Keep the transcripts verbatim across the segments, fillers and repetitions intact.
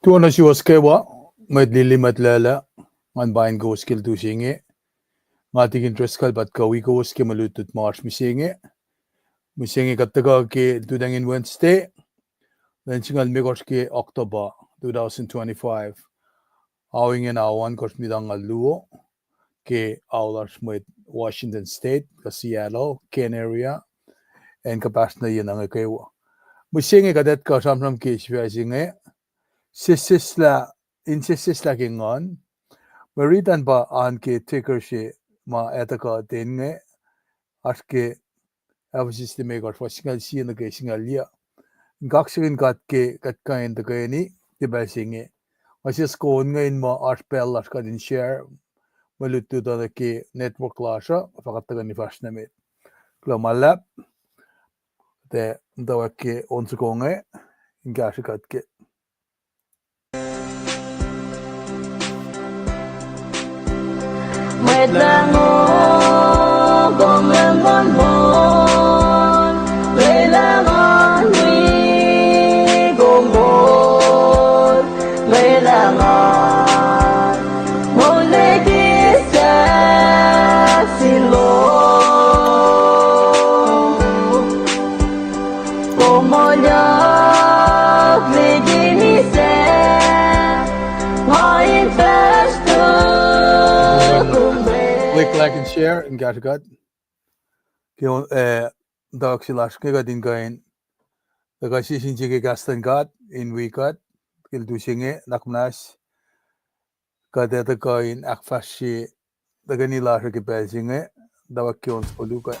Tuh nuh suwos kwewa, mwet lili, mwet lwelah, ngan paing kowos ke lutlut se inge. Nga Tikin Driscoll pa kuh wi kowos ke mwe lutlut ma oasr mihsenge. Mihsenge kuht tuhkuh ke lututacng in Wednesday, lwen singucul limekohsr ke October two thousand twenty-five. Ao ingena ao ohnkohsr mitangngucul luo ke ao lasr mwet Washington State, kuh Seattle, Kent area, acn kuhpahsr nuh ye nuh inge kwewa. Mihsenge kuht etuh kuh sramsram ke sifac se inge, sesseslah, in sesseslah ke nguhn. Mwe rit an pa an ke ticker se ma etuh kuh ten inge, oasr ke Ephesus limekohsr, fuhs singucul sie nuh ke singucul yuc. In kaksakihn God ke kuht kuh in tuhkweni ke pacl se inge. Nga siyuck kowos inge in muh oasr pacl lasr kuht in share mwe lutlut uh nuh ke network lasr uh, fah kuht tuhkweni fahsr nuh met. Kuloh ma luhlahp, tuh muhtwacwacack ke on soko inge, in kahsrwe kuht ke Mwet Lahngo, kom lwen monmon, lwelah ngan wi kom moul, lwelah ngan moul liki sahk sin lom. Kom moulyak liki misac, ma in fahsr tukum. Click like and share in kahsrwe kuht ke, eh, tuh se lasr inge kuht in kuh in, tuh kuh sie sin sie ke kahs luhn God in wi kuht ke lutlut se inge, nuhnak muhnahs. Kuht ac tuhkuh in ahkfahsrye tuhkweni lasr uh ke pacl se inge, tuh ke on soko luo kuh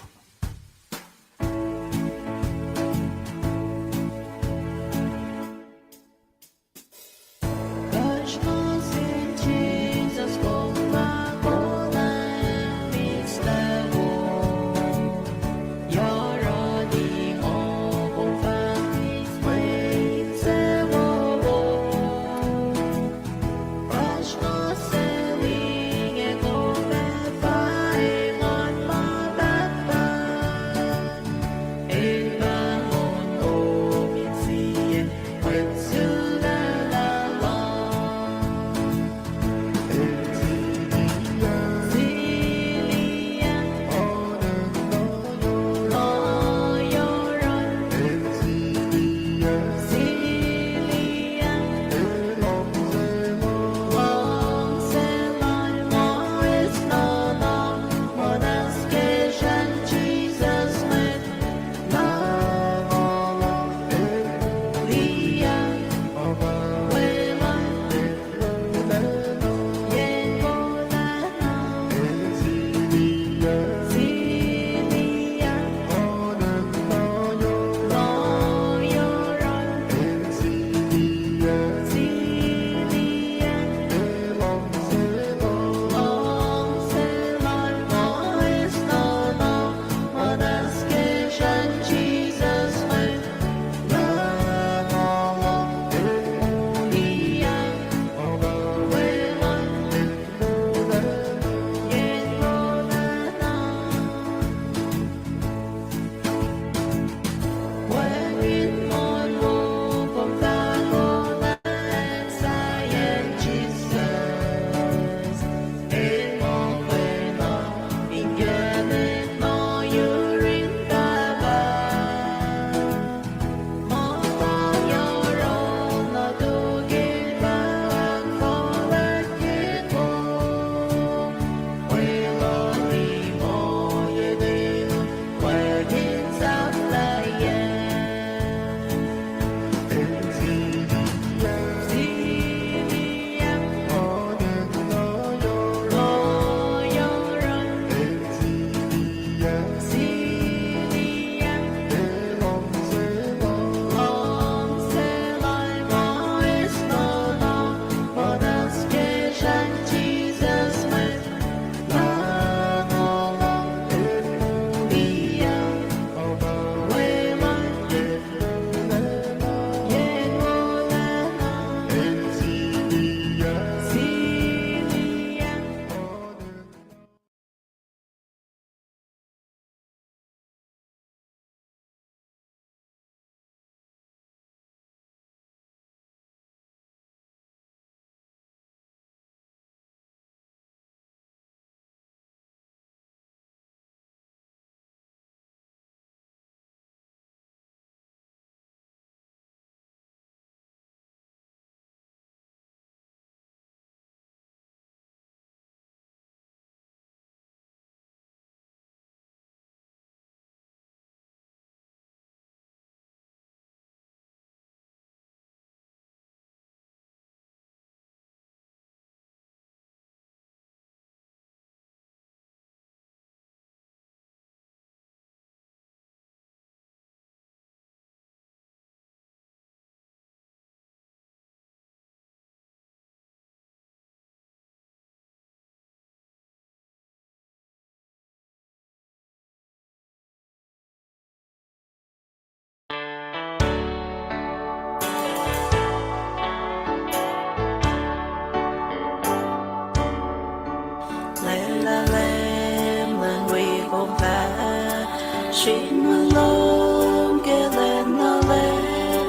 In muh lom ke lwen na lel,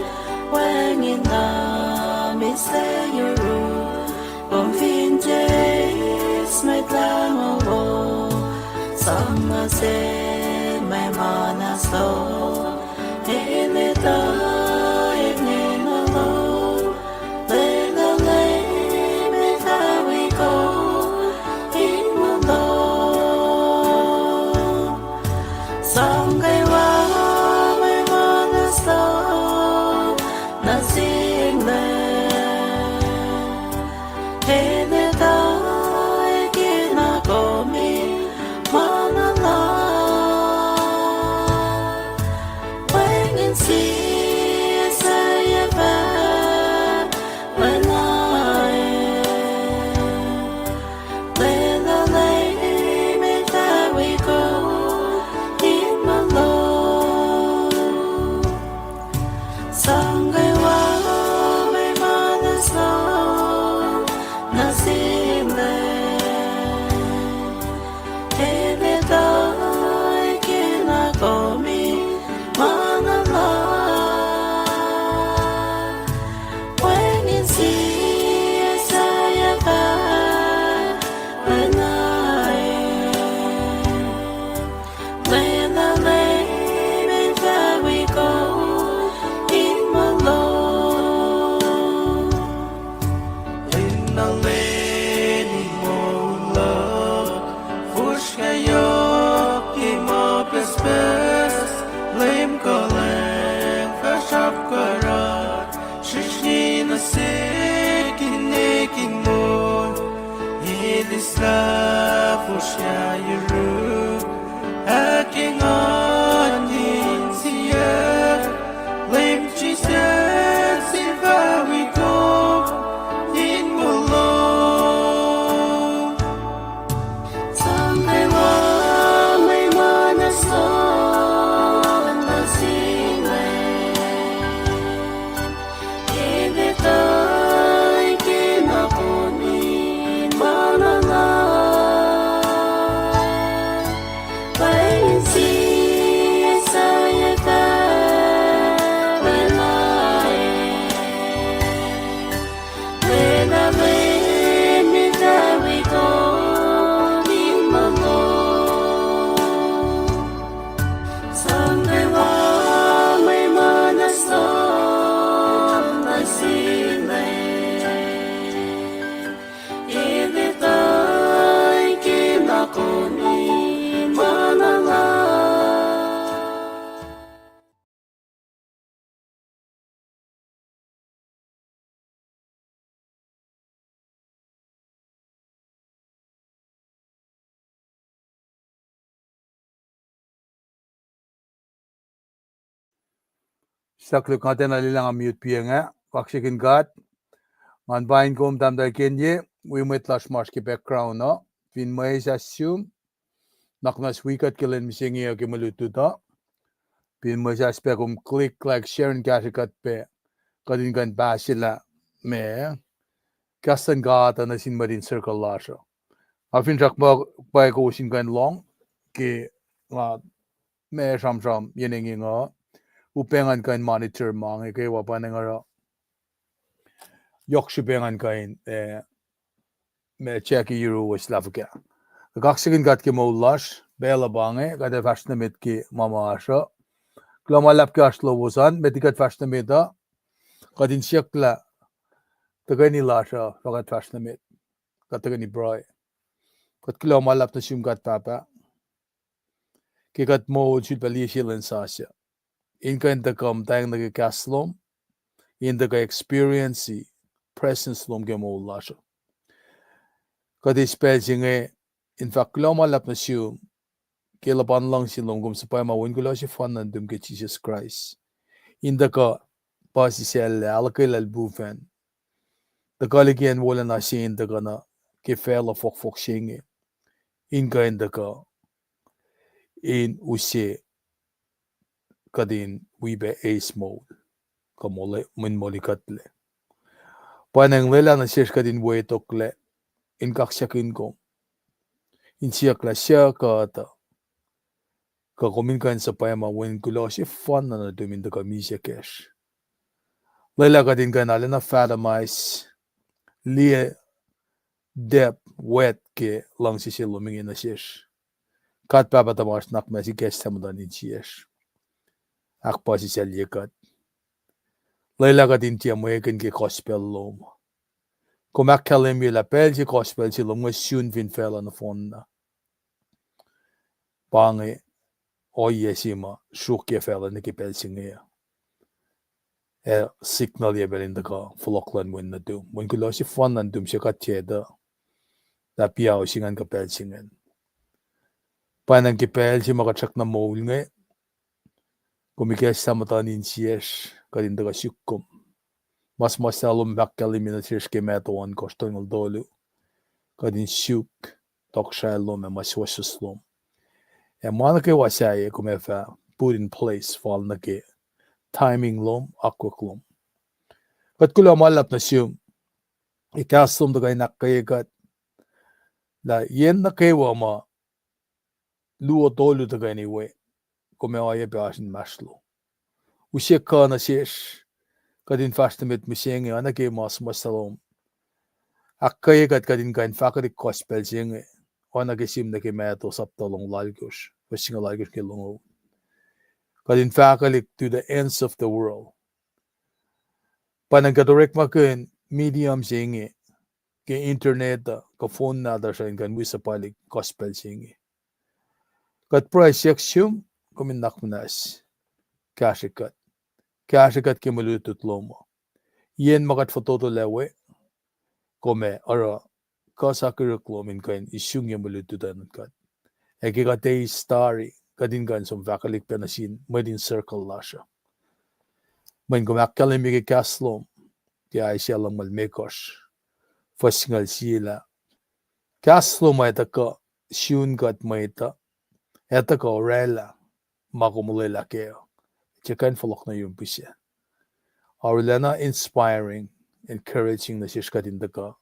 wacngihn na mihsenge yuruk, kom fin tiac eis Mwet Lahngo, sang nuh sel mwe ma na som, el etuh enenuh lom, lwelah Leum El fah wi kom in muh lom. Sang kwewa mwe ma na som nuh sin Leum, el etuh kena kom in ma na la. Wacngihn sie suc yac fah lwelah, lwelah Leum El fah wi kom in muh lom. Sang kwewa mwe ma na som nuh sin Leum, el etuh kena kom in ma na la. Wacngihn sie suc yac fah lwelah, lwelah Leum El fah wi kom in muh lom. Lwelah Leum in moul luhk, fosrngah yohk ke ma pucspucs, Leum kuhlwacng fah srapkuhrat, srihsrngi nuh sihk in ekin moul, el eslah fosrngah yuruk, ahkenganye insiyuck, Leum Jisus El fah wi kom in muh lom. Sang kwewa mwe ma na som nuh sin Leum, el etuh kena kom in ma na la. Wacngihn sie suc yac fah lwelah, lwelah Leum El fah wi kom in muh lom. Sang kwewa mwe ma na som nuh sin Leum, el etuh kena kom in ma na la. Sahk luk nga tiacna lwelah nga mute piac ah, kaksakihn God. Ngan paing kom tahmtahel Kenye, wi mwet lasr ma oasr ke background uh, fin mwesahs sum, nuhnak muhnahs wi kuht ke lwen mihsenge uh ke mwe lutlut uh. Fin mwesahs pac kom click like, share in kahsrwe kuht pac, kuht in kuh in pahselah ma kahs luhn God uh nuh sin mwet in circle lasr uh. Nga finsrak muh pwacye kowos in kuh in lohng ke nga ma sramsram yen inge uh. Upac ngan kuh in monitor ma inge kwewa pa inge oruh yohk srihpac ngan kuh in, eh, ma check yuruwos lah fuhkah. Kaksakihn God ke moul lasr, pacl uh pa inge, kuht ac fahsr nuh met ke ma ma oasr uh. Kuloh ma luhlahp ke oasr lowos an, met liki kuht fahsr nuh met uh, kuht in siyucklah tuhkweni lasr uh fah kuht fahsr nuh met. Kuht tuhkweni pruhe. Kuht kuloh ma luhlahp nuh sum God Pahpah ke kuht moul sulpac liye sie lwen sasuc, in kuh in tuhkuh muhtweng nuh ke kahs lom, in tuhkuh experience presence lom ke moul lasr uh. Kuht eis pacl se inge in fahk kuloh ma luhlahp nuh sum ke luhpan luhngse lom, kom suhpwacma ma wen kuloh sefanna nuhtum ke Jisus Kraist, in tuhkuh puhsisacllah, ahluhkwelah lipufacn, tuhkuh liki acn wolacna se in tuhkuh nuh ke facluh fohkfohk se inge, in kuh in tuhkuh in use kuht in wi pac eis moul kuh moli, mweyen moli kuhtlac. Pwacnwacng lwelah nuh sesr kuht in wetoklac, in kaksakihn kom, in siyucklah suc kuht uh, Kuh kom in kuh in suhpwacma Wen kuloh sefanna nuhtum in tuhkuh misac kacsr. Lwelah kuht in kuh in arulacna fathom, liye depth, wet ke luhngse se lom inge nuh sesr. God Pahpah tuhmasr, nuhnak muhnahs ikacslah muhtuhn insiyacsr. Ahkpuhsisaclye kuht. Lwelah kuht in tiac mwekihn ke gospel lom. Kom ahkkahlwemye lah pacl se gospel se lom inge sun fin facluh nohfohnna. Pa inge ohiyac se ma sruokyac facluh nuh ke pacl se inge uh. Ac signalye pacl in tuhkuh fohlohk luhn Wen nuhtum. Wen kuloh sefanna nuhtum suc kuht tiac etuh lah piao se ingacn kuh pacl se ingacn. Pwacnwacng ke pacl se ma kuht srackna moul inge, kom ikacslah muhtuhn insiyacsr, kuht in tuhkuh suk kom. Ma suhmuhslah lom ahkkahlwemye nuh sesr ke Matthew ohnkohsr tolngoul tolu, kuht in suk tohkohsrahi lom ac ma suwohswohs lom. Ac ma nuh kwewa sahyac kom ac fah put in place fal nuh ke timing lom, akwuck lom. Kuht kuloh ma luhlahp nuh sum, ac kahs lom tuhkuh in ahkkweye kuht lah yen nuh kwewa ma luo tolu tuhkweni we, kom ac oacyacpac oasr inmahsrlo. Use kuh nuh sesr, kuht in fahsr nuh met mihsenge, oacna ke ma suhmuhslah lom ahkkweye kuht, kuht in kuh in fahkwelihk gospel se inge, oacna ke sihm nuh ke Matthew sapta longoul alkosr, fuhs singucul alkosr ke longoul. Kuht in fahkwelihk to the ends of the world. Pwacnwacng kuht orekmakihn medium se inge, ke internet uh, kuh phone nahtuhsr uh in kuh in wi suhpwaclihk gospel se inge. Kuht pruhe siyuck sum, kom in nuhnak muhnahs kahsrwe kuht. Kahsrwe kuht ke mwe lutlut lom uh. Yen ma kuht fototolac we, kom ac oruh kuh sakihrihk lom in kuh in isungye mwe lutlut an kuht. Ac ke kuht eis tari, kuht in kuh in som fahkwelihk pac nuh sin mwet in circle lasr uh. Mweyen kom ahkkahlwemye ke kahs lom, ke Isaiah lumngaul limekohsr, fuhs singucul sie lah, kahs lom ac tuhkuh sun kuht mwet uh, ac tuhkuh orwaclah ma kom olwelah kac uh, tiac kuh in fohlohk nuh yurum pihsac. Arulacna inspiring, encouraging nuh sesr kuht in tuhkuh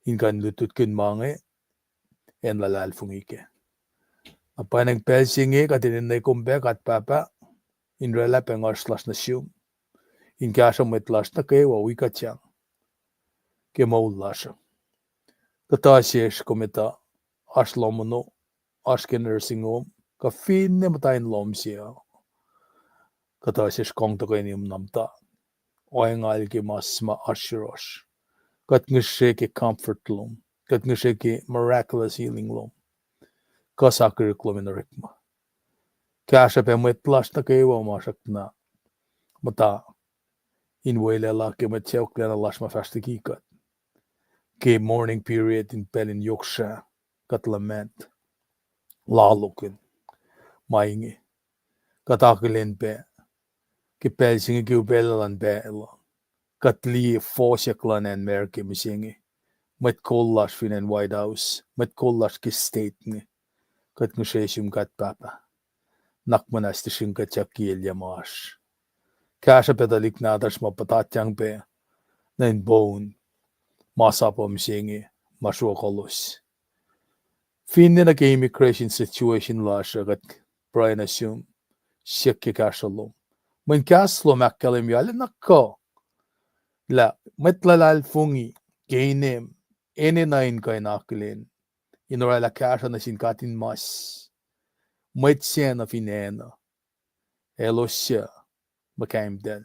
in kuh in lutlutkihn ma inge, ac luhlahlfongi kac. Na pwacnwacng pacl se inge kuht enenwe kom pac God Pahpah, in orwaclah pacl nguhsr lasr nuh sum, in kahsruh mwet lasr nuh kwewa wi kuhtyang ke moul lasr uh. Kuhtuh sesr kom etuh oasr lohm ono, oasr ke nursing home, kuh finne muhta in lohm se uh. Kuhtuh sesr kang tuhkweni um na muhta, ohinge ke ma se ma oasr yohrohsr. Kuht ngihsre ke comfort lom, kuht ngihsre ke miraculous healing lom, kuh sakihrihk lom in orekma. Kahsruh pac mwet lasr nuh kwewa ma srackna muhta in welaclah ke mwet sacohklacna lasr ma fahsr liki kuht ke mourning period in pacl in yohk srah, kuht lament, lalohkihn ma inge. Kuht akihlen pac ke pacl se inge ke upaclah luhn pacl uh, kuht liye fohsack luhn acn America mihsenge, mwet kol lasr fin acn White House, mwet kol lasr ke state inge. Kuht ngihsre sum God Pahpah, nuhnak muhnahs tusrihk kuht siyuck ke elyah ma oasr. Kahsruh pac tuhlihk nahtuhsr ma puhtatyang pac nuh in poun masap uh mihsenge, ma sruokolos. Finne nuh ke immigration situation lasr uh, kuht pruhe nuh sum, siyuck ke kahsruh lom. Mweyen kahs lom ahkkahlwemye arulacna kuh lah mwet luhlahlfongi ke inem enenuh in kuh in akihlen, in orwaclah kahsruh nuh sin katinmas, mwet sacna fin acn uh, elos suc muhkahimtacl,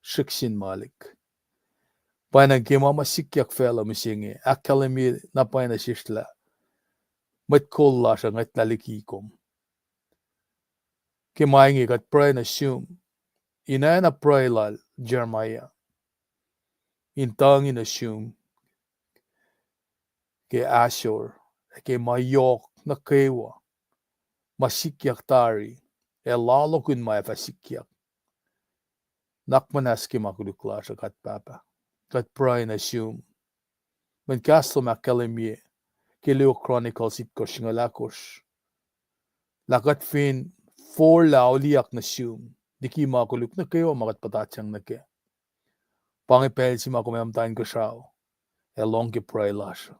srihk sin malik. Pwacnwacng ke ma ma sikyak facluh mihsenge, ahkkahlwemye na pwacye nuh sesr lah mwet kol lasr uh ngwetlah liki kom. Ke ma inge kuht pruhe nuh sum, in oacna pruhe lal Jeremiah, in tuhng nuh sum ke ahsor, ke ma yohk nuh kwewa ma sikyak tari, ac lalohkihn ma ac fah sikyak. Nuhnak muhnahs ke ma koluk lasr uh God Pahpah. Kuht pruhe nuh sum. Mweyen kahs lom ahkkahlwemye ke Luo Chronicles itkohsr singucul ahkosr, lah kuht fin forlah auliyak nuh sum liki ma koluk nuh kwewa ma kuht puhtatyang nuh kac, pa inge pacl se ma kom ac muhta inkuhsrao ac lohng ke pruhe lasr uh.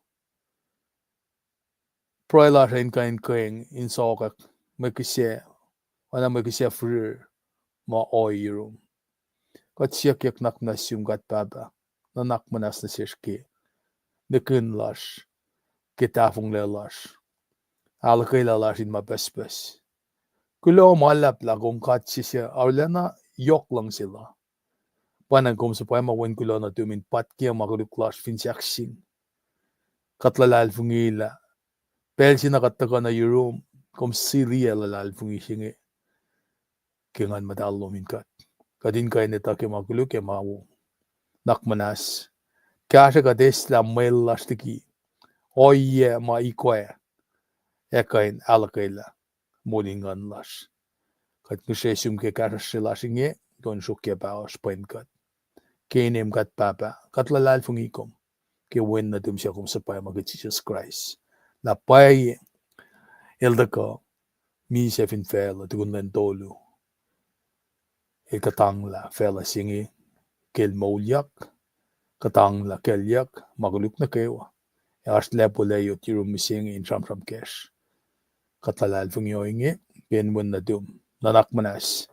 Pruhe lasr uh in kuh in keng in sokwack mwe kihsac, oacna mwe kihsac firir ma ohiyac yurum. Kuht siyuckyuck nuhnak muhnahs sum God Pahpah, nuhnak muhnahs nuh sesr ke nihkihn lasr, ke tahfonglac lasr, ahluhkwelah lasr in ma pucspucs. Kuloh ma luhlahp lah kom God se suc arulacna yohk luhngse la. Pwacnwacng kom suhpwacma wen kuloh nuhtum in patke ma koluk lasr fin sahkseng. Kuht luhlahlfongi lah pacl se na kuht tuhkuh nuh yurum, kom siliyac luhlahlfongi se inge ke Nguhn Muhtahl lom in kuht. Kuht in kuh in etuh ke ma koluk ac ma wo. Nuhnak muhnahs, kahsruh kuht eislah mwel lasr liki ohiyac ma ikwac ac kuh in ahluhkwelah moul in nguhn lasr. Kuht ngihsre sum ke kahsruhsr lasr inge, kuh in sruokyac pahosr pwen kuht. Ke inem God Pahpah, kuht luhlahlfongi kom ke wen nuhtum suc kom suhpwacma ke Jisus Kraist, lah pwacye el tuhkuh misac fin facluh tukun lwen tolu. El kuhtanglah facluh se inge ke el moulyak, kuhtanglah kaclyuck ma koluk nuh kwewa, ac oasr lacpo layot yurum mihsenge in sramsram kacsr. Kuht luhlahlfongi ohinge ke inen wen nuhtum, nuhnak muhnahs,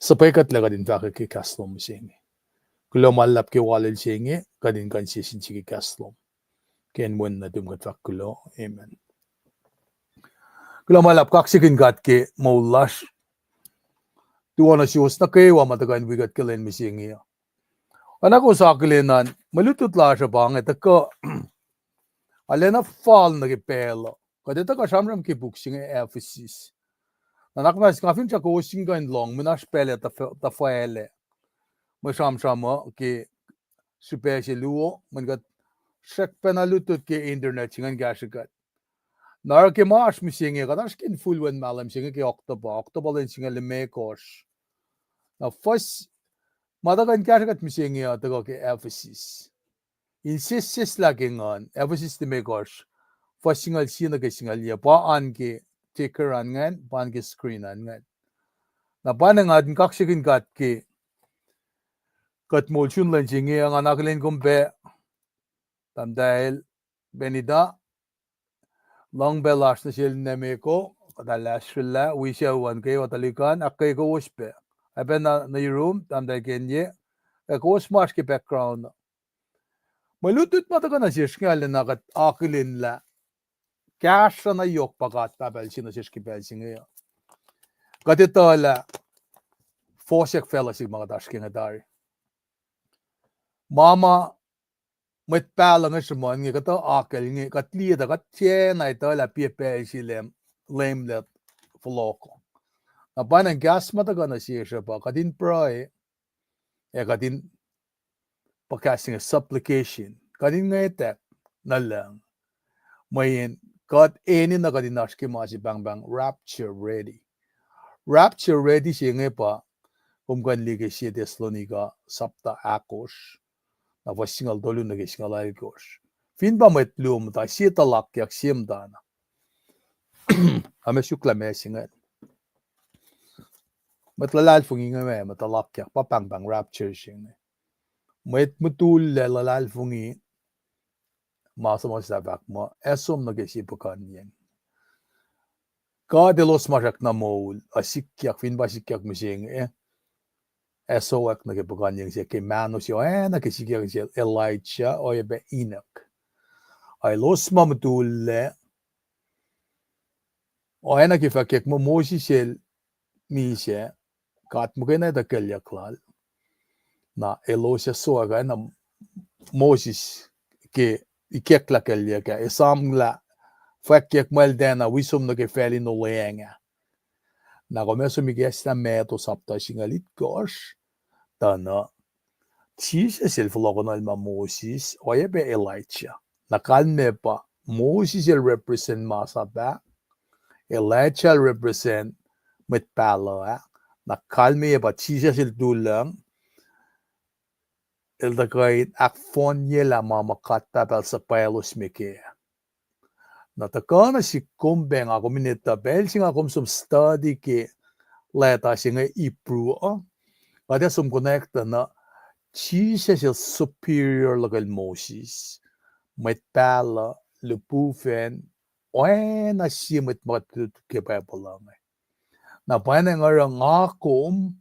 suhpwekuhtlac kuht in fahkwack ke kahs lom mihsenge. Kuloh ma luhlahp ke walil se inge, kuht in kuh in sie sin sie ke kahs lom. Ke inen wen nuhtum kuht fahk kuloh, amen. Kuloh ma luhlahp, kaksakihn God ke moul lasr. Tuwohna suwos nuh kwewa ma tuhkuh in wi kuht ke lwen mihsenge uh. Oacna kowos akihlen an, mwe lutlut lasr uh pa inge tuhkuh arulacna fal nuh ke pacl uh. Kuht etuh kuh sramsram ke puk se inge Ephesus. Nuhnak muhnahs, nga finsrak kowos in kuh in lohng mwe na oasr pacl ac tuhfah-, tuhfahlah mwe sramsram uh ke srihpac se luo, mweyen kuht srackpacna lutlut ke internet se ingacn kahsrwe kuht. Na oruh ke ma oasr mihsenge, kuht oasr ke infulwen mahlwem se inge ke October, October lwen singucul limekohsr. Na fuhs ma tuhkuh in kahsrwe kuht mihsenge uh tuhkuh ke Ephesus. Inseseslah ke Nguhn, Ephesus limekohsr, fuhs singucul sie nuh ke singucul yac, pa an ke ticker an ingacn, pa an ke screen an ingacn. Na pa inge nga in kaksakihn God ke kuht moul sun lwen se inge, nga akihlen kom pac, tahmtahel Benita, luhngpac lasr nuh sel Nemeko, kuht ahluhsrlah, wi sucu an kwewa tuhlihk an, ahkkweye kowos pac. Oacpacna nuh yurum, tahmtahel Kenye, ac kowos ma oasr ke background. Mwe lutlut ma tuhkuh nuh sesr inge arulacna kuht akihlen lah kahsruh na yohk pa God Pahpah El se nuh sesr ke pacl se inge uh. Kuht etuh lah fohsack facluh se ma kuht oasr ke inge tari. Ma ma mwet pahluh inge sruhmuhn inge, kuhtuh akucl inge, kuht liye tuh kuht tiacna etuh lah piac pacl se Leum, Leum El fohlohkoh. Na pa inge kahs ma tuhkuh nuh sesr uh pa kuht in pruhe, ac kuht in, pa kahs inge supplication, kuht in ngwetwack nuh lucng. Mweyen kuht enenuh kuht in oasr ke ma se pahngpahng rapture ready. Rapture ready se inge pa, kom kuh in liye ke Sie Thessalonica sapta ahkosr, na fuhs singucul tolu nuh ke singucul alkosr. Fin pa mwet luo muhta, sie tuhlakyak se muhtana. Ac ma suk lah ma se inge, mwet luhlahlfongi inge, ma tuhlakyak, pa pahngpahng rapture se inge. Mwet mutullac luhlahlfongi, ma suhmuhslah fahk muh, ac som nuh ke sie puhkuhnyeng. God Elos ma srackna moul uh sikyak, fin pa sikyak mihsenge, ac sowack nuh ke puhkuhnyeng se ke mahno se oacna ke sikyak sel Elijah oacyacpac Enoch. Ac elos ma mutullac, oacna ke fahkwack muh Moses el misac, God muhkwena etuh kelyuck lal. Na elos ac sowack oacna Moses ke ikacklah kelyuck ah, esamlah fwackyuck muh el tiacna wi som nuh ke facl in olweacng ah. Na kom ac som ikacslah Matthew sapta singucul itkohsr, tuh na Jisus el fohlohkohnwacl ma Moses oacyacpac Elijah. Na kalmac pa Moses el represent masap ah, Elijah el represent mwet pahluh ah, na kalmac pa Jisus el tu lucng, el tuhkuh in ahkfohnyelah ma ma God Pahpah el suhpwaclos me kac. Na tuhkuh nuh sihk kom pac nga kom in etuh pacl se nga kom som study ke leta se inge Hebrew uh, kuht ac som connect na Jisus el superior luhkel Moses, mwet pahluh, lihpufacn, oacna sie mwet ma kuht lutlut ke Bible uh inge. Na pwacnwacng oruh nga kom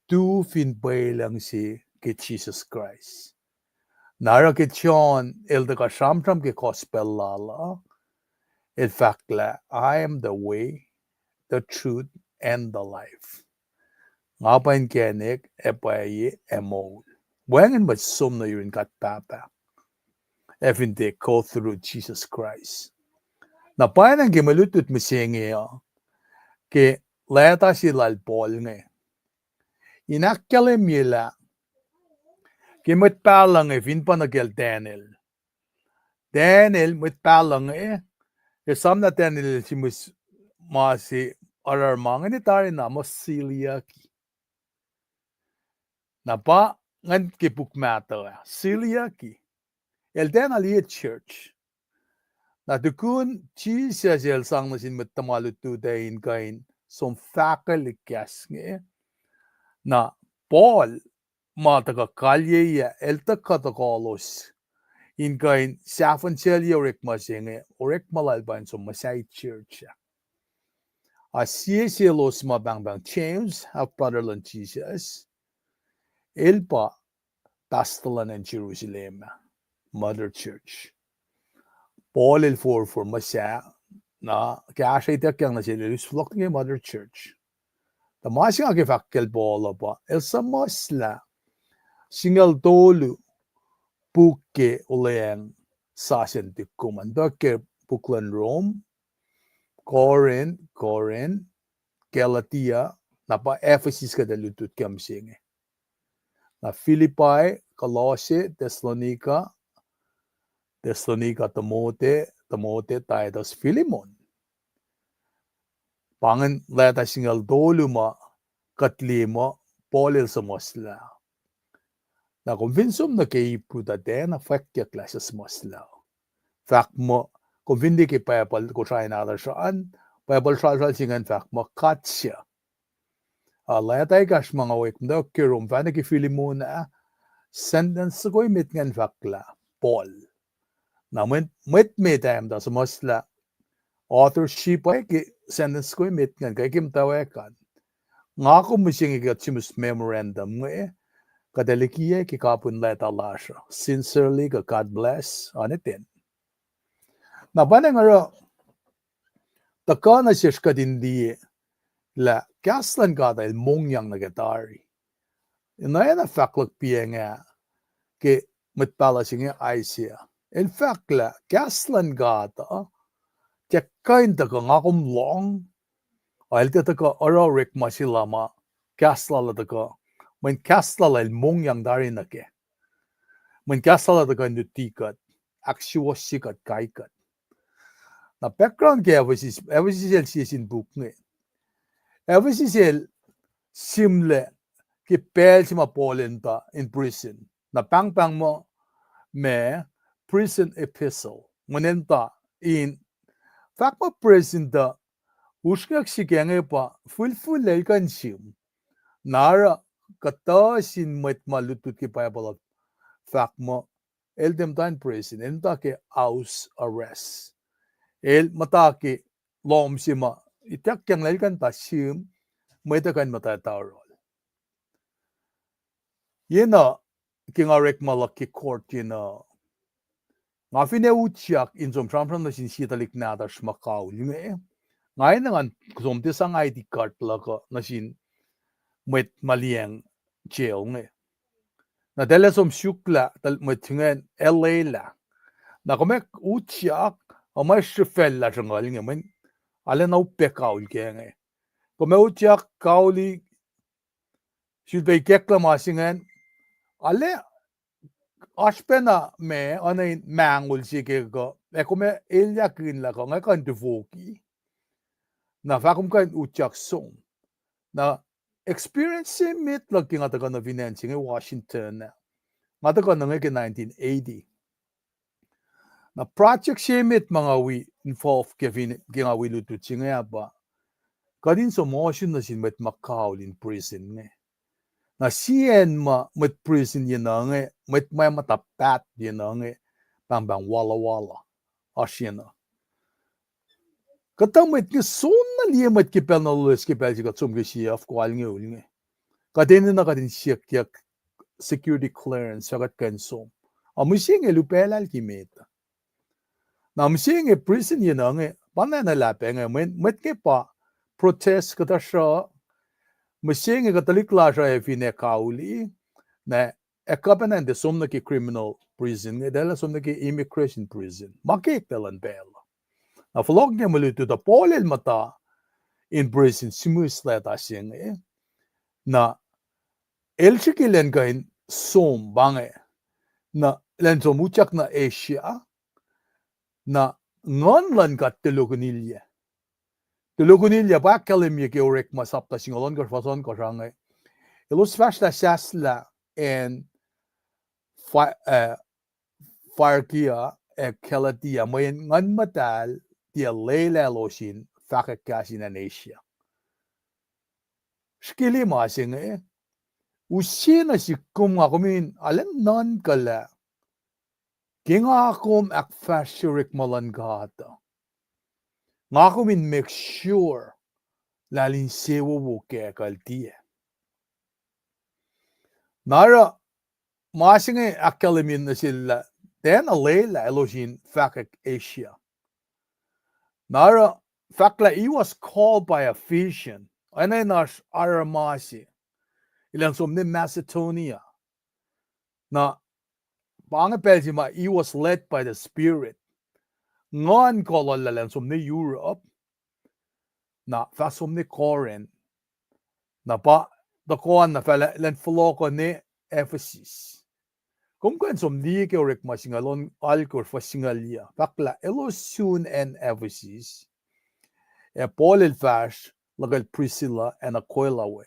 tu fin pwelucng se ke Jisus Kraist. Na oruh ke John el tuhkuh sramsram ke gospel lal uh, el fahk lah, I am the way, the truth, and the life. Nga pa inkacnek, ac pwacye, ac moul. Wacngihn mwet som nuh yurin God Pahpah ac fin tiac go through Jesus Christ. Na pwacnwacng ke mwe lutlut mihsenge uh, ke leta se lal Paul inge, in ahkkahlwemye lah ke mwet pahluh inge fin pa nuh kacl Daniel. Daniel, mwet pahluh inge, esam lah Daniel el simis ma se oruh ma inge, tari na muh celiac. Na pa ingacn ke puk mahtuh ah, celiac. El tiacna liye church. Na tukun Jisus el sang nuh sin mwet tuhma lutlut ah in kuh in som fahkwelihk kahs inge, na Paul ma tuhkuh kalyei ah, el tuhkuh tohkohlos in kuh in sahfuhnsaclye orekma se inge, orekma lal pa in som muhsahi church ah. A sie selos ma pahngpahng James, half brother luhn Jisus, el pa pastor luhn acn Jerusalem ah, mother church. Paul el forfor muhsah, na kahsruh ituckyang nuh sel el us fohlohk nuh ke mother church. Tuh ma se nga ke fahk kacl Paul uh pa el suhmuhslah singucul tolu puk ke olweacng sasuc in tukun an, tuh ke puk luhn Rome, Corinth, Corinth, Galatia, na pa Ephesus kuht ac lutlut ke mihsenge. Na Philippi, Kolosse, Thessalonica, Thessalonica, Timothy, Timothy, Titus, Philemon. Pa ingacn leta singucul tolu ma kuht liye muh Paul el suhmuhslah. Na kom fin som nuh ke Hebrew tuh tiacna fwackyuck lah suhmuhslah. Fahk muh, kom fin liye ke Bible Kosrae nahtuhsr an, Bible sralsral se ingacn fahk muh katsia. A leta ekahsr ma nga wek muhta ke Rome, fahk nuh ke Philemon ah, sentence soko emet ingacn fahk lah Paul. Na mwet, mwet met ah muhta suhmuhslah authorship ah ke sentence soko emet ingacn, ke muhtwacwacack an. Nga kom mihsenge ke kuht simis memorandum inge, kuht ac likiyac ke kapihn leta lasr uh, sincerely kuh God bless, aneten. Na pa inge oruh tuhkuh nuh sesr kuht in liye lah kahs luhn God el mongyang nuh ke tari. Ina na fahk luhk piacng ah ke mwet pahluh se inge Isaiah. El fahk lah kahs luhn God uh tiac kuh in tuhkuh nga kom lohng, a el tiac tuhkuh oruh orekma se lal ma kahs lal uh tuhkuh, mweyen kahs lal uh el mongyang tari nuh kac. Mweyen kahs lal uh tuhkuh in luti kuht, ahksuwohsye kuht, kai kuht. Na background ke Ephesus, Ephesus el sie sin puk inge. Ephesus el sihmlac ke pacl se ma Paul el muhta in prison. Na pahngpahng muh ma prison epistle. Mweyen el muhta in fahk muh prison tuh usrnguck srihk inge pa fihlfihl lah el kuh in sihm. Na oruh kuhtuh sin mwet ma lutlut ke Bible uh fahk muh el tiac muhta in prison, el muhta ke house arrest. El muhta ke lohm se ma ituckyang lah el kuh in tuh sihm, mwet uh kuh in muhta tuh oruh. Yena ke nga orekma luhk ke court yena, nga finne utyak in som sramsram nuh sin sie tuhlihk nahtuhsr ma kaul inge, nga enenuh ngan som tiac sang ID card luhk uh nuh sin mwet ma liyacacng jail inge. Na tahl ac som suk lah mwet ingacn el lwelah. Na kom ac utyak, ac ma srihfacl lah sruhnguhl inge, mweyen arlac na upac kaul ke inge. Kom ac utyak kauli, sulpac ikacklah ma se ingacn, arlac oasr pacna ma, oacna in mangol se ke kuh, ac kom ac elyahkihn lah kuh nga kuh in tufoki. Na fahk kom kuh in utyak som. Na experience se met luhk ke nga tuhkuh nuh fin acn se inge Washington ah. Nga tuhkuh nuh inge ke nineteen eighty. Na project se met ma nga wi involve ke fin, ke nga wi lutlut se inge ah pa kuht in som ohsun nuh sin mwet ma kaul in prison inge. Na sie acn ma mwet prison yena inge, mwet ma muhta paht yena inge, pahngpahng Walla Walla, oasr yena. Kuhtuh mwet inge som na liye mwet ke pacl na loeloes ke pacl se kuht som ke sie af kuh alngoul inge. Kuht enenuh kuht in siyuckyuck security clearance, fah kuht kuh in som. A mihsenge el upaclal ke met. Na mihsenge prison yenuh inge, pa na na lah pac inge, mwet, mwet inge pa protest kuhtuh sruh, mihsenge kuhtuh tuhlihk lasr uh ac finne kauli, na ac kuh pacna in tiac som nuh ke criminal prison, nga tiac lah som nuh ke immigration prison. Ma ke eklac luhn pacl uh. Na fohlohk inge mwe lutlut uh Paul el muhta in prison, sihmihs leta se inge. Na el srihke elan kuh in som pa inge. Na elan som utyak nuh Asia. Na Nguhn luhn God tulohkihn ilyac. Tulohkihn ilyac pa ahkkahlwemye ke Orekma sapta singucul ohnkohsr fuhs ohnkohsr ah inge. Elos fahsrlah sahslah acn Phy-, eh, Phrygia ac Galatia, mweyen Nguhn Muhtahl tiac lwelah elos in fahkwack kahs in acn Asia. Srihke liye ma se inge, use nuh sihk kom, nga kom in arulacna nuhnkuh lah ke nga kom ahkfahsrye orekma luhn God uh, nga kom in make sure lah el insewowo kac kuh el tiac. Na oruh ma se inge ahkkahlwemye nuh sel lah tiacna lwelah elos in fahkwack Asia. Na oruh fahk lah he was called by a vision. Oacna in oasr aruruma se, elan som nuh Macedonia. Na pa inge pacl se ma he was led by the Spirit. Nguhn kuh lal elan som nuh Europe. Na fah som nuh Corinth. Na pa tohkoh an na fah elan fohlohkoh nuh Ephesus. Kom kuh in som liye ke Orekma singucul ohnkohsr fuhs singucul yuh, fahk lah elos sun acn Ephesus, ac Paul el fahsr luhkel Priscilla and Aquila we.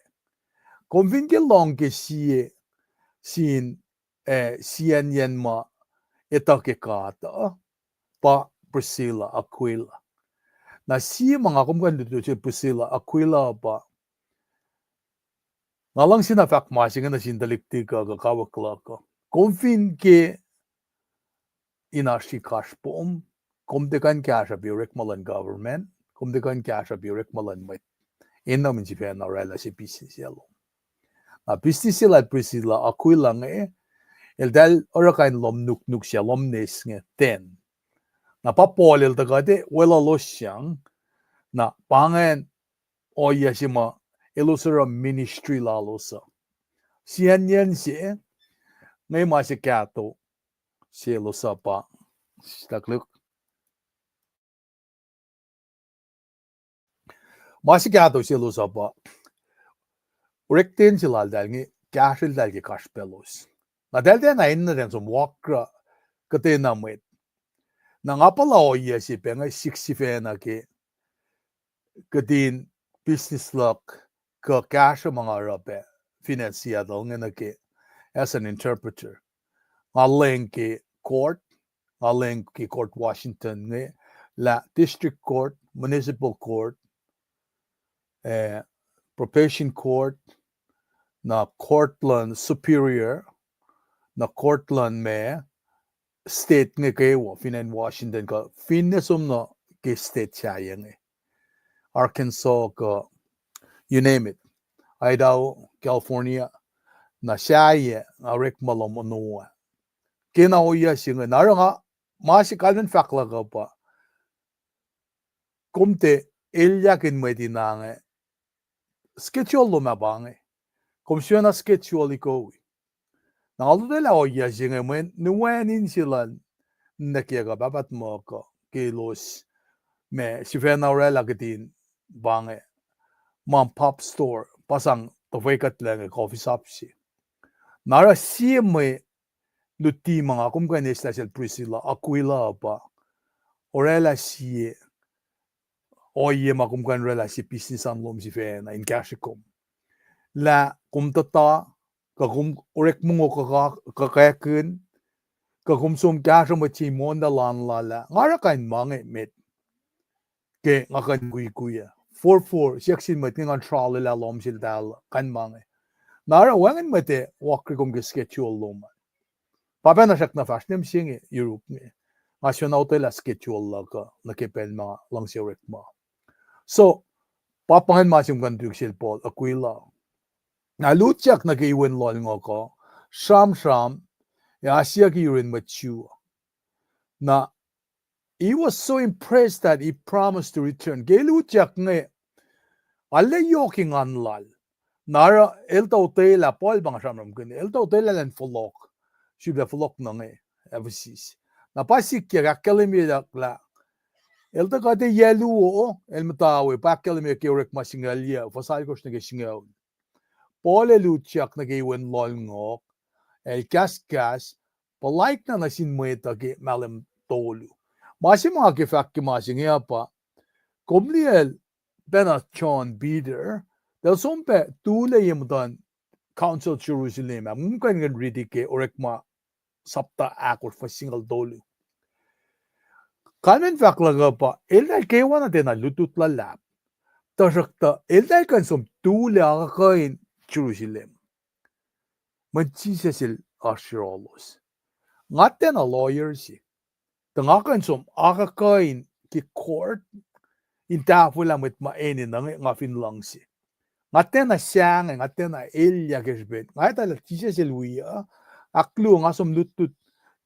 Kom fin ke lohng ke sie sin, eh, siyacnyacn ma etuh ke God uh, pa Priscilla, Aquila. Na sie ma nga kom kuh in lutlut sel Priscilla, Aquila pa nga luhngse na fahk ma se inge nuh sin tuhlihk tikuh kuh kawuck luhk uh. Kom fin ke in oasr srihkasr pom, kom tiac kuh in kahsruhp orekma luhn government, kom tiac kuh in kahsruhp orekma luhn mwet. Enenuh in sifacna oraclah se business se lom. Na business se lal Priscilla, Aquila inge, eltahl oruh kain lohm nuknuk se, lohm nes inge ten. Na pa Paul el tuh kuht ac weluhlos sang, na pa ingacn ohiyac se ma elos oruh ministry lalos uh. Siyacnyacn se, nge ma se kahto selos uh pa, stuck look. Ma se kahto selos uh pa, orek ten se laltahl inge kahsrweltahl ke kasrpaclos. Na tahl tiacna enenuh in som walkruh kuhtwena mwet. Na nga puhla ohiyac se pac inge sik sifacna ke kihtin business luhk kuh kahsruh ma nga oruh pac fin acn Seattle inge nuh ke as an interpreter. Nga leng ke court, nga leng ke court Washington inge, lah district court, municipal court, eh, probation court, na court luhn superior, na court luhn ma state inge kwewa fin acn Washington kuh finne som nuh ke state sahyac inge, Arkansas kuh you name it, Idaho, California, na sahyac na orekma lom ono ah. Kena ohiyac se inge, na oruh nga ma se kalmen fahk luhk uh pa, kom tiac elyah in mwet in ange, schedule lom ah pa inge. Kom sifacna schedule ikowi. Na nga lotwelah ohiyac se inge mweyen nuhwen inse luhn nuhnak uh pahtpaht muh kuh ke elos ma sifacna oraclah kihtin pa inge mom pop store, pa sang tuhfwekuhtlac inge coffee shop se. Na oruh sie mwe luti ma nga kom kuh in eislah sel Priscilla, Aquila uh pa oraclah sie ohiyac ma kom kuh in oraclah sie business an lom sifacna in kahsrwe kom. Lah kom tuhta, kuh kom orek mongo kuh, kuh kackin, kuh kom som kahsruh mwet se monlah lanlalah, nga oruh kain ma inge met. Ke nga kuh in kuikuiyac forfor siyuck sin mwet inge ngan srolwaclah lohm seltahl kain ma inge. Na oruh wacngihn mwet ac walk kom ke schedule lom an. Pa pacna srackna fahsr ne mihsenge Europe inge. Nga sifacna otwelah schedule luhk uh nuh ke pacl ma nga luhngse orekma. So, pa pa ingacn ma se kom kuh in tuh sel Paul, Aquila. Na el utyak nuh ke iwen lohlngohk uh, sramsram, ac asiyucki yurin mwet Jew. Na he was so impressed that he promised to return. Ke el utyak inge, arlac yohk engan lal. Na oruh el tuh otwelah, Paul pa nga sramsramkihn, el tuh otwelah elan fohlohk, sifilpac fohlohk nuh inge, Ephesus. Na pa sikyak ahkkahlwemyeyuck lah el tuh kuht ac yac luo, el muhta we, pa ahkkahlwemye ke Orekma singucul yac, fuhs alkosr nuh ke singucul. Paul el utyak nuh ke iwen lohlngohk, el kahskahs, puhlaik na nuh sin mwet uh ke mahlwem tolu. Ma se ma ke fahk ke ma se inge uh pa, kom liyacl pacna John Peter, tuh el som pac tulac ye muhtuhn Council Jerusalem ah, kom kuh in riti ke Orekma sapta ahkosr fuhs singucul tolu. Kalmen fahk luhk uh pa, eltahl kwewana tiacna lutlut luhlahp, tuhsruhktuh eltahl kuh in som tulac akuhkuhin Jerusalem. Mweyen Jisus el oasr yohrohlos. Nga tiacna lawyer se, tuh nga kuh in som akuhkuhin ke court in tahfwelah mwet ma enenuh inge nga fin luhngse. Nga tiacna sahngweng, nga tiacna elyah ke srihpen nga etuh lah Jisus el wi uh, ahkluo nga som lutlut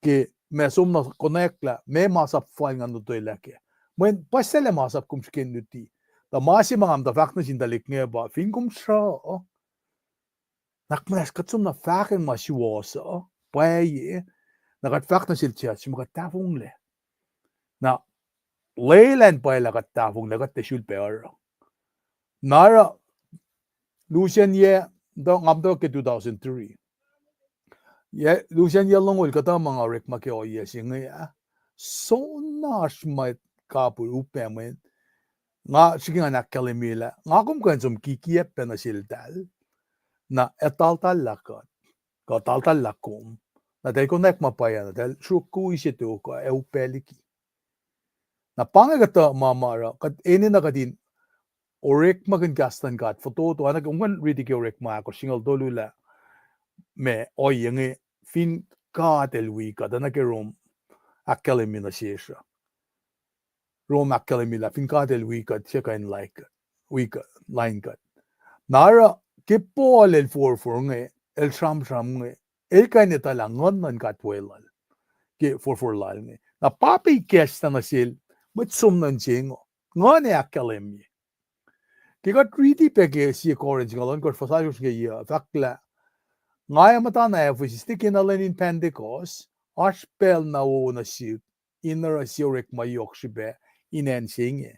ke ma som na konwacack lah meac masap fal ngan lotwelah kac. Mweyen puhslac masap kom srihke in luti. Tuh ma se ma nga muhta fahk nuh sin tuhlihk inge pa fin kom sruh, na kuht muhnahs kuht som na fahkwacng ma suwohs uh, pwacye, na kuht fahk nuh sel church ma kuht tahfonglac. Na lwelah in pwacye lah kuht tahfonglac, kuht tiac sulpac oruh. Na oruh, lusen yac, nga muhta ke two thousand three. Lusen yac longoul kuhtuh ma nga orekma ke ohiyac se inge ah, soenna oasr mwet kapihr upac mweyen nga srihke ngan ahkkahlwemye lah nga kom kuh in som kikiacp pac nuh seltahl, na eltahl taltallah kuht, kuh eltahl taltallah kom, na eltahl konwacack ma pwacye, na eltahl sruok kuhi se tok uh ac upac liki. Na pa inge kuhtuh ma ma oruh kuht enenuh kuht in orekmakihn kahs luhn God fototo, oacna ke kom kuh in riti ke Orekma ahkosr singucul tolu lah, ma ohiyac inge, fin God el wi kuht, oacna ke Rom ahkkahlwemye nuh sesr uh. Rom ahkkahlwemye lah fin God el wi kuht, se kuh in lain kuht. Na oruh ke Paul el forfor inge, el sramsram inge, el kuh in etuh lah nguhn luhn God weluhl ke forfor lal inge. Na pa pac ikacslah nuh sel mwet som nuh insewowo, nguhn ac ahkkahlwemye. Ke kuht riti pac ke sie Corinth singucul ohnkohsr fuhs alkosr nuh ke yac, fahk lah, nga ac muhtana Ephesus, tiac ke na lwen in Pentecost, oasr pacl na wowo nuh sihk in oruh sie orekma yohk srihpac in acn se inge,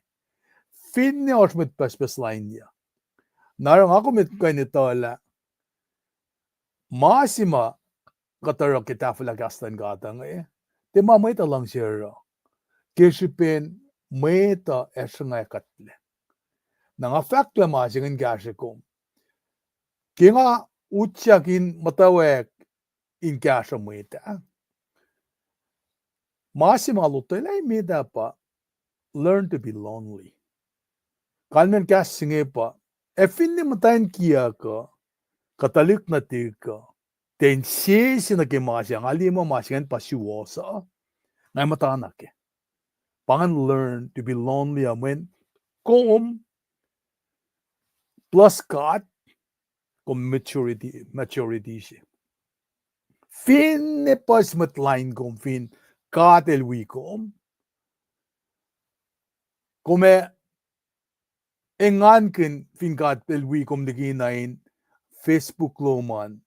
finne oasr mwet pucspucs lain yac. Na oruh nga kom kuh in etuh lah ma se ma kuht oruh ke tahfwelah kahs luhn God inge, tiac ma mwet uh luhngse oruh, ke srihpen mwet uh ac sruhnga kuhtlac. Na nga fahk lah ma se inge in kahsre kom. Ke nga utyak in muhtwacwacack in kahsruh mwet ah, ma se ma lotwelah met ah pa learn to be lonely. Kalmacn kahs se inge pa, ac finne muhtwacn kiyuck uh, kuh tuhlihk nuhtihk uh, tiac insese nuh ke ma se, nga liye muh ma se ingacn pa suwohs uh, nga muhtana kac. Pa ingacn learn to be lonely uh mweyen kom plus God, kom maturity, maturity se. Finne puhs mwet lain kom, fin God el wi kom, kom ac engankihn fin God el wi kom likina in Facebook lom an,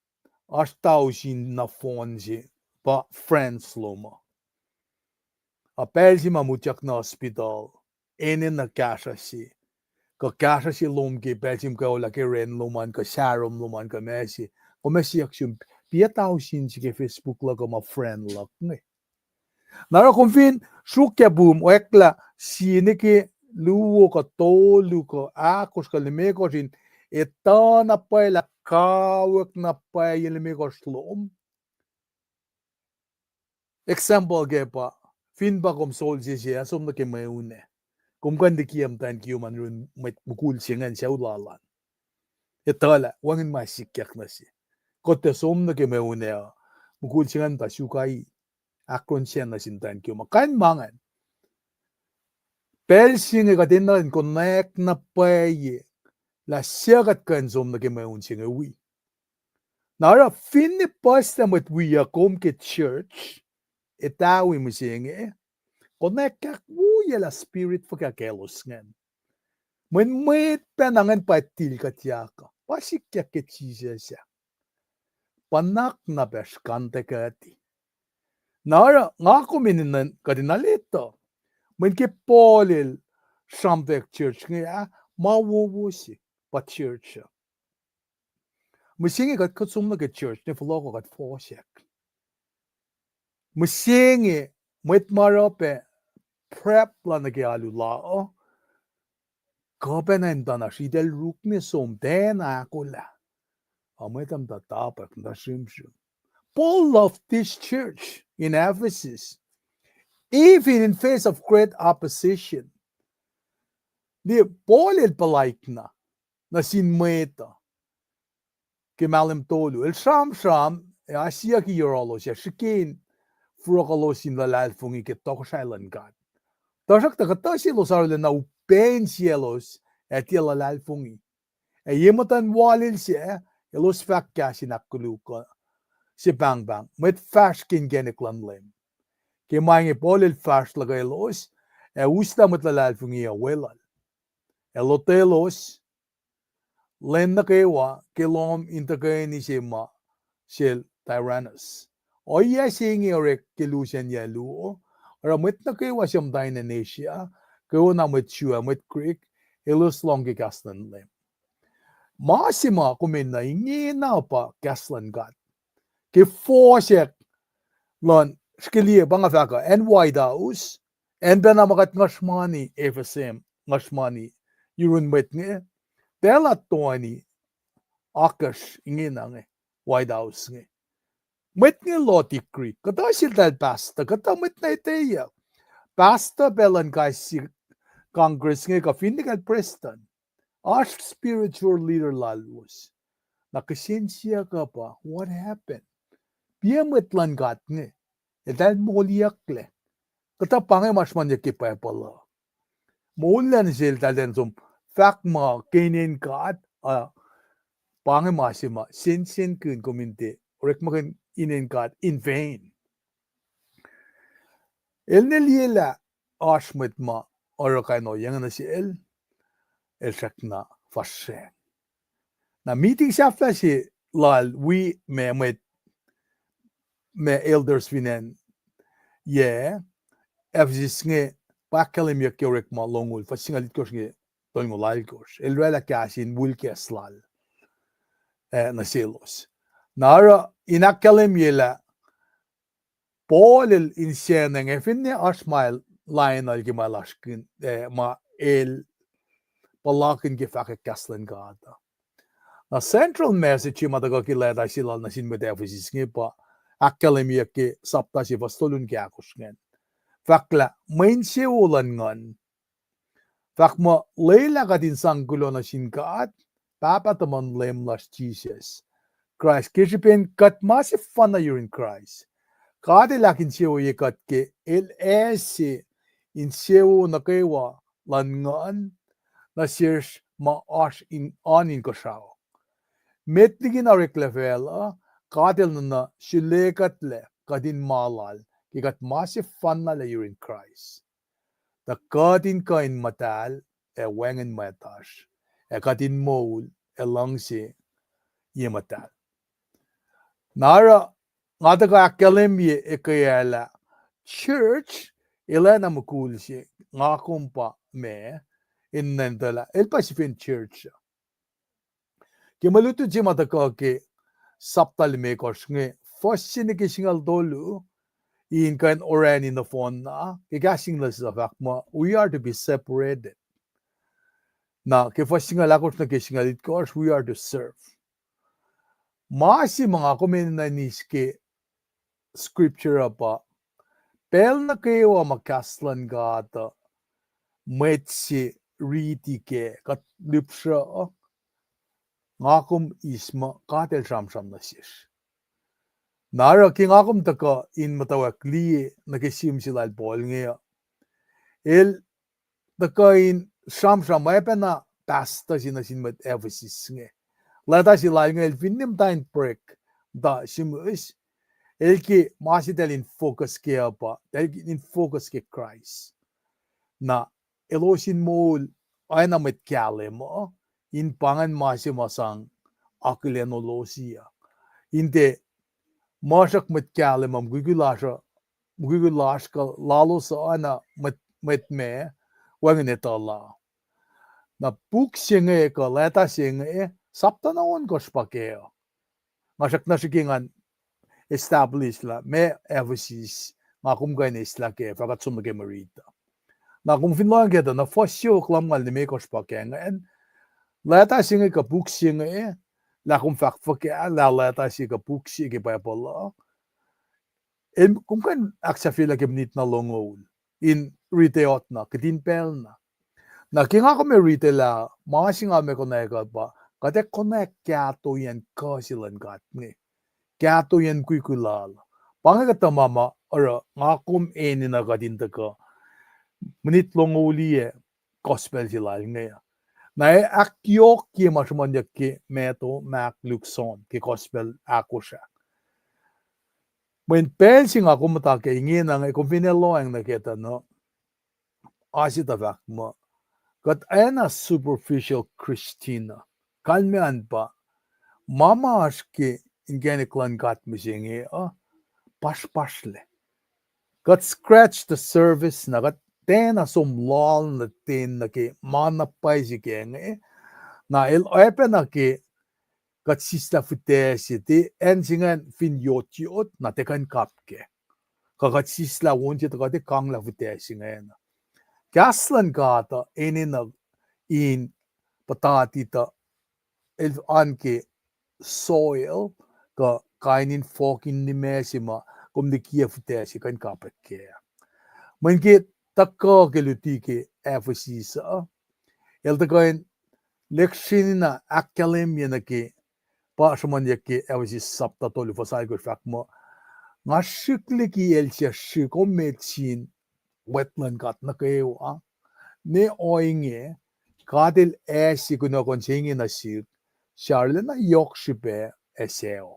oasr tausin na phone se pa friends lom uh. A pacl se ma muhtak nuh hospital, enenuh kahsruh se, kuh kahsruh se lom ke pacl se muhkwena ke ren lom an kuh sahrom lom an kuh ma se, kom ac siyuck sum, piac tausin se ke Facebook luhk uh ma friend luhk inge. Na oruh kom fin sruokyac pum, oacklah sie nuh ke luo kuh tolu kuh ahkosr kuh limekohsr in etuh na pwacye lah kawuck na pwacye limekohsr lom. Example ke pa, fin pa kom solse se ac som nuh ke mweun ah, kom kuh in likiyac muhtwacn kiyom an yurin mwet mukul se ingacn sucu lal an. Etuh lah wacngihn ma sikyak nuh se. Kuht ac som nuh ke mweun ah, mukul se ingacn tuh suk ai ahkrohnsacna sin muhtwacn kiyom an. Kain ma ingacn. Pacl se inge kuht enenuh in konwacack na pwacye lah suc kuht kuh in som nuh ke mweun se inge wi. Na oruh finne puhslac mwet wiyuck kom ke church, etawi mihsenge, konwacack ahkwoyac lah spirit fuhkah kaclos ingacn. Mweyen mwet pacna ingacn pa tilkuh yak uh, pa sikyak ke Jisus ah. Pa nuhnak na pac srihkantekuhti. Na oruh nga kom enenuh kuht in alu etuh, mweyen ke Paul el sramtweack church inge ah, ma wowo se pa church uh. Mihsenge kuht kuh som nuh ke church ne fohlohkoh kuht fohsack. Mihsenge mwet ma oruh pac prep la nuh ke alu la uh, kuh pacna in tuh na sritacl ruk ne som tiacna ahkolah. A mwet uh muhta tapwack, muhta srimsrim. Paul loved this church in Ephesus, even in face of great opposition. Liye, Paul el puhlaikna nuh sin mwet uh ke mahlwem tolu. El sramsram ac asiyucki yohrohlos ac srihke in furohkohlos in luhlahlfongi ke tohkohsrahi luhn God. Tuhsruhktuh kuhtuh selos arulacna upac insiyaclos ac tiac luhlahlfongi. Ac ye muhtuhn walil sac, elos fahk kahs in ahkkoluk uh se pahngpahng, mwet fahsr ke inkacnek luhn Leum. Ke ma inge Paul el fahsr luhkwelos, ac uslah mwet luhlahlfongi uh weluhl. El lotwelos lwen nuh kwewa ke lohm in tuhkweni se ma sel Tyrannus. Ohiyac se inge orek ke lusen yac luo, oruh mwet nuh kwewa suc muhta in acn Asia, kwewana mwet Jew ac mwet Greek, elos lohng ke kahs luhn Leum. Ma se ma kom enenuh ingena pa kahs luhn God. Ke fohsack luhn, srihke liye pa nga fahk uh, acn White House, acn pacna ma kuht nguhsr mani, F S M, nguhsr mani yurun mwet inge, pacl ah toeni akacsr ingena inge, White House inge. Mwet inge loh degree, kuhtuh seltahl pastor, kuhtuh mwet na etweyuck. Pastor pacl luhn kais sie Congress inge kuh finne kacl prestuhn. Oasr spiritual leader lalos. Na kihsen siyuck uh pa, what happened? Piac mwet luhn God inge, eltahl moliyucklac? Kuhtuh pa inge ma srihmanyuck ke Bible uh. Moullah nuh seltahl in som fahk muh ke inen God uh, pa inge ma se ma sensenkihn kom in tiac orekmakihn inen God in vain. El ne liyelah oasr mwet ma oruh kain ohiyac inge nuh sel, el srackna fahsracng. Na miting sahflah se lal wi ma mwet, ma elders fin acn yac Ephesus inge pa ahkkahlwemyeyuck ke Orekma longoul, fuhs singucul itkohsr inge tolngoul oalkosr. El oraclah kahs in wheelchair lal, eh, nuh selos. Na oruh in ahkkahlwemye lah Paul el insacnacng ac finne oasr ma el lainuhl ke ma el oasr kihn, eh, ma el puhlakihn ke fahkwack kahs luhn God uh. Na central message se ma tuhkuh ke leta se lal nuh sin mwet Ephesus inge pa ahkkahlwemyeyuck ke sapta se fuhs tolu nuh ke ahkosr ingacn. Fahk lah mwe insewowo luhn nguhn. Fahk muh lwelah kuht in sang kuloh nuh sin God, Pahpah tuhmuhn Leum lasr Jisus Kraist, ke srihpen kuht ma sefanna yurin Kraist. God El ahkinsewowoye kuht ke El ase insewowo nuh kwewa luhn nguhn nuh sesr ma oasr in oan inkuhsrao. Met liki na oreklac facluh, God El nuhna sulekuhtlac kuht in ma Lal ke kuht ma sefanna lac yurin Kraist, tuh kuht in kuh in muhtahl ac wacngihn mwet oasr, ac kuht in moul ac luhngse ye muhtahl. Na oruh nga tuhkuh ahkkahlwemye ekuh lah church el oacna mukul se, nga kom pa ma, in nentaclah el pa sifen church uh. Ke mwe lutlut se ma tuhkuh ke sapta limekohsr inge, fuhs se nuh ke singucul tolu, in kuh in orani nohfohnna ke kahs English uh fahk muh we are to be separated. Na ke fuhs singucul ahkosr nuh ke singucul itkohsr, we are to serve. Ma se ma nga kom enenuh in eis ke scripture uh pa, pacl nuh kwewa ma kahs luhn God uh mwet se riti kac kuht lihpsruh, nga kom eis muh God El sramsram nuh sesr. Na oruh ke nga kom tuhkuh in muhtwacwacack liye nuh ke sihm se lal Paul inge uh, el tuhkuh in sramsram oacpacna pastor se nuh sin mwet Ephesus inge. Leta se lal inge el finne muhta in break, muhta sihmihs, el ke ma se eltahl in focus kac uh pa, eltahl in focus ke Kraist. Na elos in moul oacna mwet kahlwem uh, in pa ingacn ma se ma sang akihlen elos uh. In tiac muhsruhk mwet kahlwem uh, mukwikwi lasr uh, mukwikwi lasr kuh lalos uh oacna mwet, mwet ma wacngihn etuh la. Na puk se inge kuh leta se inge, sapta na ohnkohsr pa kac uh. Nga srackna srihke ngan establish lah meac Ephesus, nga kom kuh in eislah kac, fahk kuht som nuh ke mwe riti uh. Na kom fin lohacng kac tuh, na fuhs yohk lumngaul limekohsr pa kac ingacn, leta se inge kuh puk se inge, lah kom fahk fuhkah lah leta se kuh puk se ke Bible uh, el, kom kuh in ahksahfyelah ke minit na longoul in riti otna, kihtin pacl na. Na ke nga kom ac riti lah, ma se nga kom ac konwacack uh pa, kuht ac konwacack kahtoiyacn kuh se luhn God inge. Kahtoiyacn mukwikwi lal. Pa inge kuhtuh ma ma oruh nga kom enenuh kuht in tuhkuh minit longoul liye gospel se lal inge. Na ac ahkyohkye ma sruhmuhnyuck ke Matthew, Mark, Luke, John, ke gospel ahkosr ah. Mweyen pacl se nga kom muhta kac ingena inge, kom fin ac lohacng nuh kac tuh na, oasr etuh fahk muh, kuht oacna superficial Christian uh. Kalmac an pa, ma ma oasr ke inkacnek luhn God mihsenge uh, pasrpasrlac. Kuht scratch the surface na kuht tiacna som loal nuh ten nuh ke ma na pwacye se kac inge. Na el oacpacna ke kuht sislah fihtac se, tiac acn se ingacn fin yotyot na tiac kuh in kap kac. Kuh kuht sislah on se tuh kuht ac kanglah fihtac se ingacn. Kahs luhn God uh enenuh in puhtati tuh el an ke soil, kuh kain in fokin nimac se ma kom likiyac fihtac se kuh in kapwack kac. Mweyen ke tuhkuh ke luti ke Ephesus uh, el tuhkuh in lecture-na ahkkahlwemye nuh ke, pa sruhmuhnyuck ke Ephesus sapta tolu fuhs alkosr fahk muh, nga srihk liki el suc srihk, o met sin mwet luhn God nuh kwewa. Ne ohinge, God el ase kunohkohn se inge nuh sihk, suc arulacna yohk srihpac ac sucu.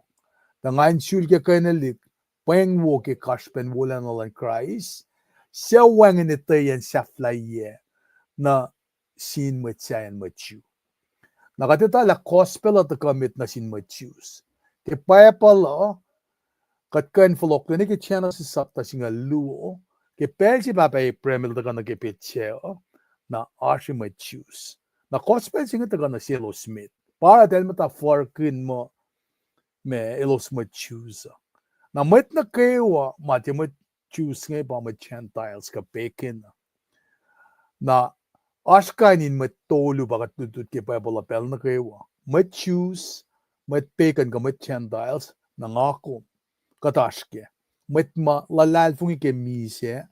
Tuh nga in sulke kacnelihk pweng wo ke kasrpen wolacna luhn Kraist, suc wacngihn etweyacn sahflahiyac nuh sin mwet sahyacn mwet Jew. Na kuht etuh lah gospel uh tuhkuh met nuh sin mwet Jews. Ke Bible uh, kuht kuh in fohlohklac nuh ke Genesis sapta singucul luo, ke pacl se pahpah Abraham el tuhkuh nuh ke petsac uh, na oasr mwet Jews. Na gospel se inge tuhkuh nuh selos met. Pa oruh eltahl muhta furkihn muh ma elos mwet Jews uh. Na mwet nuh kwewa ma tiac mwet Jews inge pa mwet Gentiles kuh pagan uh. Na oasr kain in mwet tolu pa kuht lutlut ke Bible uh pacl nuh kwewa. Mwet Jews, mwet pagan kuh mwet Gentiles, na nga kom. Kuht oasr kac. Mwet ma luhlahlfongi ke misac,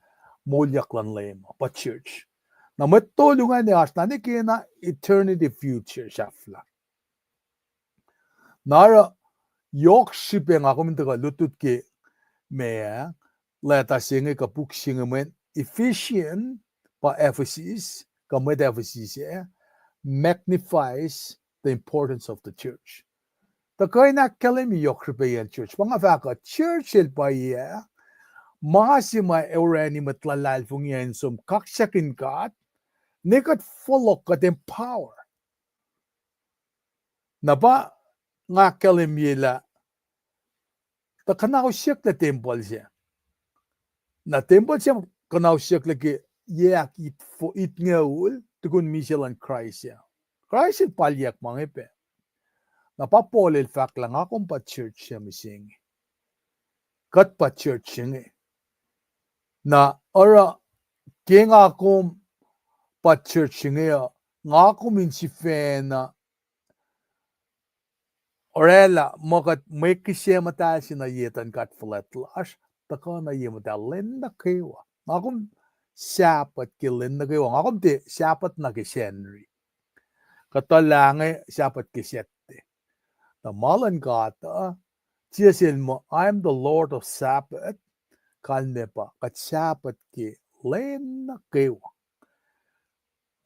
moulyak luhn Leum uh, pa church. Na mwet tolu ingacn oasr na nwe kena eternity future sahflah. Na oruh yohk srihpac nga kom in tuhkuh lutlut ke ma, leta se inge kuh puk se inge mweyen Ephesian, pa Ephesus, kuh mwet Ephesus ah, magnifies the importance of the church. Tuh kuh in ahkkahlwemye yohk srihpac an church. Pa nga fahk uh, church el pwacye, ma se ma orani mwet luhlahlfongi in som kaksakihn God, ne kuht fohlohk kuht empower. Na pa nga ahkkahlwemye lah tuh kuhnahosyucklac tempuhl se. Na tempuhl se kuhnahosyucklac ke yac ahk it fo-, itngucul tukun misac luhn Kraist ah. Kraist el palyak ma inge pac. Na pa Paul el fahk lah nga kom pa church se mihsenge. Kuht pa church se inge. Na oruh ke nga kom pa church se inge uh, nga kom in sifacna oraclah muh kuht mwe kihsac muhtahl se nuh ye etuhn God fuhlwact lasr, tuhkuh nuh ye muhtahl lwen nuh kwewa. Nga kom Sabbath ke lwen nuh kwewa. Nga kom tiac Sabbath na ke Sacnri. Kuhtuh lah inge Sabbath ke Saturday. Tuh ma luhn God uh, tiac sel muh, I am the Lord of Sabbath, kalmac pa kuht Sabbath ke lwen nuh kwewa.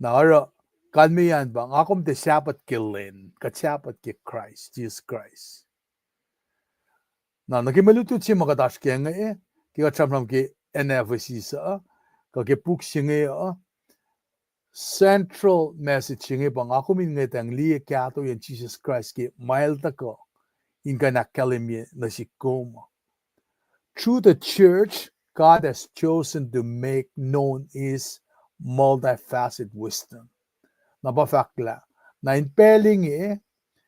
Na oruh kalmeyac an pa nga kom tiac Sabbath ke lwen, kuht Sabbath ke Kraist, Jisus Kraist. Na nuh ke mwe lutlut se ma kuht oasr ke inge, ke kuht sramsram ke acn Ephesus uh, kuh ke puk se inge uh, central message se inge pa nga kom in ngwetacng liye kahtoiyacn Jisus Kraist ke ma el tuhkuh in kuh in ahkkahlwemye nuh sihk kom. Through the church, God has chosen to make known his multifaceted wisdom. Na pa fahk lah, na in pacl inge,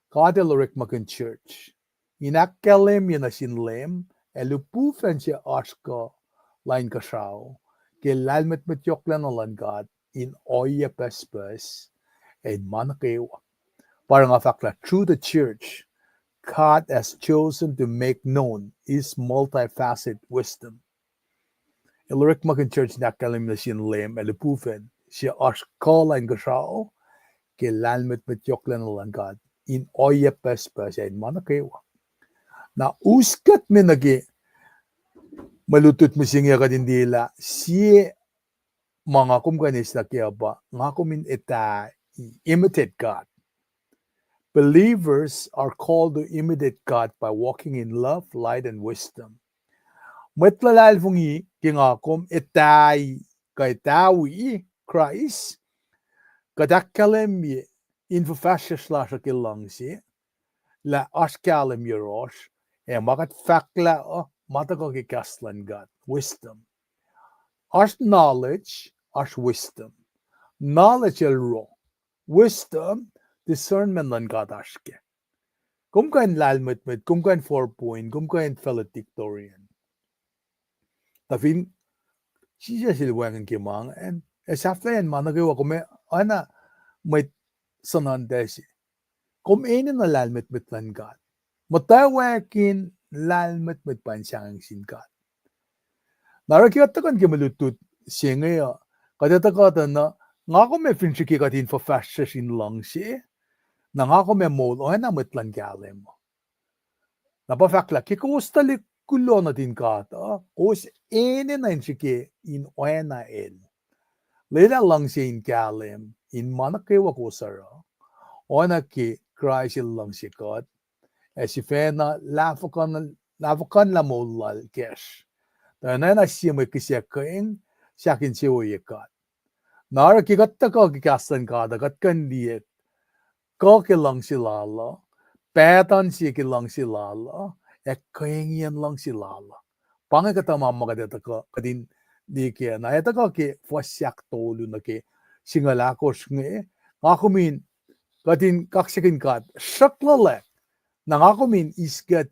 God el orekmakihn church in ahkkahlwemye nuh sin Leum ac lihpufacn se oasr kuh la inkuhsrao ke lahlmwetmwet yohklacna luhn God in ohiyac pucspucs ac in ma nuh kwewa. Pa oruh nga fahk lah through the church, God has chosen to make known his multifaceted wisdom. El orekmakihn church in ahkkahlwemye nuh sin Leum ac lihpufacn se oasr kuh la inkuhsrao ke lahlmwetmwet yohklacna luhn God in ohiyac pucspucs ac in ma nuh kwewa. Na us kuht me nuh ke mwe lutlut mihsenge kuht in liye lah sie ma nga kom kuh in eis nuh kac uh pa nga kom in etuh, imitate God. Believers are called to imitate God by walking in love, light, and wisdom. Mwet luhlahlfongi ke nga kom etuh kuh etuh wi Kraist, kuht ahkkahlwemye in fuhfahsryucsr lasr uh ke luhngse, lah oasr kahlwem yohrohsr, ac ma kuht fahk lah uh ma tuhkuh ke kahs luhn God, wisdom. Oasr knowledge, oasr wisdom. Knowledge el ro. Wisdom, discernment luhn God oasr kac. Kom kuh in lahlmwetmwet, kom kuh in four point, kom kuh in valedictorian. Tuh fin Jisus el wacngihn ke ma ingacn, ac sahflahiyacn ma nuh kwewa, kom oacna mwet suhnuhntac se. Kom enenuh lahlmwetmwet luhn God. Muhtwacwacack in lahlmwetmwet pa in sahngweng sin God. Na oruh ke kuht tuhkuh nuh ke mwe lutlut se inge uh, kuht ac tuhkuh tuh na, nga kom ac fin srihke kuht in fuhfahsryucsr in luhngse, na nga kom ac moul oacna mwet luhn kahlwem uh. Na pa fahk lah ke kowos tuhlihk kuloh nuhtin God uh, kowos enenuh in srihke in oacna el. Lwelah luhngse in kahlwem in ma nuh kwewa kowos oruh, oacna ke Kraist el luhngse kuht, ac sifacna lahfuhkuhnlah moul lal kacsr, tuh oacna sie mwe kihsackuhng sahk insewowo God. Na oruh ke kuht tuhkuh ke kahs luhn God uh, kuht kuh in liye kuh ke luhngse lal uh, pactuhn se ke luhngse lal uh, ac kuhiyacn luhngse lal uh. Pa inge kuhtuh ma ma kuht ac tuhkuh, kuht in liye kac. Na ac tuhkuh ke fuhs ahktolu nuh ke singucul ahkosr inge, nga kom in, kuht in kaksakihn God sruhk luhlahp. Na nga kom in eis kuht,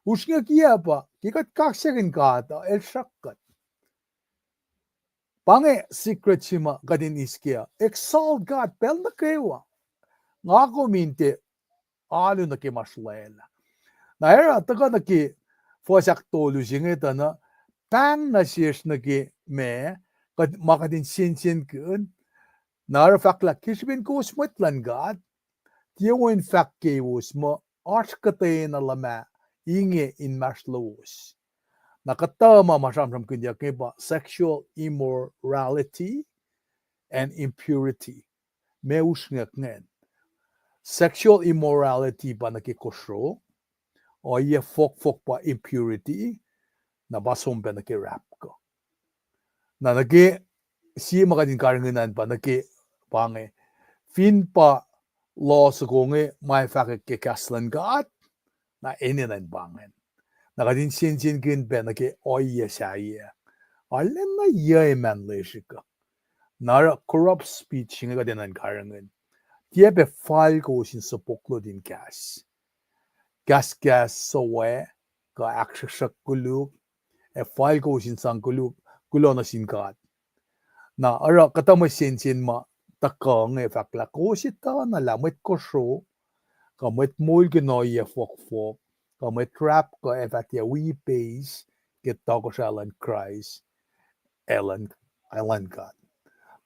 usrnguckiyac pa ke kuht kaksakihn God uh, el sruhk kuht. Pa inge secret se ma kuht in eis kac, exalt God pacl nuh kwewa. Nga kom in tiac alu nuh ke ma sruhlwaclah. Na oruh tuhkuh nuh ke fuhs ahktolu se inge tuh na, pahng nuh sesr nuh ke ma, kuht, ma kuht in sensenkihn. Na oruh fahk lah ke srihpen kowos mwet luhn God, tiac wo in fahk kowos muh oasr kuhtwena luhmah inge inmahsrlowos. Na kuhtuh ma ma sramsramkihnyuck inge pa sexual immorality and impurity. Ma usrnguck ingacn. Sexual immorality pa nuh ke kosro, ohiyac fohkfohk pa impurity, na pa som pac nuh ke rahpkuh. Na nuh ke sie ma kuht in karihngihn an pa nuh ke pa inge, fin pa loh soko inge ma fahkwack ke kahs luhn God, na enenuh in pa ingacn. Na kuht in sensenkihn pac nuh ke ohiyac sahyac. Arulacna yac man lesrihk uh. Na oruh corrupt speech inge kuht enenuh in karihngihn. Tiac pac fal kowos in sopok lot in kahs. Kahskahs suwohs, kuh ahksruhksruhk koluk, ac fal kowos in sang koluk, kuloh nuh sin God. Na oruh kuhtuh mwe sensen ma tuhkuh inge fahk lah kowos etuh na lah mwet kosro, kuh mwet moulkihn ohiyac fohkfohk, kuh mwet rahpkuh ac fah tiac wi ipeis ke tohkohsrahi luhn Kraist ac luhn, ac luhn God.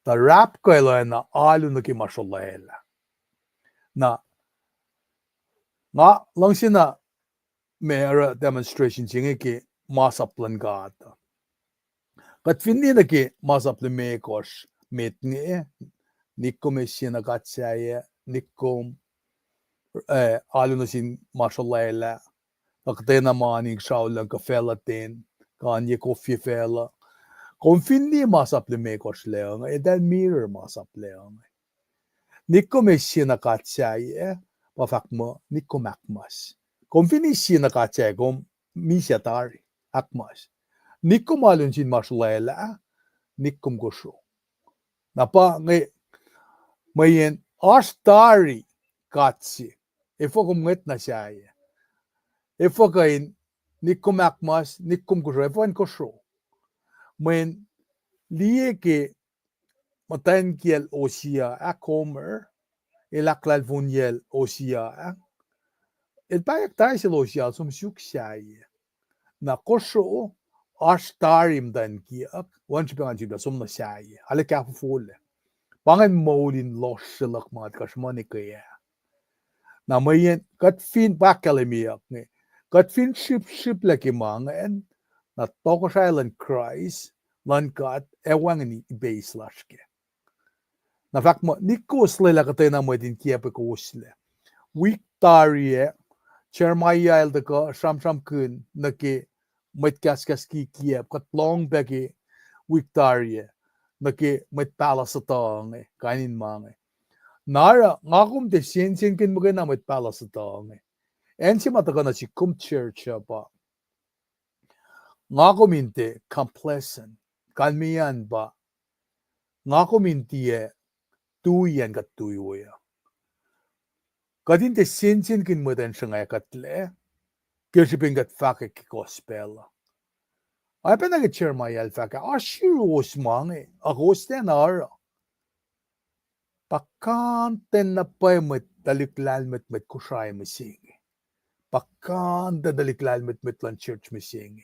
Tuh rahpkuh el oacna alu nuh ke ma sruhlwaclah. Na nga luhngse na ma oruh demonstration se inge ke masap luhn God. Kuht fin liye nuh ke masap limekohsr met inge, Nikkom eis sie nuh God sahyac, nikkom, eh, alu nuh sin ma srolwaclah, kuh kuhtwena ma in sraul luhn kuh facluh ten, kuh an ye kofye facluh. Kom fin liye masap limekohsr lac inge, eltahl mirror masap lac inge. Nikkom eis sie nuh God sahyac, pa fahk muh nikkom ahkmas. Kom fin eis sie nuh God sahyac, kom misac tari, ahkmas. Nikkom alu nuh sin ma srolwaclah, nikkom kosro. Na pa inge mweyen oasr tari God se. Efuh kom ngwet nuh sahyac? Efuh kuh in nikkom ahkmas, nikkom kosro, efuh in kosro? Mweyen liye ke muhtwacn kiyacl Hosea ah, Gomer, el ahklahlfonyacl Hosea ah. El pahyuck tari sel Hosea, som suk sahyac. Na kosro, oasr tari muhtwacn kiyuck, wacngihn srihpac ngan sifilpac som nuh sahyac, arlac kahfofolac. Pa ingacn moul in lohsr se luhk ma kuht kuh sruhmuhn ke ah. Na mweyen kuht fin, pa ahkkahlwemyeyuck inge, kuht fin srihpsrihplac ke ma ingacn, na tohkohsrahi luhn Kraist, luhn God, ac wacngihn ipeis lasr kac. Na fahk muh, nihk kowos lwelah kuhtwena mwet in kiacpwe kowoslac. Wik tari ah, Jeremiah el tuhkuh sramsramkihn nuh ke mwet kahskahs kikiacp, kuht lohng pac ke wik tari ah, nuh ke mwet pahluh sutuh inge, kain in ma inge. Na oruh, nga kom tiac sensenkihn muhkwena mwet pahluh sutuh inge. Acn se ma tuhkuh nuh sihk kom church uh pa nga kom in tiac complacent, kalmeyacn pa nga kom in tiac tui acn kuht tui we uh. Kuht in tiac sensenkihn mwet acn sruhnga kuhtlac, ke srihpen kuht fahkwack ke gospel uh. Oacpacna ke Jeremiah el fahk ah, oasr yuruwos ma inge, a kowos tiacna oruh. Puhkantwen na pwacye mwet tuhlihk lahlmwetmwet Kosrae mihsenge. Puhkantwen tuhlihk lahlmwetmwet luhn church mihsenge.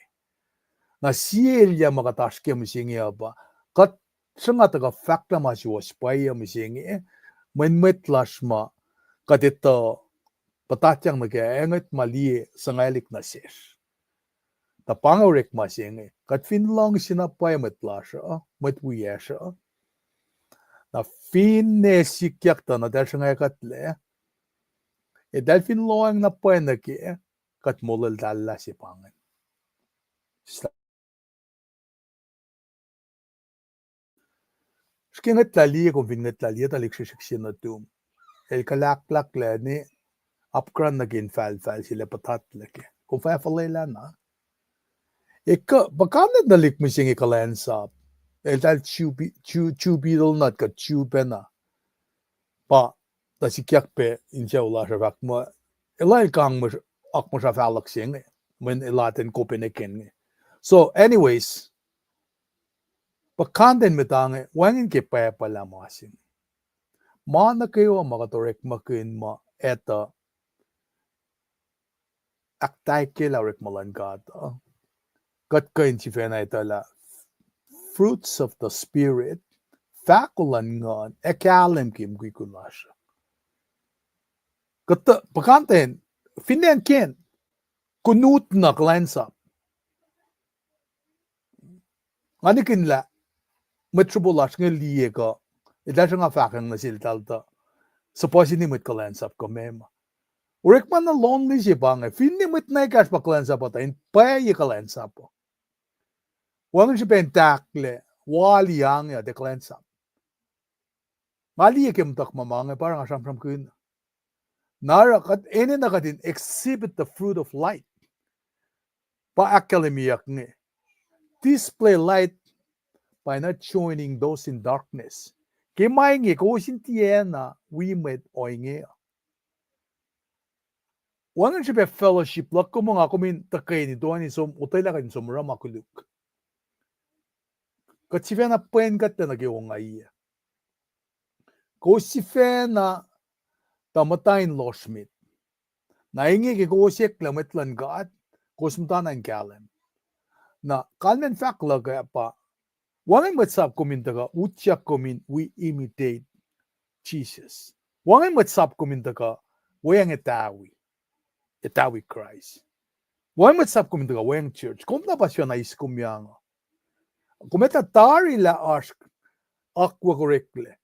Na sie elyah ma kuht oasr kac mihsenge uh pa, kuht sruhnga tuhkuh fahklah ma suwohs pwacye mihsenge, mweyen mwet lasr ma kuht etuh puhtatyang nuh kac, ngwet ma liye suhngwaclihk nuh sesr. Tuh pa inge orekma se inge, kuht fin luhngse na pwacye mwet lasr uh, mwet wiyacsr uh, na finne sikyak tuh na eltahl sruhnga kuhtlac, eltahl fin lohacng na pwacye nuh kac, kuht molweltahllah se pa ingacn. Srihke ngwetlah liye, kom fin ngwetlah liye tuhlihk srihsrihk se nuhtum, el kuhlahklahklac ne apkuhran nuh ke infahlfahl se lac puhtatlac kac, kom fah fuhlwelah na. Ekuh puhkantwen tuhlihk mihsenge kuhlwacnsap, eltahl Jew pe-, Jew, Jew betel nut kuh Jew pacna. Pa tuh sikyak pac insucu lasr uh fahk muh, elah el kang muh akmuhsra fahluhk se inge, mweyen elah ten Copenhagen inge. So anyways, puhkantwen met inge wacngihn ke pwacpalah ma se inge. Ma nuh kwewa ma kuht orekmakihn ma etuh ahktaikyelah orekma luhn God uh, kuht kuh in sifacna etuh lah fruits of the Spirit, fahko luhn Nguhn, ac kahlwem ke mukwikwi lasr uh. Kuhtuh puhkantwen, finne acn Kent, kunut na kuhlwacnsap. Nga nihkihn lah mwet sruhpo lasr inge liye kuh eltahl sruhnga fahkwacng nuh seltahl tuh suhpuhsini mwet kuhlwacnsap kuh meac ma. Orekma na lonely se pa inge, finne mwet na ekahsr pa kuhlwacnsap uh tuh in pwacye kuhlwacnsap uh. Wacngihn srihpac in tahklac, wal inge uh tiac kuhlwacnsap. Nga liye ke muhtuhk ma ma inge pa oruh nga sramsramkihn. Na oruh kuht enenuh kuht in exhibit the fruit of light. Pa ahkkahlwemyeyuck inge. Display light by not joining those in darkness. Ke ma inge kowos in tiacna wi mwet ohinge uh. Wacngihn srihpac fellowship luhk kom, nga kom in tuhkweni toeni som, otwelah kuht in som oruh ma koluk. Kuht sifacna pwen kuhtlac nuh ke ongaiyac. Kowos sifacna tuh muhta in lohsr met. Na inge ke kowos eklac mwet luhn God, kowos muhtana in kahlwem. Na kalmacn fahk luhk ah pa, wacngihn mwet sap kom in tuhkuh utyak kom in we imitate Jesus. Wacngihn mwet sap kom in tuhkuh weacng etawi, etawi Kraist. Wacngihn mwet sap kom in tuhkuh weacng church. Kom na pa sifacna eis kom yang uh. Kom etuh tari lah oasr akwuck oreklac.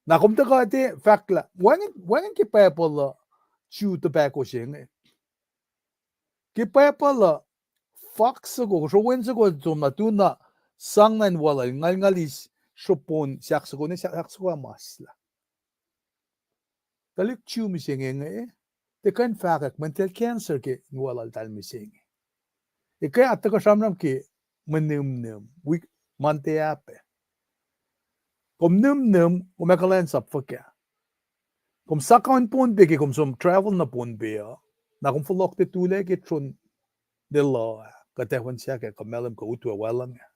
Na kom tuhkuh tiac fahk lah, wacngihn, wacngihn ke Bible uh Jew tobacco se inge. Ke Bible uh, fahk soko, kosro wen soko som na tu na sang na in walal, ngalngal is sropon, sahk soko, ne sahk soko ah maslah. Tuhlihk Jew mihsenge inge, tiac kuh in fahkwack, mweyen tiac cancer ke in walal tahl mihsenge. Ekuh ah tuhkuh sramsram ke mwe nihmnihm, wik, Monday ah pac. Kom nihmnihm, kom ac kuhlwacnsap fuhkah? Kom sakau in Pohnpei ke kom som travel nuh Pohnpei uh, na kom fohlohk tiac tulac ke tron lelu ah, kuht ac fahsr ke kuh mahlwem kuh utwe wacluhng ah.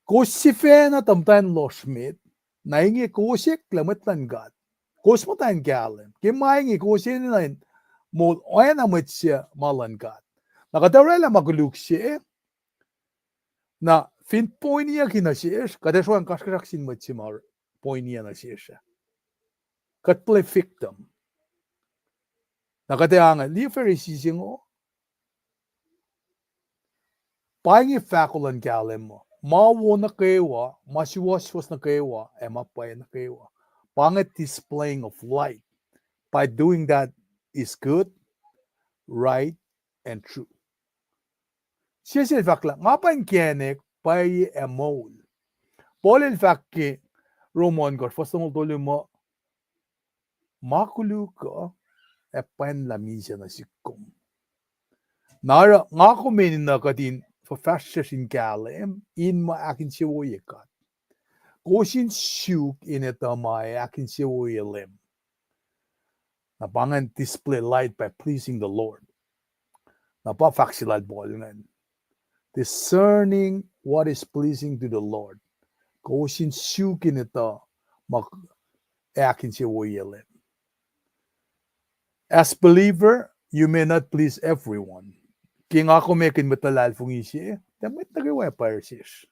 Kowos sifacna tuh muhtwacn lohsr met, na inge kowos eklac mwet luhn God. Kowos muhtwacn kahlwem. Ke ma inge kowos enenuh in moul oacna mwet se ma luhn God. Na kuht orwaclah ma koluk se, na fin poiniyucki nuh sesr, kuht ac sroang kasrkuhsrak sin mwet se ma poiniyuc nuh sesr ah. Kuht play victim. Na kuht ac ange, liye Pharisee se ingo, pa inge fahko luhn kahlwem uh. Ma wo nuh kwewa, ma suwohswohs nuh kwewa, ac ma pwacye nuh kwewa. Pa inge displaying of light. By doing that is good, right, and true. Sie sel fahk lah, nga pa inkacnek, pwacye ac moul. Paul el fahk ke Rom ohnkohsr, fuhs longoul tolu muh, ma koluk uh ac pwacnlah misac nuh sihk kom. Na oruh nga kom enenuh kuht in fuhfahsryucsr in kahlwem in ma ahkinsewowoye God. Kowos in suk in etuh ma ac ahkinsewowoye Leum. Na pa ingacn display light by pleasing the Lord. Na pa fahk se lal Paul ingacn. Discerning what is pleasing to the Lord. Kowos in suk in etuh ma ahkinsewowoye Leum. As believer, you may not please everyone. Ke nga kom ekihn mwet luhlahlfongi se, tiac mwet nuh kwewa pwacr sesr.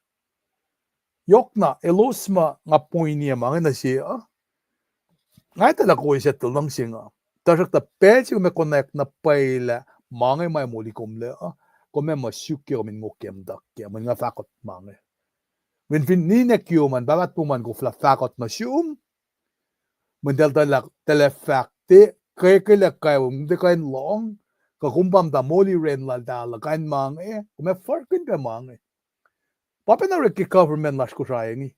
Yohkna, elos ma nga poiniyac ma inge nuh se uh, nga etuh lah kowos etuh luhngse nga. Tuhsruhktuh pacl se kom ac konwacack na pwacye lah ma inge ma moli komlac uh, kom ac muh suk ke kom in ngokyac muhtuhk kac, mweyen nga fahkot ma inge. Mweyen fin ninac kiyom an, pahpah tuhman koflah fahkot nuh sum, mweyen tahl, tahl ac fahk tiac, kwekwelah kac, kom tiac kuh in lohng, kuh kom pa muhta moli ren laltahl uh, kain ma inge, kom ac furkihn pac ma inge. Pa pacna orek ke government lasr Kosrae inge.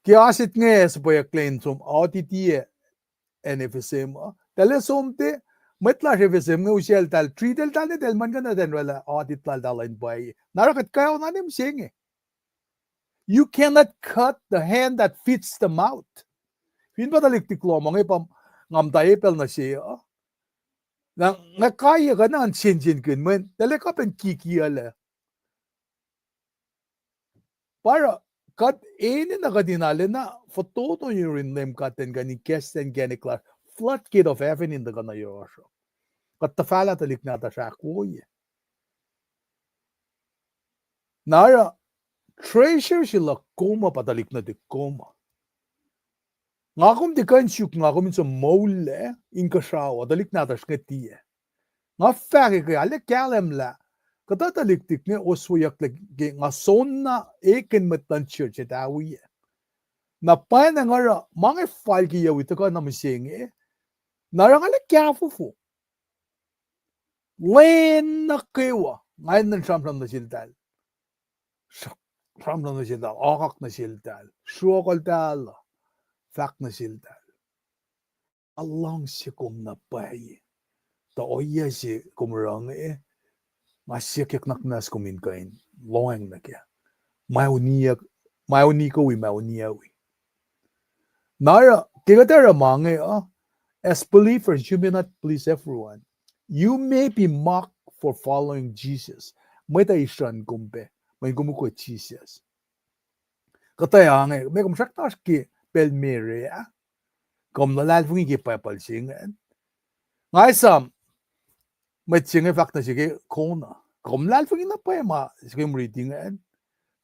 Ke aset inge suhpweyucklac in som audit-i acn FSM uh, tahl ac som tiac, mwet lasr FSM inge useltahl, treat-eltahl ne tahl muhlkuhnlah in oraclah audit laltahl uh in pwacye. Na oruh kuht kaona ne mihsenge. You cannot cut the hand that feeds the mouth. Fin pa tuhlihk tik lohm inge pa nga muhta epacl nuh se uh, na nga kaiyuck uh na in sensenkihn mweyen tahl ac kuh pac in kikiyuclac. Pa oruh kuht enenuh kuht in arulacna fototo yurin Leum God in kuh in ikacslah inkacnek lasr, floodgate of heaven in tuhkuh nuh yohrohsr uh. Kuht tuhfahlah tuhlihk nahtuhsr ahkwoye. Na oruh treasure se luhk kom uh pa tuhlihk nuhtihk kom uh. Nga kom tiac kuh in suk nga kom in som moullac inkuhsrao uh, tuhlihk nahtuhsr inge tiac. Nga fahk ke arlac kahlwem lah kuhtuh tuhlihk tik inge osweyucklac ke nga soenna ekihn mwet luhn church ac tawi. Na pwacnwacng oruh ma inge fal ke yuc wi tuhkuh na mihsenge, na oruh nga arlac kahfofo. Lwen nuh kwewa nga enenuh in sramsram nuh seltahl. Sramsram nuh seltahl, okak nuh seltahl, sruokuhltahl uh, fahk nuh seltahl, nga luhngse kom na pwacye. Tuh ohiyac se kom oruh inge, nga siyuck nuhnak muhnahs kom in kuh in lohacng nuh kac. Ma uni, ma uni kom wi, ma uni wi. Na oruh, ke kuht oruh ma inge uh, as believers, you may not please everyone. You may be mocked for following Jesus. Mwet uh isrucn kom pac mweyen kom ukwe Jisus. Kuhtuh ange, meac kom srackna oasr ke pacl Mary ah? Kom luhlahlfongi ke Bible se ingacn? Nga esam mwet se inge fahk nuh sihk ke kona, kom luhlahlfongi na pwacye ma sihk kom riti ingacn?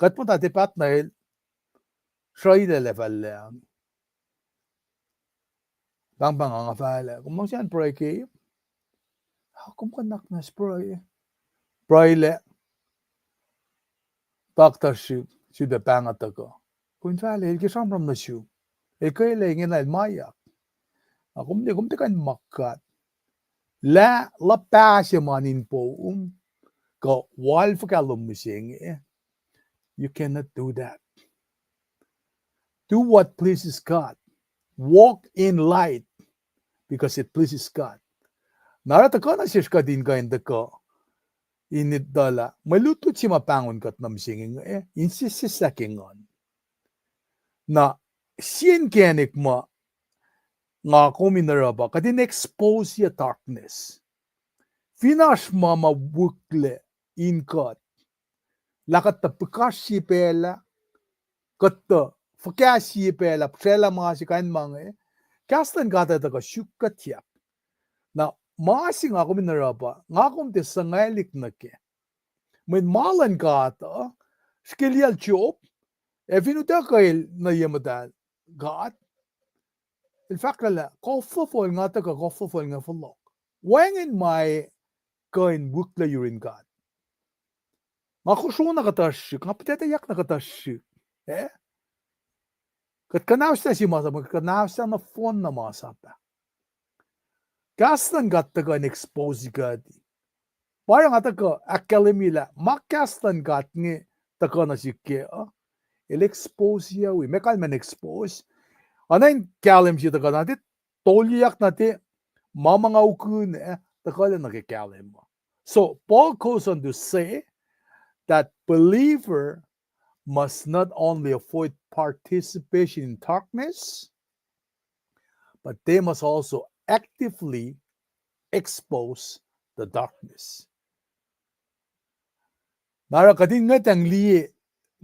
Kuht muhta tiac paht na el sruhilac lah fal lah pahngpahng nga fahlac, kom luhngse an pruhe ke, kom kuh nuhnak muhnahs pruhe. Pruhe lah, doctor srihk, srihpac pahng uh tuhkuh. Kom fin fahlac, el ke sramsram nuh sum. El kwelac ingena el mayak. Na kom ne, kom tiac kuh in ma God. Lah luhpah se ma in poum, kuh wal fuhkah lom mihsenge. You cannot do that. Do what pleases God. Walk in light, because it pleases God. Na oruh tuhkuh nuh sesr kuht in kuh in tuhkuh in etuh lah mwe lutlut se ma pahngon kuht nuh mihsenge inge, eh, in sesseslah ke nguhn. Na sie inkacnek ma nga kom in oruh pa kuht in expose darkness. Fin oasr ma ma wihklac in kuht, lah kuht tuh pihkasr sie pacl ah, kuht tuh fuhkah sie pacl ah, pihsraclah ma se kain ma inge, kahs luhn God uh tuhkuh suk kuhtyak. Na ma se nga kom in oruh pa, nga kom tiac suhngwaclihk nuh kac. Mweyen ma luhn God uh, srihke liyacl Job, ac fin utuckuh el nuh ye muhta God, el fahk lah, kof luhful nga tuhkuh, kof luhful nga fohlohk. Wacngihn ma kuh in wihklac yurin God. Nga kosro na kuhtuh srihk, nga puhtactayak na kuhtuh srihk. Eh? Kuht kuhnahoslah se masap, kuht kuhnahoslah nohfohn na masap ah. Kahs luhn God tuhkuh in expose kuht. Pa oruh nga tuhkuh ahkkahlwemye lah ma kahs luhn God inge tuhkuh nuh sihk kac uh, el expose wi, ma kalmac in expose. Oacna in kahlwem se tuhkuh na te, tolyak na te, ma ma nga ukun ah, tuhkuh lah nuh ke kahlwem uh. So Paul goes on to say that believer must not only avoid participation in darkness, but they must also actively expose the darkness. Na oruh kuht in ngwetacng liye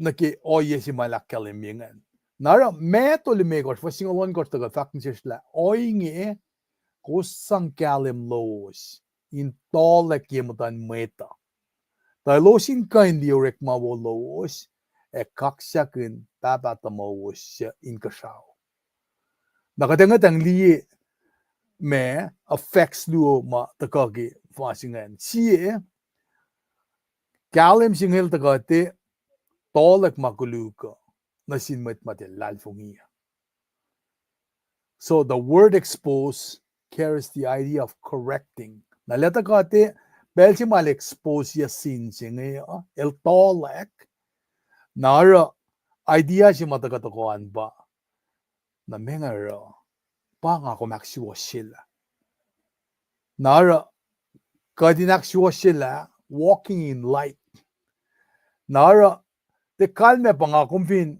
nuh ke ohiyac se ma el ahkkahlwemye ingacn. Na oruh Matthew limekohsr, fuhs singucul ohnkohsr tuhkuh fahk nuh sesr lah ohinge, kowos sang kahlwem lowos in tohlack ye muhtuhn mwet uh, tuh elos in kuh in liye orekma wo lowos ac kaksakihn Pahpah tuhmowos suc inkuhsrao. Na kuht ngwetacng liye ma effects luo ma tuhkuh ke fuhs ingacn. Sie, kahlwem se inge el tuhkuh te tohlack ma koluk uh nuh sin mwet ma tiac luhlahlfongi. So the word expose carries the idea of correcting. Na el tuhkuh te pacl se ma el expose-ya sin se inge uh, el tohlack. Na oruh idea se ma tuhkuh tohkoh an pa, na meac nga oruh, pa nga kom ahksuwohsyelah. Na oruh kuht in ahksuwohsyelah walking in light. Na oruh tiac kalmac pa nga kom fin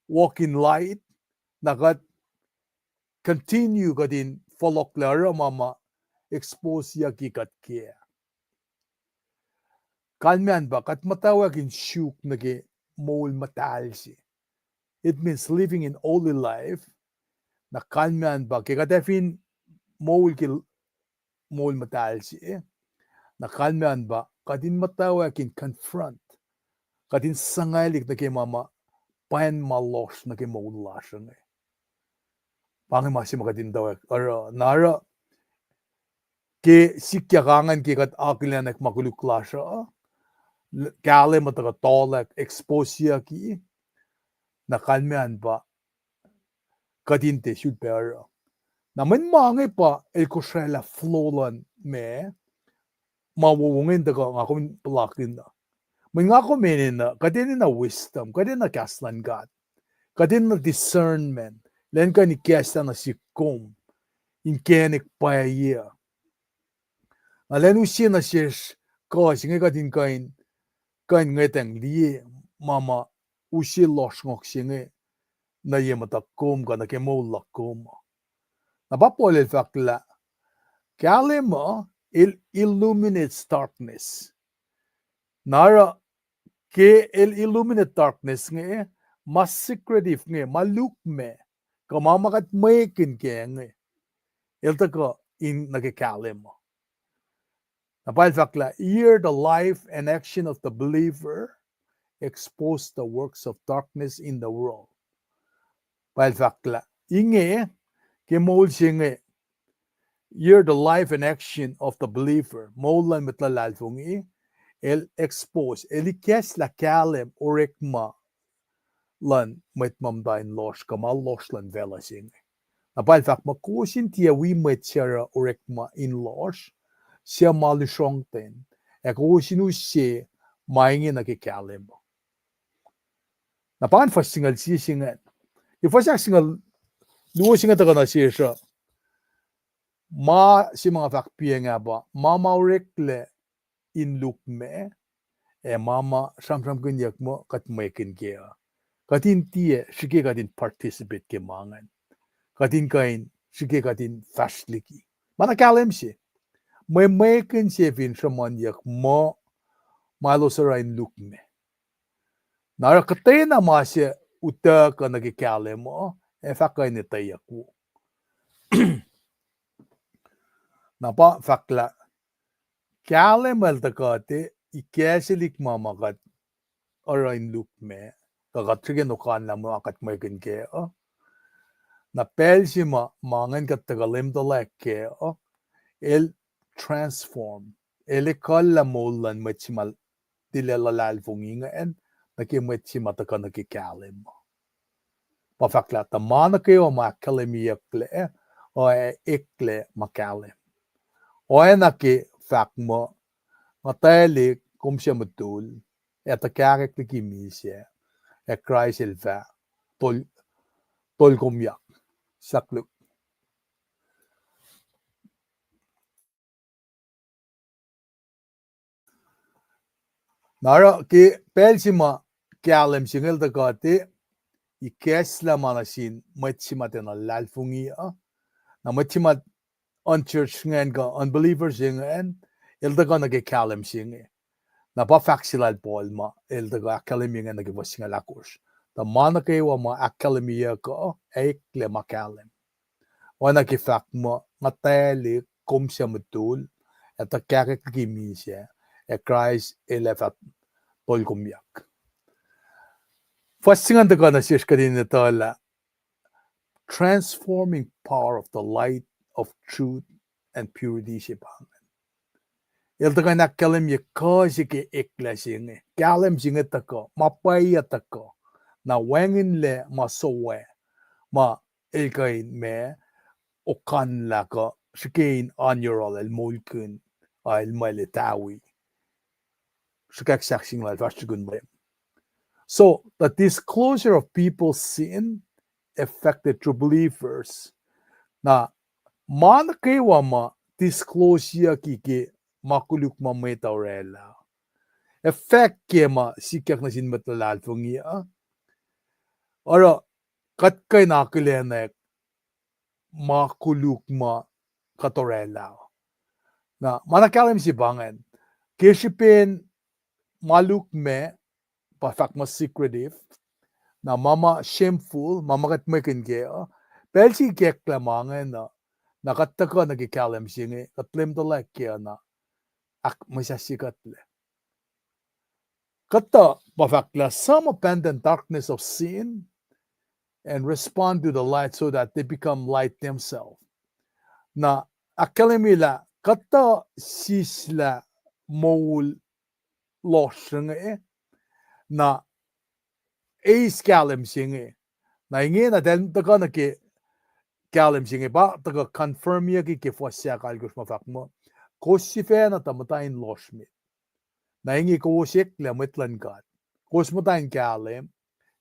walk in light, na kuht continue kuht in fohlohklac oruh ma ma expose-yucki kuht kac. Kalmac an pa kuht muhtwacwacack in suk nuh ke moul muhtahl se. It means living in holy life. Na kalmac an pa ke kuht ac fin moul ke moul muhtahl se, na kalmac an pa kuht in muhtwacwacack in confront, kuht in suhngwaclihk nuh ke ma ma pwacn ma lohsr nuh ke moul lasr inge. Pa inge ma se ma kuht in muhtwacwacack oruh, na oruh ke sikyak ingacn ke kuht akihlenak ma koluk lasr uh, kahlwem uh tuhkuh tohlack, expose-yucki, na kalmac an pa kuht in tiac sulpac oruh. Na mweyen ma inge pa el kosraclah flow luhn ma, ma wowo inge in tuhkuh nga kom in puhlakihn uh. Mweyen nga kom enenuh, kuht enenuh wisdom, kuht enenuh kahs luhn God, kuht enenuh discernment, lwen kuh in ikacslah nuh sihk kom inkacnek pwacye uh. Na lwen use nuh sesr kuh se inge kuht in kuh in, kuh in ngwetacng liye ma ma use lohsr ngohk se inge nuh ye muhtuhk kom kuh nuh ke moul luhk kom. Na pa Paul el fahk lah kahlwem uh, it illuminates darkness. Na oruh ke el illuminate darkness inge, ma secretive inge, ma lukmac, kuh ma ma kuht mwekihn kac inge, el tuhkuh in nuh ke kahlwem uh. Na pa el fahk lah, here the life and action of the believer expose the works of darkness in the world. Pa el fahk lah inge, ke moul se inge, here the life and action of the believer, moul luhn mwet luhlahlfongi, el expose, el ikacslah kahlwem orekma luhn mwet ma muhta in lohsr kuh ma lohsr luhn facluh se inge. Na pa el fahk muh kowos in tiac wi mwet suc oruh orekma in lohsr, suc ma lusrohngten, ac kowos in use ma inge nuh ke kahlwem uh. Na pa ngan fuhs singucul sie se ingacn. Ke fuhs ahk singucul luo se inge tuhkuh nuh sesr uh, ma se ma nga fahk piacng ah pa ma ma oreklac in lukmac, ac ma ma sramsramkihnyuck muh kuht mwekihn kac uh. Kuht in tiac srihke kuht in participate ke ma ingacn. Kuht in kuh in srihke kuht in fahsr liki. Ma na kahlwem se. Mwe mwekihn se fin sruhmuhnyuck muh ma elos oruh in lukmac. Na oruh kuhtwena ma se utuckuh nuh ke kahlwem uh, ac fah kuh in etweyuck wo. Na pa fahk lah kahlwem el tuhkuh te ikacslah liki ma ma kuht oruh in lukmac, kuh kuht srihke in okanlah muh kuht mwekihn kac uh. Na pacl se ma ma ingacn kuht tuhkuh leum tuhlac kac uh, el transform, el ekuhllah moul luhn mwet se ma tilac luhlahlfongi ingacn nuh ke mwet se ma tuhkuh nuh ke kahlwem uh. Pa fahk lah tuh ma nuh kwewa ma ahkkahlwemyeyucklac uh, ac eklac ma kahlwem. Oacna ke fahk muh, nguhtwaclihk kom suc mutul, ac tuh kahkwack liki misac, ac Kraist el fah tol-, tolkomyak. Sakluk. Na oruh ke pacl se ma kahlwem se inge el tuhkuh te, ikacslah ma nuh sin mwet se ma tiacna luhlahlfongi uh. Na mwet se ma unchurched ingacn kuh unbelievers ingacn, el tuhkuh nuh ke kahlwem se inge. Na pa fahk se lal Paul ma el tuhkuh ahkkahlwemye ingacn nuh ke fuhs singucul ahkosr. Tuh ma nuh kwewa ma ahkkahlwemyeyuck uh, ac eklac ma kahlwem. Oacna ke fahk muh, nguhtwaclihk kom suc mutul, ac tuh kahkwack liki misac, ac Kraist el ac fah tolkomyak. Fuhs se ingacn tuhkuh nuh sesr kuht in etuh lah transforming power of the light of truth and purity se pa ingacn. El tuhkuh in ahkkahlwemye kuh se ke eklac se inge, kahlwem se inge tuhkuh, ma pwacye tuhkuh. Na wacngihnlac ma sowac, ma el kuh in ma okanlah kuh srihke in oan yohrohl el moulkihn, a el muh el etawi srihkack sahk singucul fahsr tukun mwe. So, the disclosure of people's sin affected true believers. Na, ma nuh kwewa ma discloseyucki ke ma koluk ma mwet uh orwaclah, affect ke ma sikyak nuh sin mwet luhlahlfongi uh. Oruh, kuht kuh in akihlenak ma koluk ma kuht orwaclah. Na, ma na kahlwem se pa ingacn. Ke srihpen ma lukmac, pa fahk muh secretive, na ma ma shameful, ma ma kuht mwekihn kac uh, pacl se ikacklah ma ingacn uh, na kuht tuhkuh nuh ke kahlwem se inge, kuht leum tuhlac kac uh na, ahkmwesahsye kuhtlac. Kuhtuh pa fahk lah some abandon darkness of sin and respond to the light so that they become light themselves. Na ahkkahlwemye lah kuhtuh sislah moul lohsr inge, na eis kahlwem se inge. Na ingena tahl tuhkuh nuh ke kahlwem se inge pa tuhkuh confirmyucki ke fuhs se ahkalkosr ma fahk muh, kowos sifacna tuh muhta in lohsr met. Na inge kowos eklac mwet luhn God. Kowos muhta in kahlwem.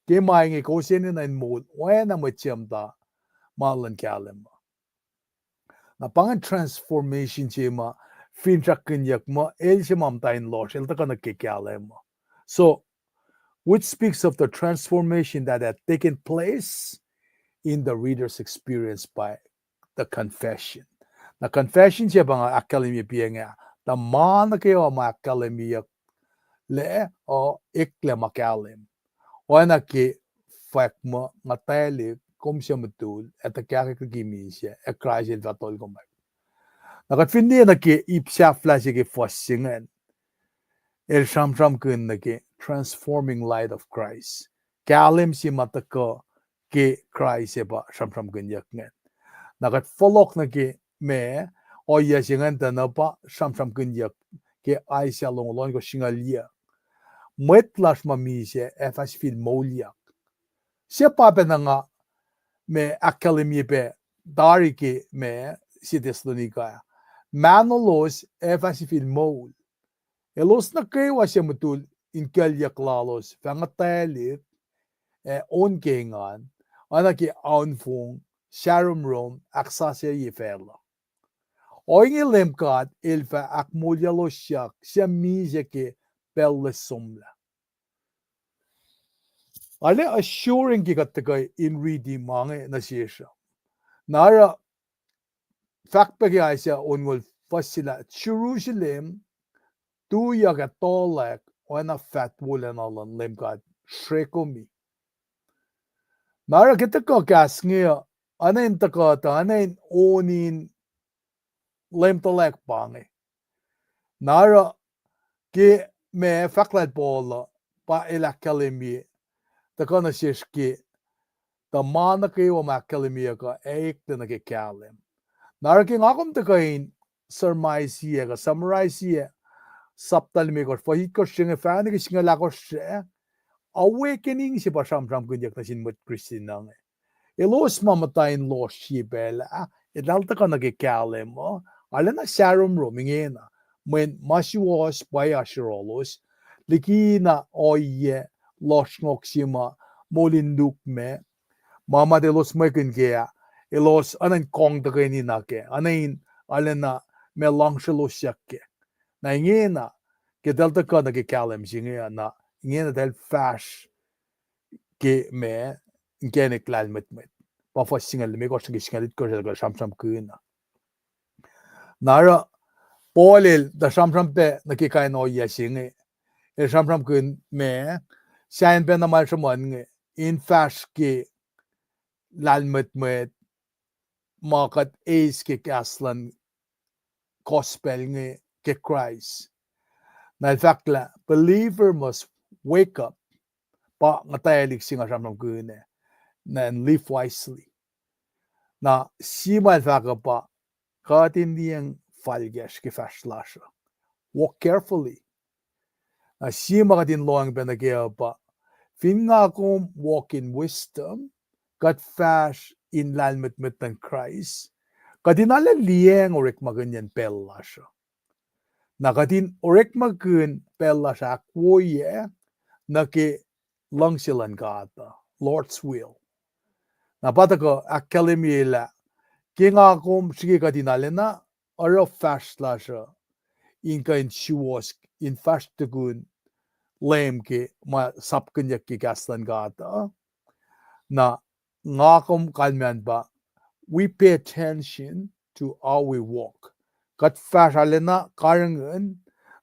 Ke ma inge kowos enenuh in moul oacna mwet se muhta ma luhn kahlwem uh. Na pa ingacn transformation se ma finsrakkihnyuck muh el se ma muhta in lohsr, el tuhkuh nuh ke kahlwem uh. So, which speaks of the transformation that had taken place in the reader's experience by the confession. Na confession se pa nga ahkkahlwemye piacng ah, tuh ma nuh kwewa ma ahkkahlwemyeyucklac uh eklac ma kahlwem. Oacna ke fahk muh, nguhtwaclihk kom suc mutul, ac tuh kahkwack liki misac, ac Kraist el fah tolkomyak. Na kuht fin liye nuh ke ip sahflah se ke fuhs se ingacn, el sramsramkihn nuh ke transforming light of Christ. Kahlwem se ma tuhkuh ke Kraist ac pa sramsramkihnyuck ingacn. Na kuht fohlohk nuh ke ma, ohiyac se ingacn tuh na pa sramsramkihnyuck ke Isaiah longoul ohnkohsr singucul yuc. Mwet lasr ma misac ac fah sifil moulyak. Se pa pacna nga ma ahkkahlwemye pac tari ke ma sie Thessalonica. Mahnolos ac fah sifil moul. Elos nuh kwewa suc mutul in kuclyuck lalos fah nguhtwaclihk ac on ke engan, oacna ke aunfong, saromrom, ahksasucye facluh. Ohinge Leum God El fah ahkmoulyaclosyak suc misac ke pacl lowos somlah. Arlac assuring ke kuht tuhkuh in riti ma inge nuh sesr uh. Na oruh fahk pac ke Isaiah onngoul fuhs se lah Jerusalem tuyak ac tohlack oacna faht wolacna luhn Leum God sreko mi. Na oruh ke tuhkuh kahs inge uh, oacna in tuhkuh tuh, oacna in on in Leum tuhlack pa inge. Na oruh ke ma fahk lal Paul uh, pa el ahkkahlwemye tuhkuh nuh sesr ke tuh ma nuh kwewa ma ahkkahlwemyeyuck uh eklac nuh ke kahlwem. Na oruh ke nga kom tuhkuh in surmise-ye kuh summarize-ye sapta limekohsr, fuhs itkohsr se inge fahk nuh ke singucul ahkosr ah, awakening se pa sramsramkihnyuck nuh sin mwet Kristin inge. Elos ma muhta in lohsrye pacl ah, eltahl tuhkuh nuh ke kahlwem uh, arulacna saromrom ingena, mweyen ma suwohs pwacye oasr yohrohlos, likina ohiyac lohsr ngohk se ma moul in lukmac, ma ma elos mwekihn kac ah, elos oacna in kong tuhkweni na kac, oacna in arulacna ma luhngsrelosyak kac. Na ingena, ke eltahl tuhkuh nuh ke kahlwem se inge uh, na ingena eltahl fahsr ke ma inkacnek lahlmwetmwet. Pa fuhs singucul limekohsr nuh ke singucul itkohsr el kuh sramsramkihn. Na oruh Paul el tuh sramsram pac nuh ke kain ohiyac se inge. El sramsramkihn ma, sahyacn pacna ma el sruhmuhn inge, in fahsr ke lahlmwetmwet, ma kuht eis ke kahs luhn gospel inge ke Kraist. Na el fahk lah believer must wake up. Pa nguhtwaclihk se nga sramsramkihn ah, na in live wisely. Na sie ma el fahk uh pa, kuht in liyacacng falkacsr ke fahsr lasr uh. Walk carefully. Na sie ma kuht in lohacng pac nuh kac uh pa, fin nga kom walk in wisdom, kuht fahsr in lahlmwetmwet luhn Kraist, kuht in arlac liyacacng orekmakihnyacn pacl lasr uh. Na kuht in orekmakihn pacl lasr ahkwoyac nuh ke luhngse luhn God uh, Lord's will. Na pa tuhkuh ahkkahlwemye lah ke nga kom srihke kuht in arulacna oruh fahsr lasr uh in kuh in suwohs in fahsr tukun Leum ke ma sapkihnyuck ke kahs luhn God uh. Na nga kom kalmac an pa, we pay attention to how we walk. Kuht fahsr arulacna karihngihn,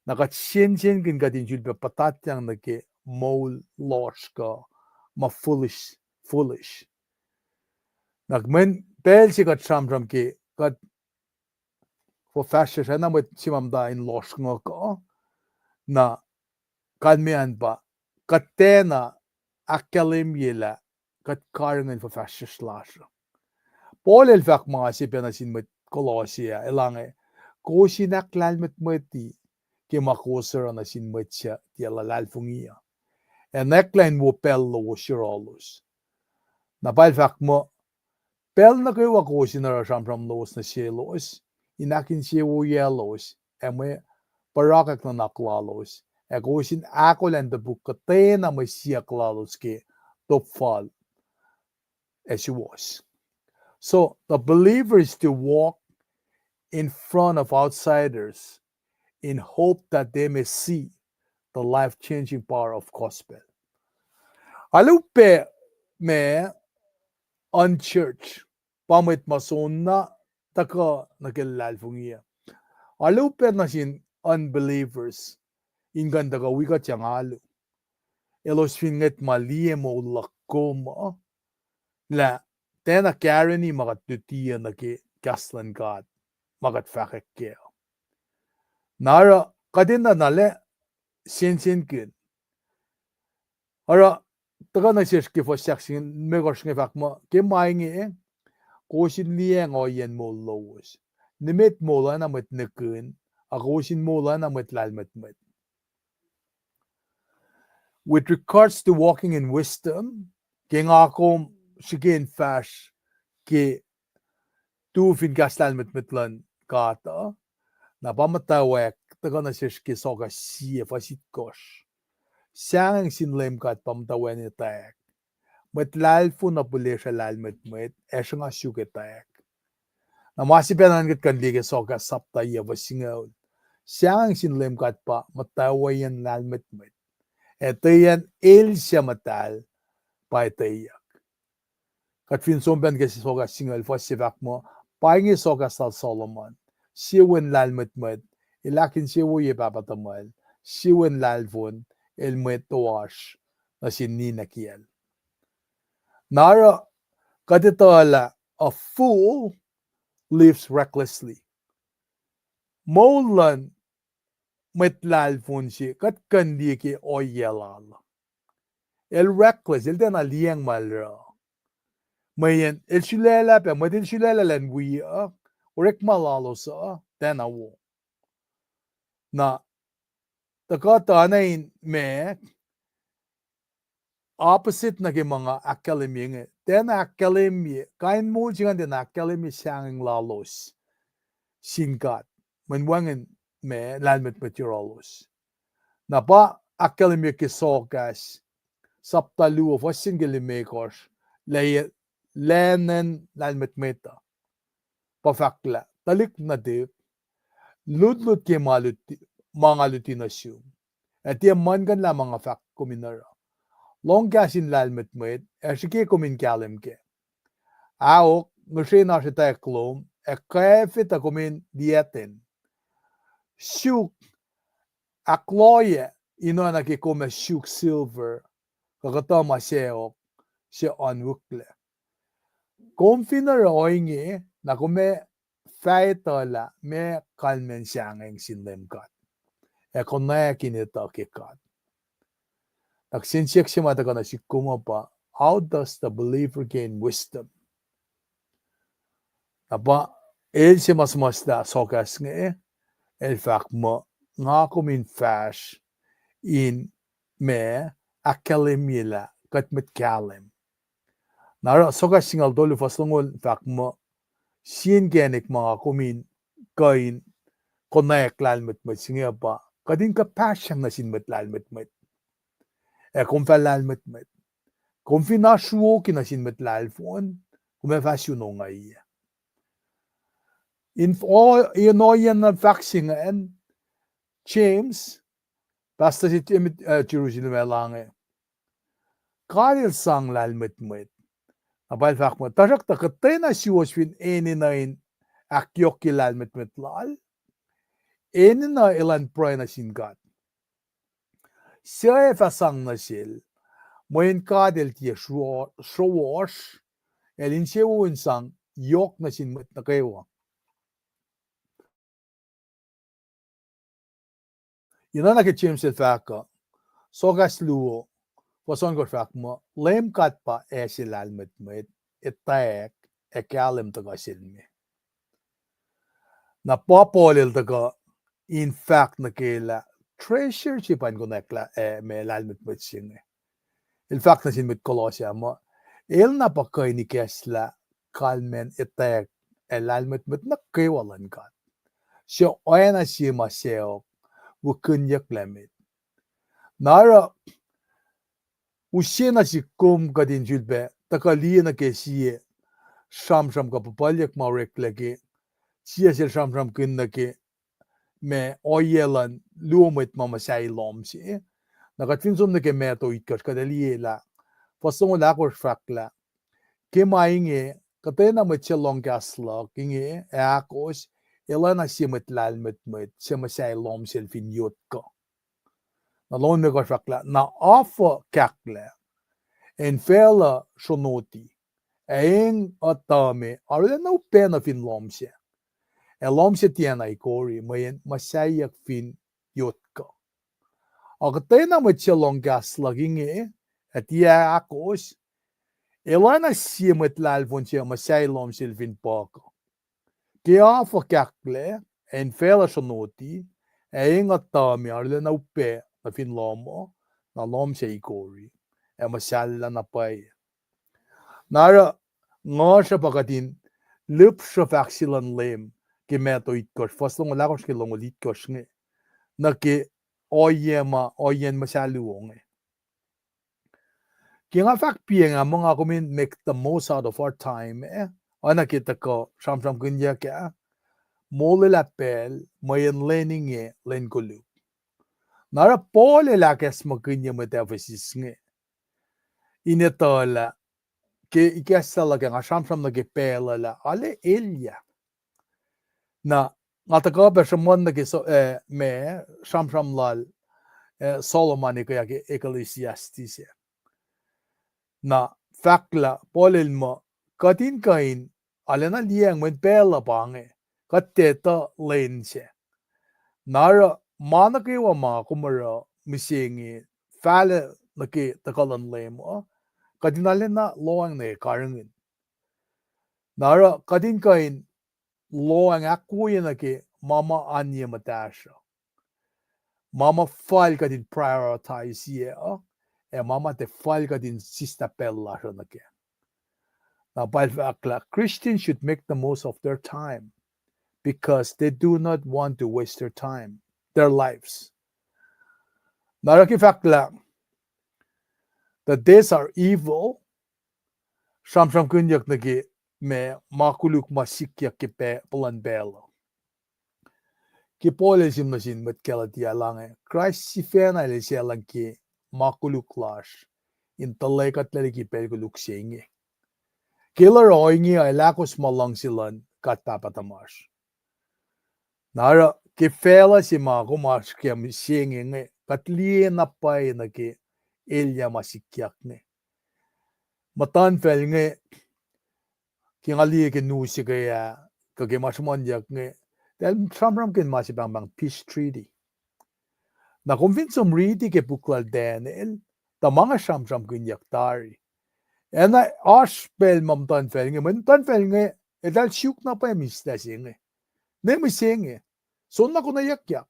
na kuht sensenkihn kuht in sulpac puhtatyang nuh ke moul lohsr kuh ma foolish, foolish. Na mweyen pacl se kuht sramsram ke kuht fuhfahsryucsr, oacna mwet se ma muhta in lohsr nguhk uh, na kalmac an pa kuht tiacna ahkkahlwemye lah kuht karihngihn fuhfahsryucsr lasr uh. Paul el fahk ma se pacna sin mwet Kolosse ah, elange, kowos in ahklahlmwetmweti ke ma kowos oruh nuh sin mwet suc tiac luhlahlfongi uh, ac nwacklah in wo pacl lowos yohrohlos. Na pa el fahk muh, pacl nuh kwewa kowos in oruh sramsram lowos nuh selos, in ahkinsewowoyaclos, ac mwe puhrakwack nuhnak lalos, ac kowos in ahkolah in topuk kuhtwena mwe siyuck lalos ke top fal ac suwohs. So the believer is to walk in front of outsiders in hope that they may see the life-changing power of gospel. Arlac upac ma unchurched, pa mwet ma soenna tuhkuh nuh ke luhlahlfongi uh. Arlac upac nuh sin unbelievers in kuh in tuhkuh wi kuht yang alu. Elos fin ngwet ma liye moul luhk kom uh, lah tiacna kareni ma kuht luti uh nuh ke kahs luhn God, ma kuht fahkwack kac. Na oruh kuht enenuh na lah sensenkihn. Oruh tuhkuh nuh sesr ke fuhs ahksingucul limekohsr inge fahk muh, ke ma inge, kowos in liyacacng ohiyacn moul lowos. Nimet moul oacna mwet nihkihn, ac kowos in moul oacna mwet lahlmwetmwet. With regards to walking in wisdom, Ke nga kom srihke in fahsr ke tu fin kahs lahlmwetmwet luhn God uh, na pa muhtwacwacack tuhkuh nuh sesr ke Sohkahs sie fuhs itkohsr. Sahngweng sin Leum God pa muhtwacwacack etwacack. Mwet lahlfon uh pihlesruh lahlmwetmwet, ac sruhnga suk etwacack. Na ma se pacna kuht kuh in liye ke Sohkahs sapta yac fuhs singucul. Sahngweng sin Leum God pa muhtwacwacack lahlmwetmwet, ac etweyacn El suc muhtahl pa etweyuck. Kuht fin som pacna ke Sohkahs singucul fuhs se fahk muh, pa inge sohkahs lal Solomon, sie wen lahlmwetmwet, el ahkinsewowoye pahpah tuhmwacl, sie wen lahlfon, el mwe toasr nuh sin ninac kiyacl. Na oruh kuht etuh lah a fool lives recklessly. Moul luhn mwet lahlfon se kuht kuh in liye ke ohiyac lal. El reckless, el tiacna liyacacng ma el oruh. Mweyen el sulaclah pac, mwet el sulaclah elan wiyuck, orekma lalos uh tiacna wo. Na tuhkuh tuh na in ma opposite nuh ke ma nga ahkkahlwemye inge, tiacna ahkkahlwemye, kain moul se ingacn tiacna ahkkahlwemye sahngweng lalos sin God, mweyen wacngihn ma lahlmwetmwet yohrohlos. Na pa ahkkahlwemye ke Sohkahs sapta luo fuhs se ke limekohsr, lah lacnen lahlmwetmwet uh pa fahk lah, tuhlihk nuhtihk, lutlut ke ma nga luti nuh sum, ac tiac muhlkuhnlah ma nga fahk kom in oruh. Lohng kahs in lahlmwetmwet, ac srihke kom in kahlwem kac. Ahok, ngihsre in oasr etwacack lom, ac kwacfe tuh kom in liyacten. Suk ahkloyac in oacna ke kom ac suk silver, kuh kuhtuh ma sacohk se oan wihklac. Kom fin oruh ohinge, na kom ac fah etuh lah meac kalmacn sahngweng sin Leum God, ac konwacack in etuh ke God. Na kihsen siyuck se ma tuhkuh nuh sihk kom uh pa, how does the believer gain wisdom? Na pa el se ma suhmuhslah Sohkahs inge, el fahk muh, nga kom in fahsr in ma ahkkahlwemye lah kuht mwet kahlwem. Na oruh Sohkahs singucul tolu fuhs longoul fahk muh, sie inkacnek ma nga kom in kuh in konwacack lahlmwetmwet se inge pa kuht in kuhpahsryang nuh sin mwet lahlmwetmwet, ac kom fah lahlmwetmwet. Kom fin asruoki nuh sin mwet lahlfon, kom ac fah sun ongaiyac. In ohiyacn fahk se ingacn, James, pastor se Jerusalem ah, el ange, God El sang lahlmwetmwet. Na pa el fahk muh, tuhsruhktuh kuhtwena suwos fin enenuh in ahkyohkye lahlmwetmwet lal, enenuh elan pruhe nuh sin God, suc ac fah sang nuh sel, mweyen God El tiac sruohwohsr, El insewowo in sang yohk nuh sin mwet nuh kwewa. Ina nuh ke James el fahk uh, Sohkahs luo fuhs ohnkohsr fahk muh, Leum God pa ase lahlmwetmwet, etwacack, ac kahlwem tuhkuh sel me. Na pa Paul el tuhkuh in fahk nuh ke lah treasure se pa in konwacack lah, eh, ma lahlmwetmwet se inge. El fahk nuh sin mwet Kolosse muh, el na pa kuh in ikacslah kalmacn etwacack ac lahlmwetmwet nuh kwewa luhn God, suc oacna sie ma sacohk, wikihnyucklac met. Na oruh use nuh sihk kom kuht in sulpac tuhkuh liye nuh ke sie sramsram kuh puhpuhlyuck ma oreklac ke, sie sel sramsramkihn nuh ke ma ohiyac luhn luo mwet ma muhsahi lohm se. Na kuht fin som nuh ke Matthew itkohsr, kuht ac liye lah fuhs longoul ahkosr fahk lah, ke ma inge, kuhtwena mwet suc lohng kahs luhk inge ac ahkos, el oacna sie mwet lahlmwetmwet suc muhsahi lohm sel fin yot kuh. Na longoul limekohsr fahk lah, na ofah kahklac, ac in facluh sronoti, ac eng uh tuhme arulacna upac nuh fin lohm sac, ac lohm sac tiacna ikori, mweyen muhsahiyuck fin yot kuh. Ac kuhtwena mwet suc lohng kahs luhk inge, ac tiac ahkos, el oacna sie mwet lahlfon suc muhsahi lohm sel fin puhk uh. Ke ofah kahklac, ac in facluh sronoti, ac eng uh tuhme arulacna upac nuh fin lohm uh, na lohm sac ikori, ac muhsahllah na pwacye. Na oruh, nguhsr uh pa kuht in lihpsruh fahk se luhn Leum ke Matthew itkohsr, fuhs longoul ahkosr ke longoul itkohsr inge, nuh ke ohiyac ma, ohiyacn muhsahlfongi inge. Ke nga fahk piac nga muh nga kom in make the most out of our time, eh? Oacna ke tuhkuh sramsramkihnyuck ah, molwelah pacl, mweyen lwen inge lwen koluk. Na oruh Paul el ahkacsmakihnye mwet Ephesus inge in etuh lah, ke ikacslah luhk ah nga sramsram nuh ke pacl uh lah arlac elyah. Na nga tuhkuh pac sruhmuhn nuh ke so-, eh, ma, sramsram lal, eh, Solomon ekuh ke Ecclesiastes ah. Na fahk lah Paul el muh, kuht in kuh in arulacna liyacacng mweyen pacl uh pa inge, kuht tiac etuh lwen sac. Na oruh ma nuh kwewa ma kom oruh mihsenge, fahlac nuh ke tuhkuh luhn Leum uh, kuht in arulacna lohacng nuh ke karihngihn. Na oruh kuht in kuh in lohacng ahkwoye nuh ke ma ma oan ye muhtahsr uh. Ma ma fal kuht in prioritize-ye uh, ac ma ma tiac fal kuht in sislah pacl lasr uh nuh kac. Na Paul fahk lah Christians should make the most of their time because they do not want to waste their time, their lives. Na oruh ke fahk lah the days are evil, sramsramkihnyuck nuh ke ma, ma koluk ma sikyak ke pa-, puhlan pacl uh. Ke Paul el sihm nuh sin mwet Galatia, el ange, Kraist sifacna el eisaclacng ke ma koluk lasr in tuhlac kuht liki pacl koluk se inge. Ke el oruh ohinge uh el ahkos ma luhngse luhn God Pahpah tuhmasr. Na oruh ke facluh se ma kom oasr ke mihsenge inge, kuht liye na pwacye nuh ke elyah ma sikyak inge. Muhtuhnfacl inge, ke nga liye ke news se ke ah, kuh ke ma sruhmuhnyuck inge, eltahl sramsramkihn ma se pahngpahng peace treaty. Na kom fin som riti ke puk lal Daniel, tuh ma inge sramsramkihnyuck tari. Ac na oasr pacl ma muhtuhnfacl inge, mweyen muhtuhnfacl inge, eltahl suk na pwacye mihslac se inge. Ne mihsenge, soenna konweyuckyak.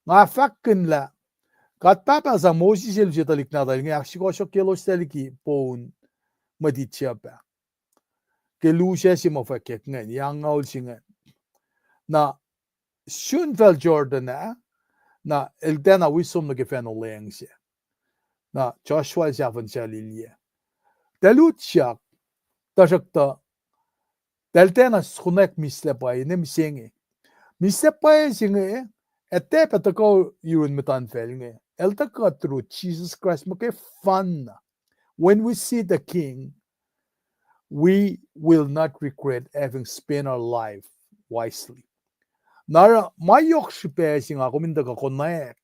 Nga fahkkihn lah God Pahpah sang Moses el use tuhlihk nahtuhl inge ahksukohsohkyelos liki poun mwet Egypt ah. Ke lusac se ma fwackyuck ingacn, yac angngaul se ingacn. Na sun facl Jordan ah, na el tiacna wi som nuh ke facn olweacng se. Na Joshua el sahfuhn sahflahiyac. Eltahl utyak, tuhsruhktuh, eltahl tiacna konwacack mihslac pwacye, ne mihsenge. Mihslac pwacye se inge, ac tiac pac tuhkuh yurin muhtuhnfacl inge. El tuhkuh through Jesus Christ muhkwena. When we see the King, we will not regret having spent our life wisely. Na oruh ma yohk srihpac se nga kom in tuhkuh konwacack,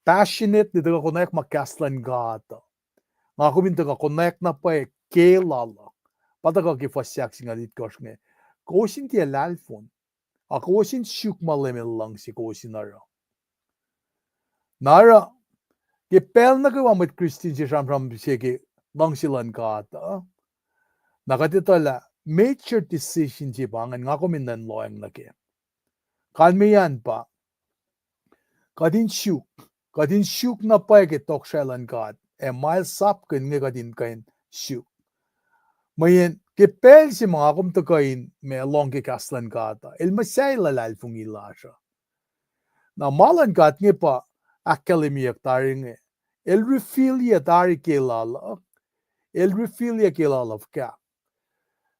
passionately tuhkuh konwacack ma kahs luhn God uh. Nga kom in tuhkuh konwacack na pwacye ke lal uh. Pa tuhkuh ke fuhs ahksingucul itkohsr inge. Kowos in tiac lahlfon, a kowos in suk ma Leum El luhngse kowos in oruh. Na oruh, ke pacl nuh kwewa mwet Christian se sramsram se ke luhngse luhn God uh, na kuht etuh lah major decision se pa ingacn nga kom in nuhnlohacng nuh kac. Kalmeyac an pa, kuht in suk, kuht in suk na pwacye ke tohkohsrahi luhn God, ac ma El sapkihn inge kuht in kuh in suk. Mweyen ke pacl se ma nga kom tuhkuh in ma lohng ke kahs luhn God uh, El muhsahi luhlahlfongi lasr uh. Na ma luhn God inge pa ahkkahlwemyeyuck tari inge, El reveal-ye tari ke lal uh, El reveal-ye ke lal uh fuhkah.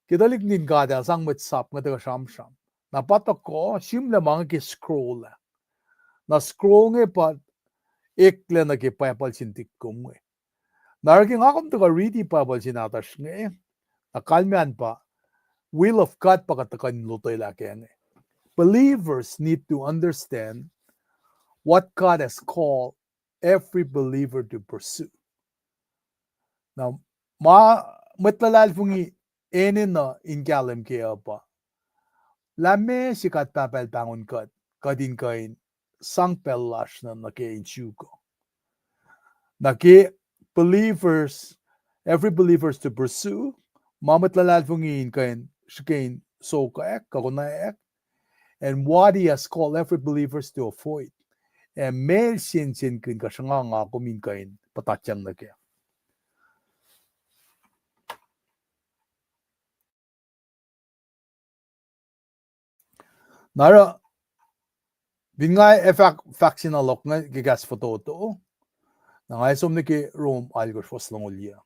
Ke tuhlihk nuhtin God ah sang mwet sap inge tuhkuh sramsram. Na pa tuhkuh, sihmlac ma inge ke scroll ah. Na scroll inge pa eklac nuh ke Bible sin tikkom inge. Na oruh ke nga kom tuhkuh riti Bible se nahtuhsr inge, na kalmeyac an pa, will of God pa kuht tuhkuh in lotwelah kac inge. Believers need to understand what God has called every believer to pursue. Na ma mwet luhlahlfongi enenuh in kahlwem kac uh pa, lah meac se God Pahpah El pahngon kuht, kuht in kuh in sang pacl lasr nuh, nuh ke in suk uh. Na ke believers, every believers to pursue, ma mwet luhlahlfongi in kuh in srihke in sokwack, kuh konwacack, and what He has called every believers to avoid. Ac meac El sensenkihn kuh sruhnga nga kom in kuh in puhtatyang nuh kac. Na oruh, fin nga ac fahk, fahk se na luhk inge ke kahs fototo, na nga ac som nuh ke Rom alkosr fuhs longoul yuh.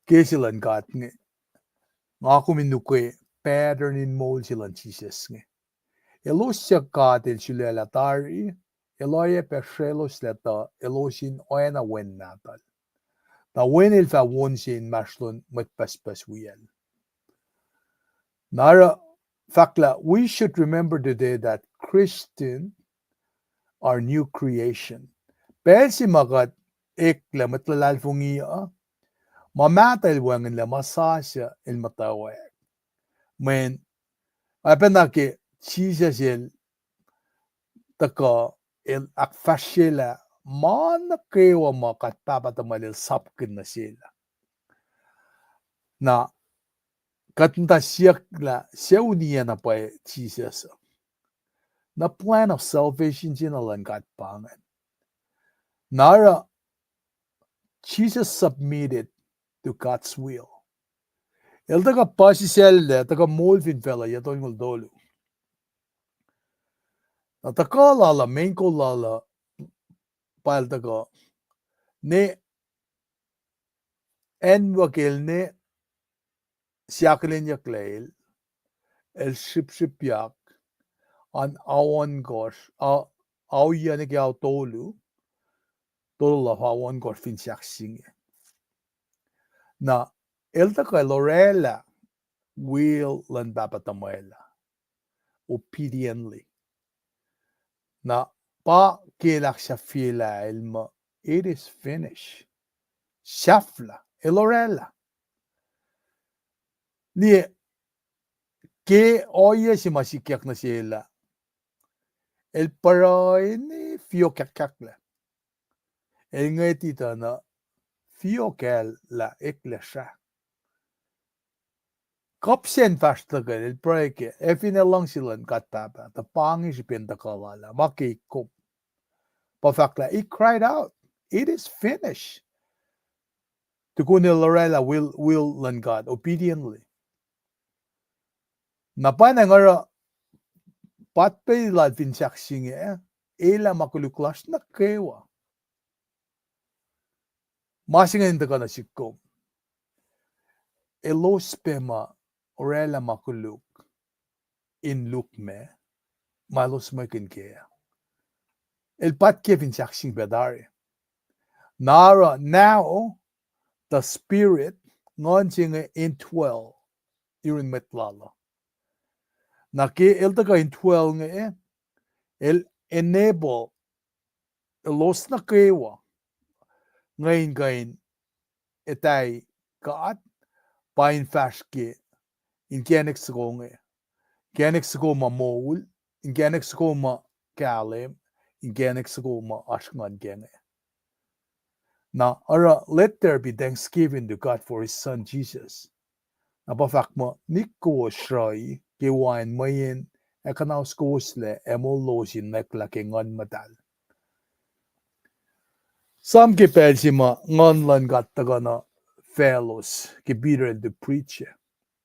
Ke se luhn God inge, nga kom in ukwe pattern in moul se luhn Jisus inge. Elos suc God El sulaclah tari, El oacyacpac srwacloslac tuh elos in oacna Wen Nahtuhl. Na Wen El fah won se inmahsrlon mwet pucspucs wiyacl. Na oruh fahk lah, we should remember today that Christian are new creation. Pacl se ma kuht eklac mwet luhlahlfongi uh, ma mahtuh El wacngihnlac, ma sasuc El muhtwacwacack. Mweyen, oacpacna ke Jisus El tuhkuh, El ahkfahsryelah ma nuh kwewa ma God Pahpah tuhmwacl El sapkihn nuh Sel ah. Na kuht muhta siyuck lah suc uni na pwacye Jisus uh. Na plan of salvation se na luhn God pa ingacn. Na oruh Jesus submitted to God's will. El tuhkuh puhsisacllac, tuhkuh moul fin facluh yac tolngoul tolu. Na tuhkuh lal uh, main goal lal uh, pa El tuhkuh, ne acnwuck El ne se akihlenyucklac El, El srihpsrihpyak an ao ohnkohsr, a-, ao yuc nuh ke ao tolu, tolu luo ao ohnkohsr fin sahk se inge. Na El tuhkuh El oraclah will luhn Pahpah tuhmwacl ah obediently. Na pa ke El ahksahfyelah El muh, it is finished. Sahflah, El oraclah. Liye, ke ohiyac se ma sikyak nuh Sel ah, El pruhe in fiokahkkahklac. El ngwetituh na fiokacl lah eklac srah. Kuhp sacn fahsr tuhkuh, El pruhe kac, ac fin El luhngse luhn God Pahpah, tuh pa inge srihpen tuhkuh lal ah, ma keik kom. Pa fahk lah, He cried out, it is finished. Tukun El oraclah will, will luhn God, obediently. Na pa na nga oruh, pahtpaht lal fin sahk se inge, elah ma koluk lasr nuh kwewa. Ma se inge in tuhkuh nuh sihk kom. Elos pac ma oraclah ma koluk in lukmac, ma elos mwekihn kac. El paht ke fin sahk se inge pac tari. Na oruh now, the Spirit, Nguhn se inge indwell yurin mwet lal uh. Na ke El tuhkuh indwell inge, El enable elos nuh kwewa nge in kuh in etahi God, pa in fahsr ke inkacnek soko inge, inkacnek soko ma moul, inkacnek soko ma kahlwem, inkacnek soko ma oasr nguhn kac inge. Na oruh, let there be thanksgiving to God for His Son Jesus. Na pa fahk muh, nik kowos sruhi ke wacngihn mweyen ac kuhnaus kowoslac ac moul lowos in nwacklah ke Nguhn Muhtahl. Sam ke pacl se ma Nguhn luhn God tuhkuh nuh faclos ke Peter el to preach,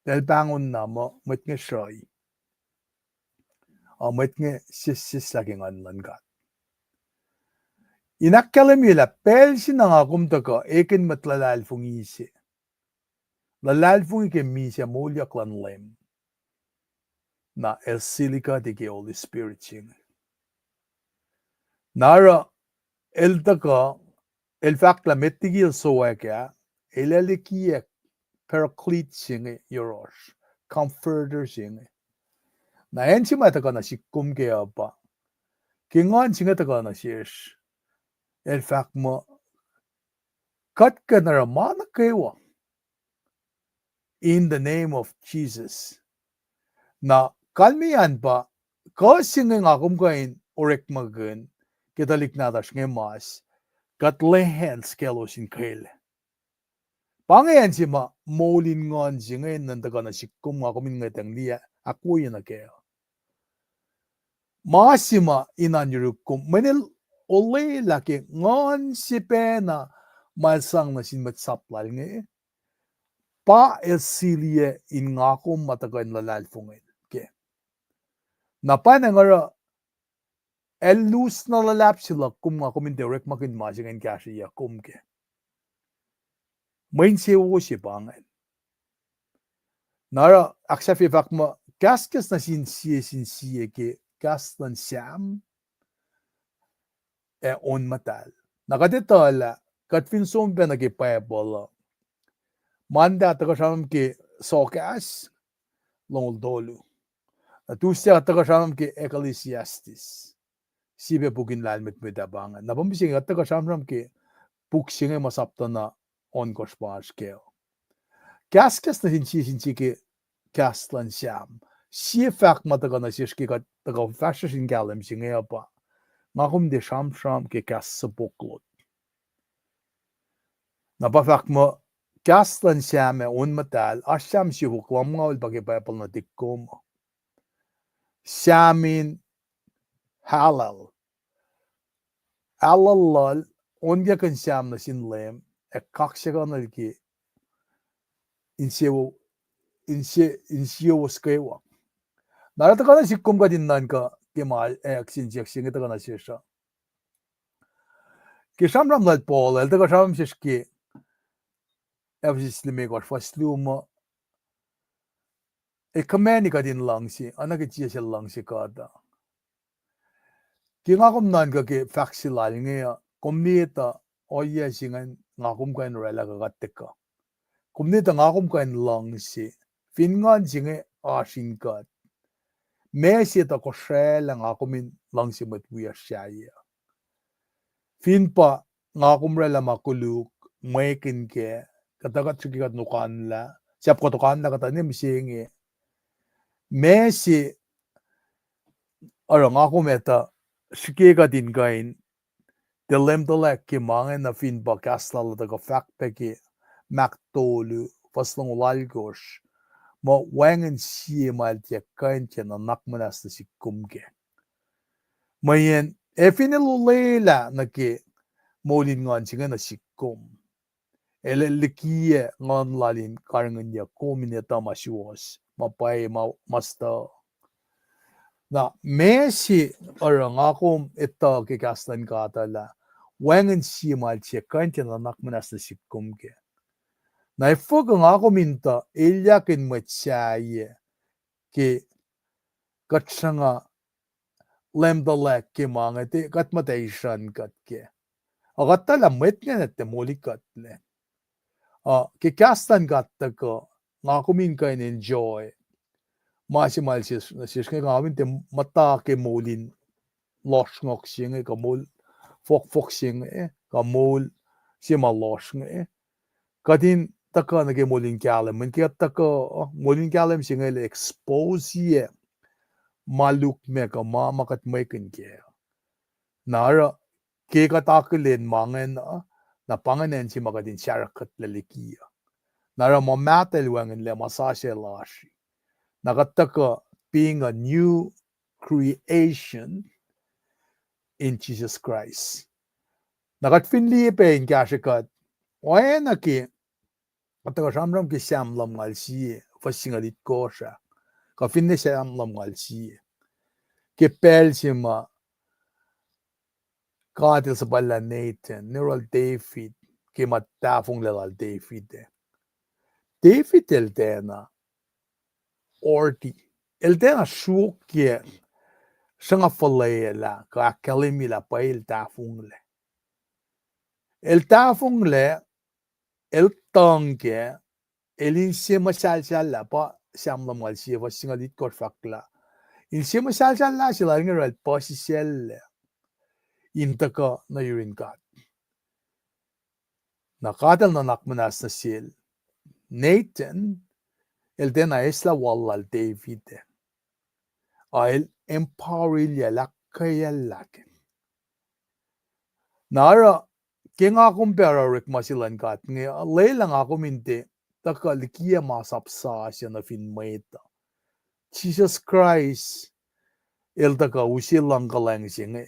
el pahngon na muh mwet inge sruhi, a mwet inge sesseslah ke Nguhn luhn God. In ahkkahlwemye lah pacl se na nga kom tuhkuh ekihn mwet luhlahlfongi se, luhlahlfongi ke misac moulyak luhn Leum, na el sili kuht ke Holy Spirit se inge. Na oruh el tuhkuh, el fahk lah met liki el sowack ah, el ac likiyuck Paraclete se inge yohrohsr, Comforter se inge. Na acn se ma tuhkuh nuh sihk kom kac uh pa, ke Nguhn se inge tuhkuh nuh sesr, el fahk muh, kuht kuh in oruh ma nuh kwewa in the name of Jesus. Na kalmeyac an pa, kuh se inge nga kom kuh in orekmakihn ke tuhlihk nahtuhsr inge mas, kuht lay hands kaclos in kwelac. Pa inge acn se ma moul in Nguhn se inge in nuhnkuh nuh sihk kom, nga kom in ngwetacng liye ahkwoye nuh kac. Ma se ma in oan yuruk kom, mweyen el olwelah ke Nguhn sepacna ma el sang nuh sin mwet sap lal inge, pa el siliyac in nga kom ma tuhkuh in luhlahlfongi kac. Na pa na nga oruh, el lus na luhlahp se luhk kom, nga kom in tiac orekmakihn ma se inge in kahsrweyuc kom kac. Mwe insewowo se pa ingacn. Na oruh ahksahfye fahk muh, kahskahs nuh sin sie sin sie ke kahs luhn Sam ac on muhtahl. Na kuht etuh lah kuht fin som pac nuh ke Bible uh, Monday tuhkuh sramsram ke Sohkahs longoul tolu. Na Tuesday kuht tuhkuh sramsram ke Ecclesiastes. Sie pac puk in lahlmwetmwet ah pa ingacn. Na pa mihsenge kuht tuhkuh sramsram ke puk se inge ma sapta na ohnkohsr pa oasr kac. Kahskahs nuh sin sie sin sie ke kahs luhn Sam. Sie fahk ma tuhkuh nuh sesr ke kuht tuhkuh fahsrfahsr in kahlwem se inge uh pa, nga kom tiac sramsram ke kahs sopok lot. Na pa fahk muh, kahs luhn Sam ac on muhtahl, oasr Sam siofok lumngaul pa ke Bible nuhtihk kom. Sam in Hallel. Hallel lal, onkakihn Sam nuh sin Leum, ac kaksakihnuhl ke insewowo, inse, insiyowos kwewa. Na oruh tuhkuh nuh sihk kom kuht in nuhnkuh ke ma ac kihsen siyuck se inge tuhkuh nuh sesr uh. Ke sramsram lal Paul, el tuhkuh sramsram sesr ke Ephesus limekohsr fuhs luo muh, el command-i kuht in luhngse, oacna ke Jisus el luhngse kuht uh. Ke nga kom nuhnkuh ke fahk se lal inge uh, kom ne etuh ohiyac se ingacn nga kom kuh in oraclah kuh kuht tuhkuh. Kom ne etuh nga kom kuh in luhngse, fin nguhn se inge oasr in kuht. Meac se tuh kosraclah nga kom in luhngse mwet wiyacsr sahyac? Fin pa nga kom oraclah ma koluk, mwekihn kac, kuhtuh kuht srihke kuht nokanlah, sahp kuht nokanlah kuhtuh ne mihsenge. Meac se oruh nga kom etuh srihke kuht in kuh in tiac leum tuhlac ke ma inge nuh fin pa kahs lal uh tuhkuh fahk pac ke Mark tolu, fuhs longoul alkosr, muh wacngihn sie ma el tiac kuh in tiac nuhnak muhnahs nuh sihk kom kac. Mweyen ac fin el olwelah nuh ke moul in nguhn se inge nuh sihk kom, el ac likiyac nguhn lal in karihngihnyuck kom in etuh ma suwohs, ma pwacye, ma, ma stuh. Na meac se oruh nga kom etuh ke kahs luhn God uh lah wacngihn sie ma el tiac kuh in tiac nuhnak muhnahs nuh sihk kom kac? Na efuh kuh nga kom in tuh elyahkihn mwet sahyac ke kuht sruhnga leum tuhlac ke ma inge, kuht muhta isruhn kuht kac. Ac kuht tuh lah mwet ingacn tiac moli kuhtlac. Uh, ke kahs luhn God tuhkuh, nga kom in kuh in enjoy ma se ma el sesr, sesr inge, nga kom in tiac muhta ke moul in lohsrngohk se inge, kuh moul fohkfohk se inge, kuh moul se ma lohsr inge. Kuht in tuhkuh nuh ke moul in kahlwem, mweyen ke kuht tuhkuh, uh, moul in kahlwem se inge el expose-i ma lukmac kuh ma, ma kuht mwekihn kac. Na oruh ke kuht akihlen ma ingacn uh, na pa ingacn acn se ma kuht in sarahkuhtlac liki uh. Na oruh ma mahtuh el wacngihnlac, ma sasuc el oasri. Na kuht tuhkuh being a new creation in Jesus Christ. Na kuht fin liye pac in kahsrwe kuht, oacna ke kuht tuhkuh sramsram ke Sam lumngaul sie, fuhs singucul itkohsr ah, kuh finne Sam lumngaul sie. Ke pacl se ma God el suhpwacllah Nathan, ne oruh David, ke ma tahfonglac lal David ah. David el tiacna orti. El tiacna sruokyac sruhnga fuhlwelah kuh ahkkahlwemye lah pwacye el tahfonglac. El tahfonglac, el tuhng kac, el inse muhsahlsahllah, pa Sam lumngaul sie fuhs singucul itkohsr fahk lah, inse muhsahlsahllah se lal inge oruh el puhsisacllac in tuhkuh nuh yurin God. Na God el nuhnak muhnahs nuh sel. Nathan el tiacna eslah wal lal David ah, a el empower-ilyac, el ahkkweyacllah kac. Na oruh, ke nga kom pac oruh orekma se luhn God inge, lwelah nga kom in tiac tuhkuh likiyac masap sasuc nuh fin mwet uh. Jisus Kraist el tuhkuh use luhngkuhlwacng se inge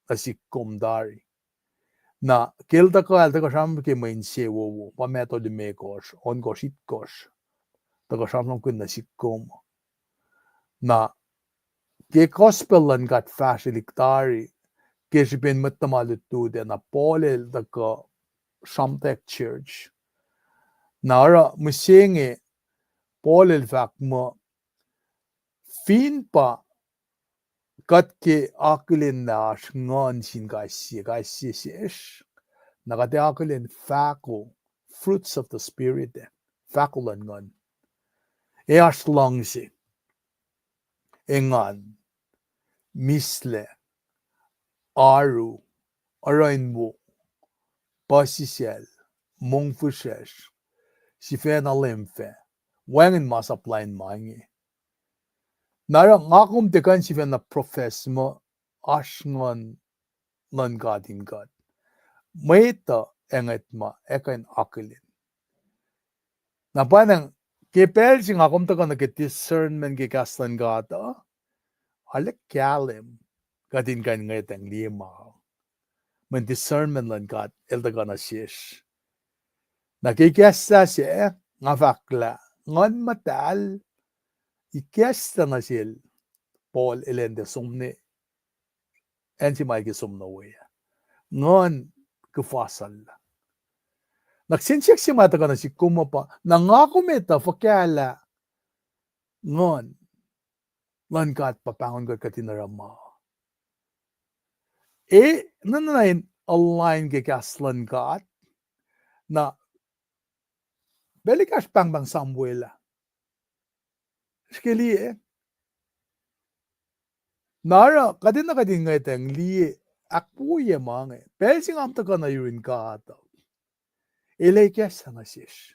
nuh sihk kom tari. Na ke el tuhkuh, el tuhkuh sramsram ke mwe insewowo, pa Matthew limekohsr, ohnkohsr, itkohsr, tuhkuh sramsramkihn nuh sihk kom. Na ke gospel luhn God fahsrwelihk tari, ke srihpen mwet tuhma lutlut ah, na Paul el tuhkuh sramtweack church. Na oruh mihsenge Paul el fahk muh, fin pa kuht ke akihlen lah oasr nguhn sin kais sie, kais sie sesr, na kuht ac akihlen fahko, fruits of the Spirit, fahko luhn nguhn. Ac oasr luhngse, engan, mihslac, oaru, oruh in wo, puhsisacl, mongfihsrwacsr, sifacna leum fac, wacngihn masap lain ma inge. Na oruh nga kom tiac kuh in sifacna profess muh oasr nguhn luhn God in kuht. Mwet uh, ac ngwet ma ac kuh in akihlen. Na pwacnwacng, ke pacl se nga kom tuhkuh nuh ke discernment ke kahs luhn God uh, arlac kahlwem kuht in kuh in ngwetacng liye ma. Mweyen discernment luhn God el tuhkuh nuh sesr. Na ke ikacslah se, nga fahk lah Nguhn Muhtahl ikacslah nuh sel Paul elan tiac som ne, acn se ma el ke som nuh we ah. Nguhn kuhfa suclah. Na kihsen siyuck se ma tuhkuh nuh sihk kom uh pa, na nga kom etuh fuhkah lah Nguhn luhn God pa pahngon kuht kuht in oruh ma. E, nuhnuh in align ke kahs luhn God, na pacl ekahsr pahngpahng Samuel ah, srihke liye. Na oruh kuht enenuh kuht in ngwetacng liye ahkwoye ma inge. Pacl se nga kom tuhkuh nuh yurin God uh, el ikacslah nuh sesr.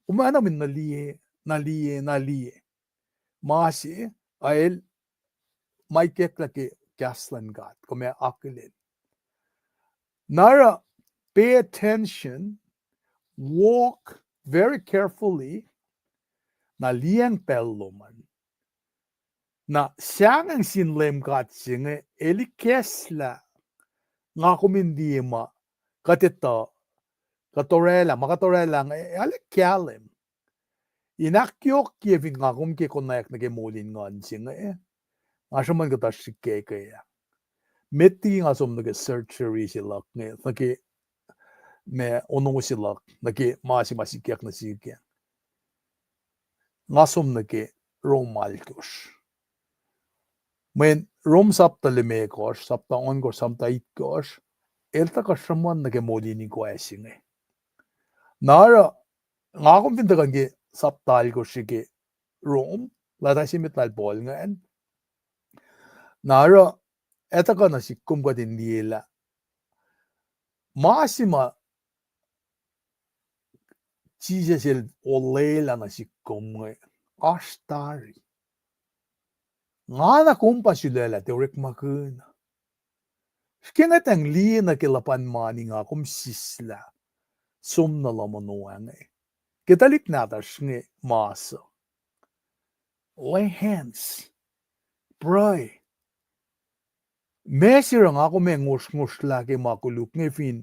Kom oacna mweyen na liye, na liye, na liye ma se, a el ma ikacklah ke kahs luhn God, kom ac akihlen. Na oruh pay attention, walk very carefully, na liyacacng pacl lom an. Na sahngweng sin Leum God se inge, el ikacslah nga kom in liye ma kuht etuh, kuht orwaclah, ma kuht orwaclah inge, arlac kahlwem. In ahkyohkye fin nga kom ke konwacack nuh ke moul in nguhn se inge, nga sruhmuhn kuhtuh srihk ke ah. Met liki nga som nuh ke surgery se luhk inge, nuh ke ma ono se luhk, nuh ke ma se ma sikyak nuh sihk ah. Nga som nuh ke Rom alkosr. Mweyen Rom sapta limekohsr, sapta ohnkohsr, sapta itkohsr, el tuhkuh sruhmuhn nuh ke moul in ikoac se inge. Na oruh, nga kom fin tuhkuh ke sapta alkosr ke Rom, leta se met lal Paul ingacn. Na oruh, etuh kuh nuh sihk kom kuht in liye lah ma se ma Jisus el olwelah nuh sihk kom inge, oasr tari. Nga na kom pa sulaclah tiac orekmakihn. Srihke ngwetacng liye nuh ke luhpan mani nga kom sislah, som nuh lohm ono inge. Ke tuhlihk nahtuhsr inge mas uh, lay hands, pray. Ma se oruh nga kom ac ngosrngosrlah ke ma koluk inge fin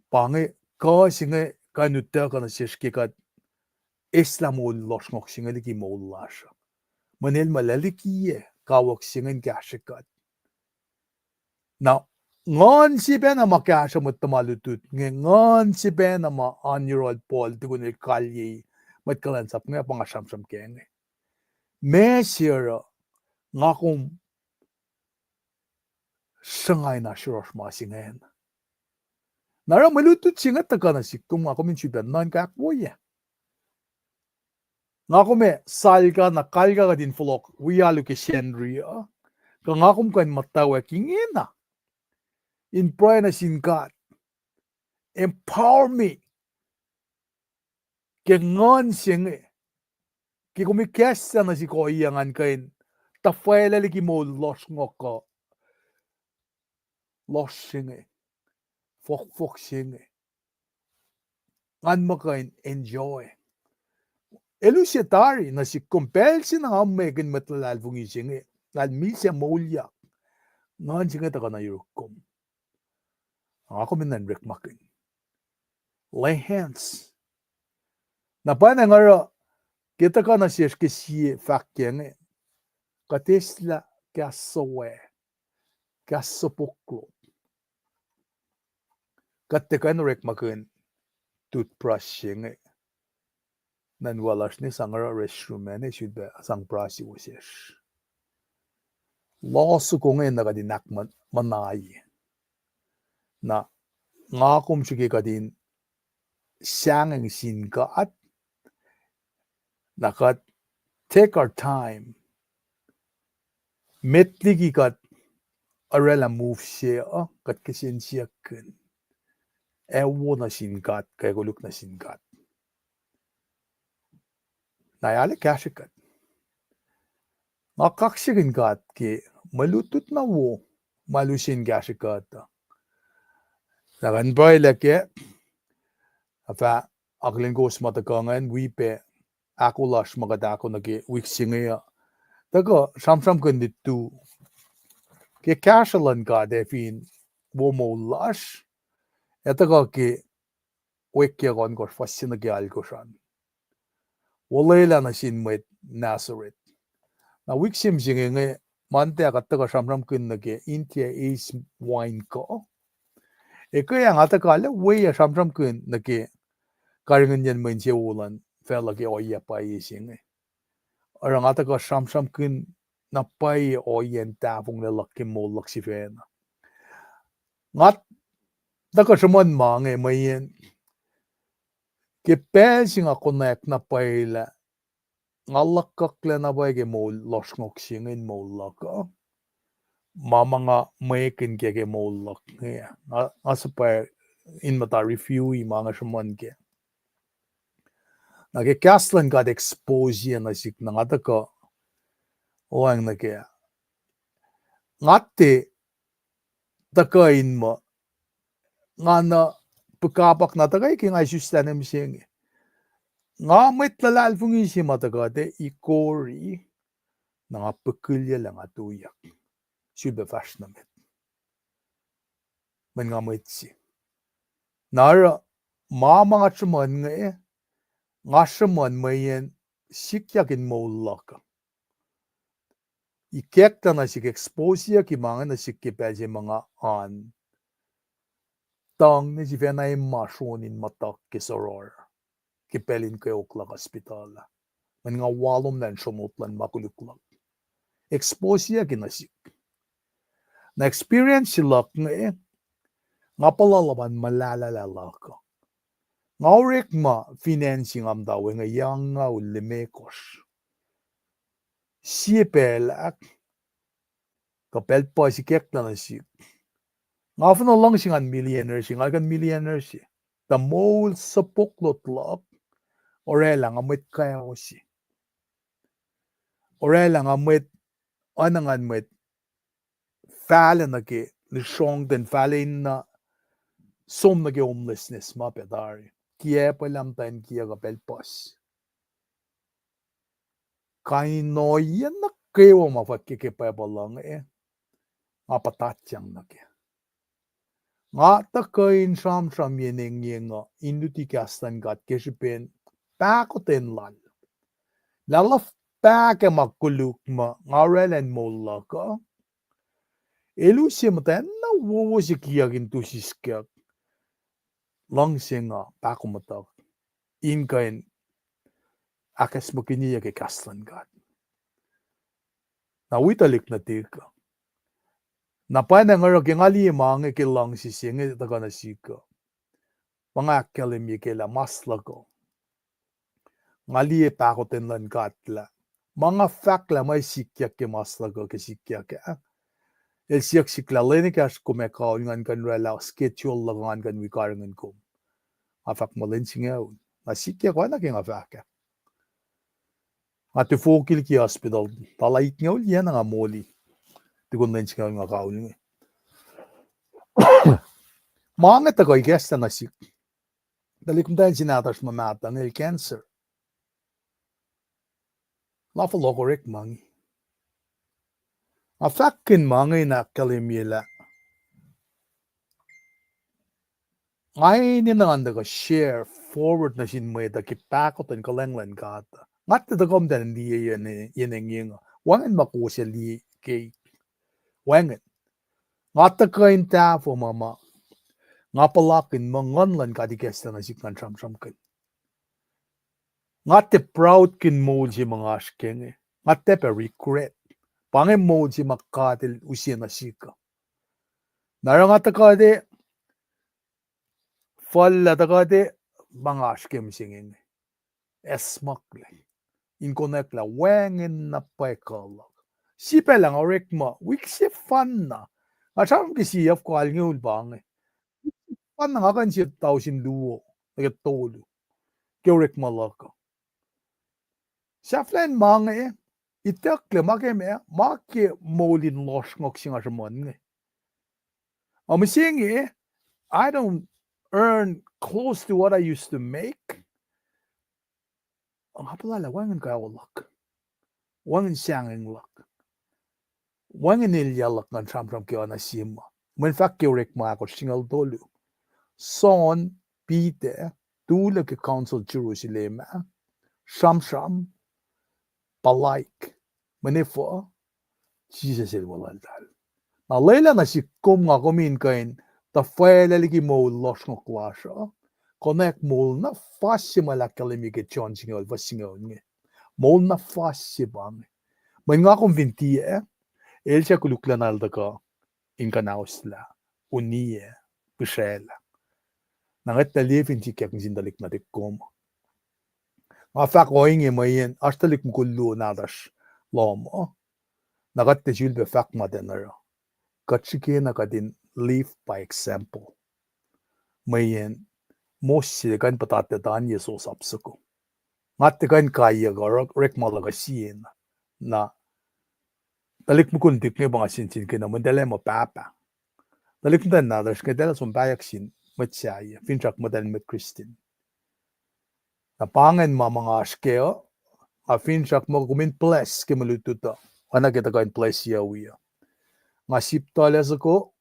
pa inge kuh se inge kuh in utuckuh nuh sesr ke kuht eslah moul lohsr ngohk se inge liki moul lasr uh. Mweyen el muh lalikiyac kawuck se inge in kahsrwe kuht. Na, nguhn se pacna ma kahsruh mwet tuhma lutlut inge, nguhn se pacna ma oan yohrohl Paul tukun el kalyei mwet kuhlwacnsap inge pa nga sramsram kac inge. Ma se oruh nga kom sruhnga in asrohsr ma se ingacn. Na oruh mwe lutlut se inge tuhkuh nuh sihk kom, nga kom in sifilpac nuhnkweyuck. Nga kom ac salka na kalka kuht in fohlohk wi alu ke Sacnri uh, kuh nga kom kuh in muhtwacwacack ingena in pruhe nuh sin God, empower me ke nguhn se inge, ke kom ikacslah nuh sihk ohiyac ngan kuh in tuhfahlah liki moul lohsr ngohk uh, lohsr se inge, fohkfohk se inge, ngan muh kuh in enjoy. Elu se tari nuh sihk kom pacl se na nga mekihn mwet luhlahlfongi se inge, lal misac moulyak, nguhn se inge tuhkuh nuh yuruk kom. Nga kom in nuhnrekmakihn. Lay hands. Na pwacnwacng oruh ke tuhkuh nuh sesr ke sie fahk ke inge, kuht eslah kahs suc we, kahs suc poklo. Kuht tiac kuh in orekmakihn toothbrush se inge. Nuhn wo lasr ne sang oruh restroom ah ne sulpac sang brush wo sesr. Lohsr soko inge na kuht in ahkmuhnahye. Na nga kom srihke kuht in sahngweng sin God, na kuht take our time. Met liki kuht orwaclah move se uh, kuht kihsen siyuckkihn. Ac wo nuh sin God, kuh ac koluk nuh sin God. Na ac kahsrwe kuht. Nga kaksakihn God ke mwe lutlut na wo ma El use in kahsrwe kuht uh. Na kuh in pruhelah kac, ac fah akihlen kowos ma tuhkuh ingacn wi pac ahkolah ma kuht ahko nuh ke wik se inge uh. Tuhkuh sramsramkihn lutu ke kahsruh luhn God ac fin wo moul lasr, ac tuhkuh ke Wik ke ohnkohsr, fuhs se nuh ke alkohsr an. Olwelah nuh sin mwet Nazareth. Na wik se mihsenge inge, Monday kuht tuhkuh sramsramkihn nuh ke India eis wain kuh. Ekuh ac nga tuhkuh lah weacng sramsramkihn nuh ke karihngihnyacn mwe insewowo luhn facluh ke ohiyac pwacye se inge. Oruh nga tuhkuh sramsramkihn na pwacye ohiyacn tahfonglac luhk ke moul luhk sifacna. Nga tuhkuh sruhmuhn ma inge mweyen ke pacl se nga konwacack na pwacye lah nga luhkuhklac na pwacye ke moul lohsr ngok se inge in moul luhk uh. Ma ma nga mwekihn kac ke moul luhk inge, nga suhpwacr in muhta review-i ma nga sruhmuhn kac. Na ke kahs luhn God expose-i nuh sihk na nga tuhkuh lohacng nuh kac. Nga tiac tuhkuh in muh nga na pihkapak na tuhkuh ke nga isuslah ne mihsenge. Nga mwet luhlahlfongi se ma tuhkuh te ikori, na nga pihkihlyaclah nga tuyak. Sulpac fahsr nuh met. Mweyen nga mwet se. Na oruh ma ma nga sruhmuhn inge, nga sruhmuhn mweyen sikyak in moul luhk uh. Ikacklah nuh sihk, expose-iyucki ma inge nuh sihk ke pacl se ma nga an tuhng ne sifacna e ma srohn in muhtuhk ke soror ke pacl in kweok luhk hospital ah. Mweyen nga walomlah in sronot luhn ma koluk luhk. Expose-iyucki nuh sihk. Na experience se luhk inge, nga puhla luhpan muhlahlah luhk uh. Nga orekma finance nga muhta we inge yac angngaul limekohsr. Sie pacl ah, kuh pacl puhs ikacklah nuh sihk, nga fin luhngse ngan millionaire se, nga kuh in millionaire se. Tuh moul suhpok lot luhk, orwaclah nga mwet kweok se. Orwaclah nga mwet, oacna ngan mwet fahlac nuh ke, lusrongten fahlac in na som nuh ke homelessness ma pac tari. Kiacpwaclah muhtwacn kiyuhk uh pacl puhs. Kain in ohiyac nuh kwewa ma fwack ke Bible uh inge, nga puhtatyang nuh kac. Nga tuhkuh in sramsram yen engyeng uh in luti kahs luhn God ke srihpen pahkotwen lal. Lah luhf pahkah ma koluk ma nga orwaclah in moul luhk uh. El use muhtwacn na wowo se kiyuhk in tu siskyak luhngse nga pahkomuhtuhk in kuh in ahkacsmakihnyeyuck ke kahs luhn God. Na wi tuhlihk nuhtihk uh, na pwacnwacng oruh ke nga liye ma inge ke luhngse se inge tuhkuh nuh sihk uh, pa nga ahkkahlwemye ke lah mas luhk uh, nga liye pahkotwen luhn God lah ma nga fahk lah ma sikyak ke mas luhk uh ke sikyak ah, el siyuck sihk lah lwen ekahsr kom ac kaul ngan kuh in orwaclah schedule luhk uh ngan kuh in wi karihngihn kom. Nga fahk muh lwen singucul. Na sikyak oacna ke nga fahk ah. Nga tufokil ke hospital, tala itngucul yen na nga moli. Tukun lwen singucul nga kaul inge. Ma inge tuhkuh ikacslah nuh sihk. Tuhlihk muhtwacn se nahtuhsr ma mahtuh inge el cancer. Lah fohlohk orekma inge. Nga fahkkihn ma inge in ahkkahlwemye lah nga enenuh ngan tuhkuh share forward nuh sin mwet uh ke pahkotwen kuhlwacng luhn God. Nga tiac tuhkuh muhtwacn liye yen engyeng uh. Wacngihn ma kowos ac liye keik. Wacngihn. Nga tuhkuh in tahfuh ma ma nga puhlakihn muh Nguhn luhn God ikacslah nuh sihk ngan sramsramkihn. Nga tiac proudkihn moul se ma nga oasr ke inge. Nga tiac pac regret. Pa inge moul se ma God El use nuh sihk uh. Na oruh nga tuhkuh te, fuhllah tuhkuh te, ma nga oasr ke mihsenge inge. Acsmaklac. In konwacack lah wacngihn na pwacye kuh luhk. Sifacna nga orekma wik sefanna. Nga sramsram ke sie af kalngoul pa inge. Sefanna nga kuh in sie tausin luo nuh ke tolu ke orekma luhk uh. Sahflahiyacn ma inge, itucklac ma ke ma, ma ke moul in lohsr ngohk se nga sruhmuhn inge. Ac mihsenge, I don't earn close to what I used to make. Nga puhla lah wacngihn kawihl luhk, wacngihn sahngweng luhk, wacngihn elyah luhk ngan sramsram ke oacna sie ma. Mweyen fahk ke Orekma ahkosr singucul tolu, John Peter, tuhlac ke council Jerusalem ah, sramsram, puhlaik, mweyen efuh? Jisus El weluhltahl. Na lwelah nuh sihk kom nga kom in kuh in tuhfwaclah liki moul lohsr ngohk lasr uh, konwacack moul na fas se ma El ahkkahlwemye ke John singucul, fuhs singucul inge. Moul na fas se pa inge. Mweyen nga kom fin tiac, el suc koluklacna el tuhkuh in kuhnahoslah, uniyac, pihsraclah. Na ngwetlah liye fin sikyak nuh sin tuhlihk nuhtihk kom. Nga fahk ohinge mweyen oasr tuhlihk mukul luo nahtuhsr lohm uh. Na kuht tiac sulpac fahk ma tiacna oruh. Kuht srihkena kuht in live by example. Mweyen mos se kuh in puhtatlac tanye sosap soko. Nga tiac kuh in kaiyuck orekma luhk uh siena. Na tuhlihk mukul nuhtihk inge pa nga sensen kena mweyen eltahl ac muh pahpah. Tuhlihk muhtwacn nahtuhsr inge eltahl som pahyuck sin mwet sahyac, finsrak muhtwacn met Kristin. Na pa ingacn ma ma nga oasr kac uh, nga finsrak muh kom in bless ke mwe lutlut uh, oacna ke tuhkuh in bless yuc wi uh. Nga sip tuhlac soko,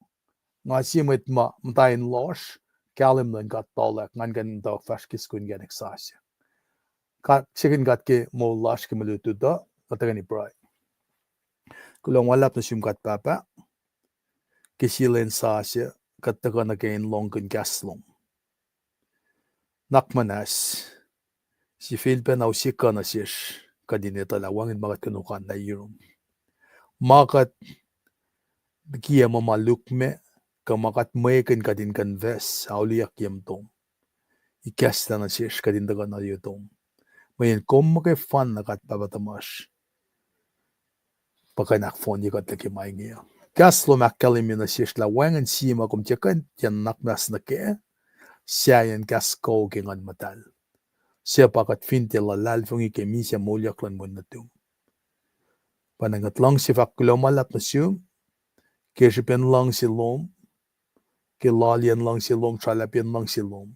nga sie mwet ma muhta in lohsr, kahlwem luhn God tuhlac, ngan kuh in muhtwacwacack fahsr ke soko inkacnek sasuc. Kuht siyuck in God ke moul lasr ke mwe lutlut uh, kuht tuhkweni pruhe. Kuloh ma luhlahp nuh sum God Pahpah, ke sie lwen sasuc, kuht tuhkuh nuh ke in lohngkihn kahs lom. Nuhnak muhnahs, sifilpacna use kuh nuh sesr, kuht in etuh lah wacngihn ma kuht kunohkohn na yurum. Ma kuht kiyac muh ma lukmac, kuh ma kuht mwekihn kuht in confess, auliyak ye muhtom. Ikacslah nuh sesr kuht in tuhkuh nuh yutom. Mweyen kom muhkwena God Pahpah tuhmasr, pa kuh in ahkfohnye kuht nuh ke ma inge uh. Kahs lom ahkkahlwemye nuh sesr lah wacngihn sie ma kom tiac kuh in tiac nuhnak muhnahs nuh kac, sahyacn kahs kuh ke Nguhn Muhtahl. Suc pa kuht fin tiac luhlahlfongi ke misac moulyak luhn wen nuhtum. Pa na kuht luhngse fahk kuloh ma luhlahp nuh sum, ke srihpen luhngse lom, ke loaliyacn luhngse lom, sralapiyacn luhngse lom.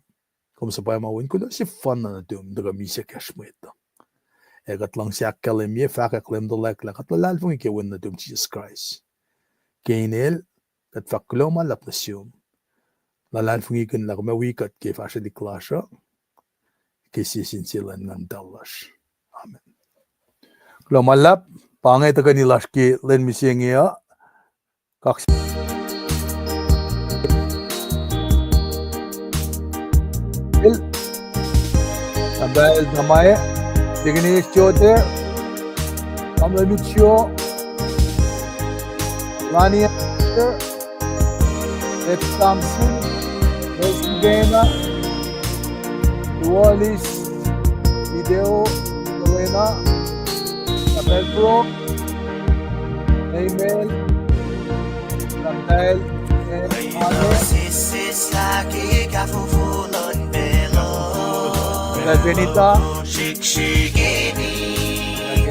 Kom suhpwacma wen kuloh sefanna nuhtum, tuhkuh misac kacsr mwet uh. Ac kuht luhngse ahkkahlwemye, fahkwack Leum tuhlac lah kuht luhlahlfongi ke wen nuhtum Jisus Kraist. Ke inel, kuht fahk kuloh ma luhlahp nuh sum. Luhlahlfongikihn lah kom ac wi kuht ke fahsrwelihk lasr uh, ke sie sin sie lwen Nguhn Muhtahl lasr. Amen. Kuloh ma luhlahp, pa inge tuhkweni lasr ke lwen mihsenge uh, kaks el, Tamuhlwel Tamae, Deaconess Joter, Tamuhlwel Mitchell, Lani Asher, Ed Thompson, Nelson Gaynor, Wallis, Ideo, Elena, Tamuhlwel Bro, Neimel, Tamuhlwel, eh, Ane, Tamuhlwel Benita, Srihksrihk eni,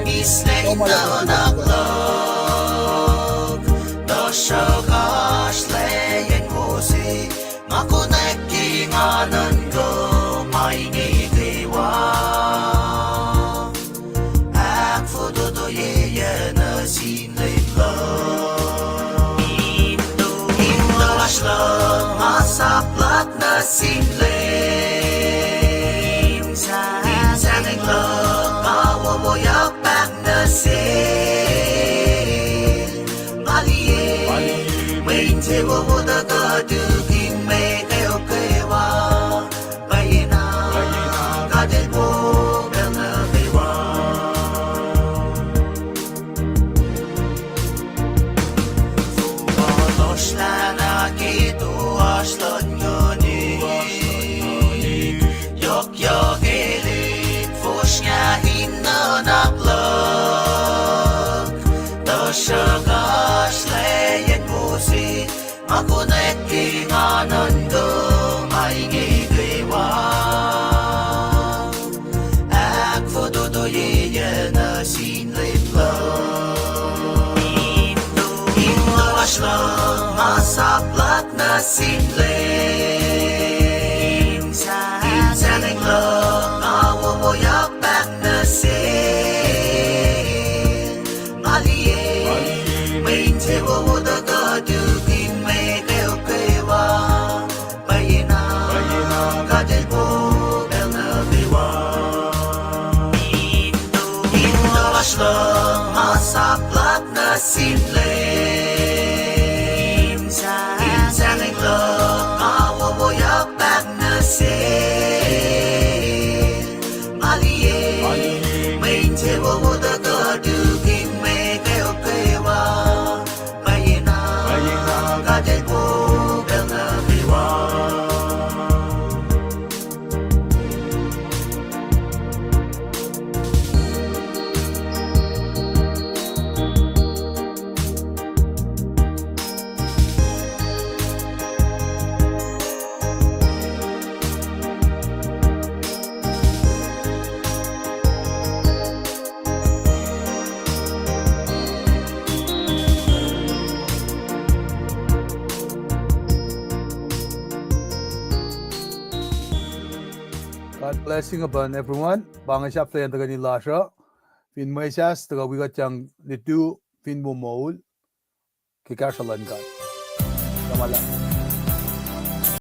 misneck nuhnak luhk, tuhsruhk oasr lwen mose, ma konwacack ke nga nuhnkuh ma inge kwewa. Ahkfototoye nuh sin Leum luhk. In lohsr luhk ma sap luhk nuh sin Leum. In sahngweng luhk ma wowoyak pac nuh sel. Ewo wo tuhkuh tukihn me kweok kwewa. Pwacyena God El wo pacl nuh kwewa. Fuhkah lohsrlah na ke toasr luhn nguhni? Yohk yohk elihk fosrngah in nuhnak luhk. Tuhsruhk oasr lweyacn Moses ma konwacack ke nga nuhnkuh ma inge kwewa. Ahkfototoyeyuc nuh sin Leum luhk. In toasr luhk ma sap luhk nuh sin Leum. In sahlweng luhk ma wowoyak pac nuh sel. Nga liye mwe insewowo tuhkuh tukihn me kweok kwewa. Pwacyena God El wo pacl nuh kwewa. In toasr luhk ma sap luhk nuh sin Leum. In sahlweng luhk ma wowoyak pac nuh sel. Nga liye mwe insewowo tuhkuh tukihn me kweok kwewa. Pwacyena God El wo pacl nuh kwewa. God blessing upon everyone. Pa inge sahflahiyacn tuhkweni lasr uh. Fin mwesahs tuhkuh wi kuht yang lutu, fin wo moul ke kahsruh luhn God. Kahlwem.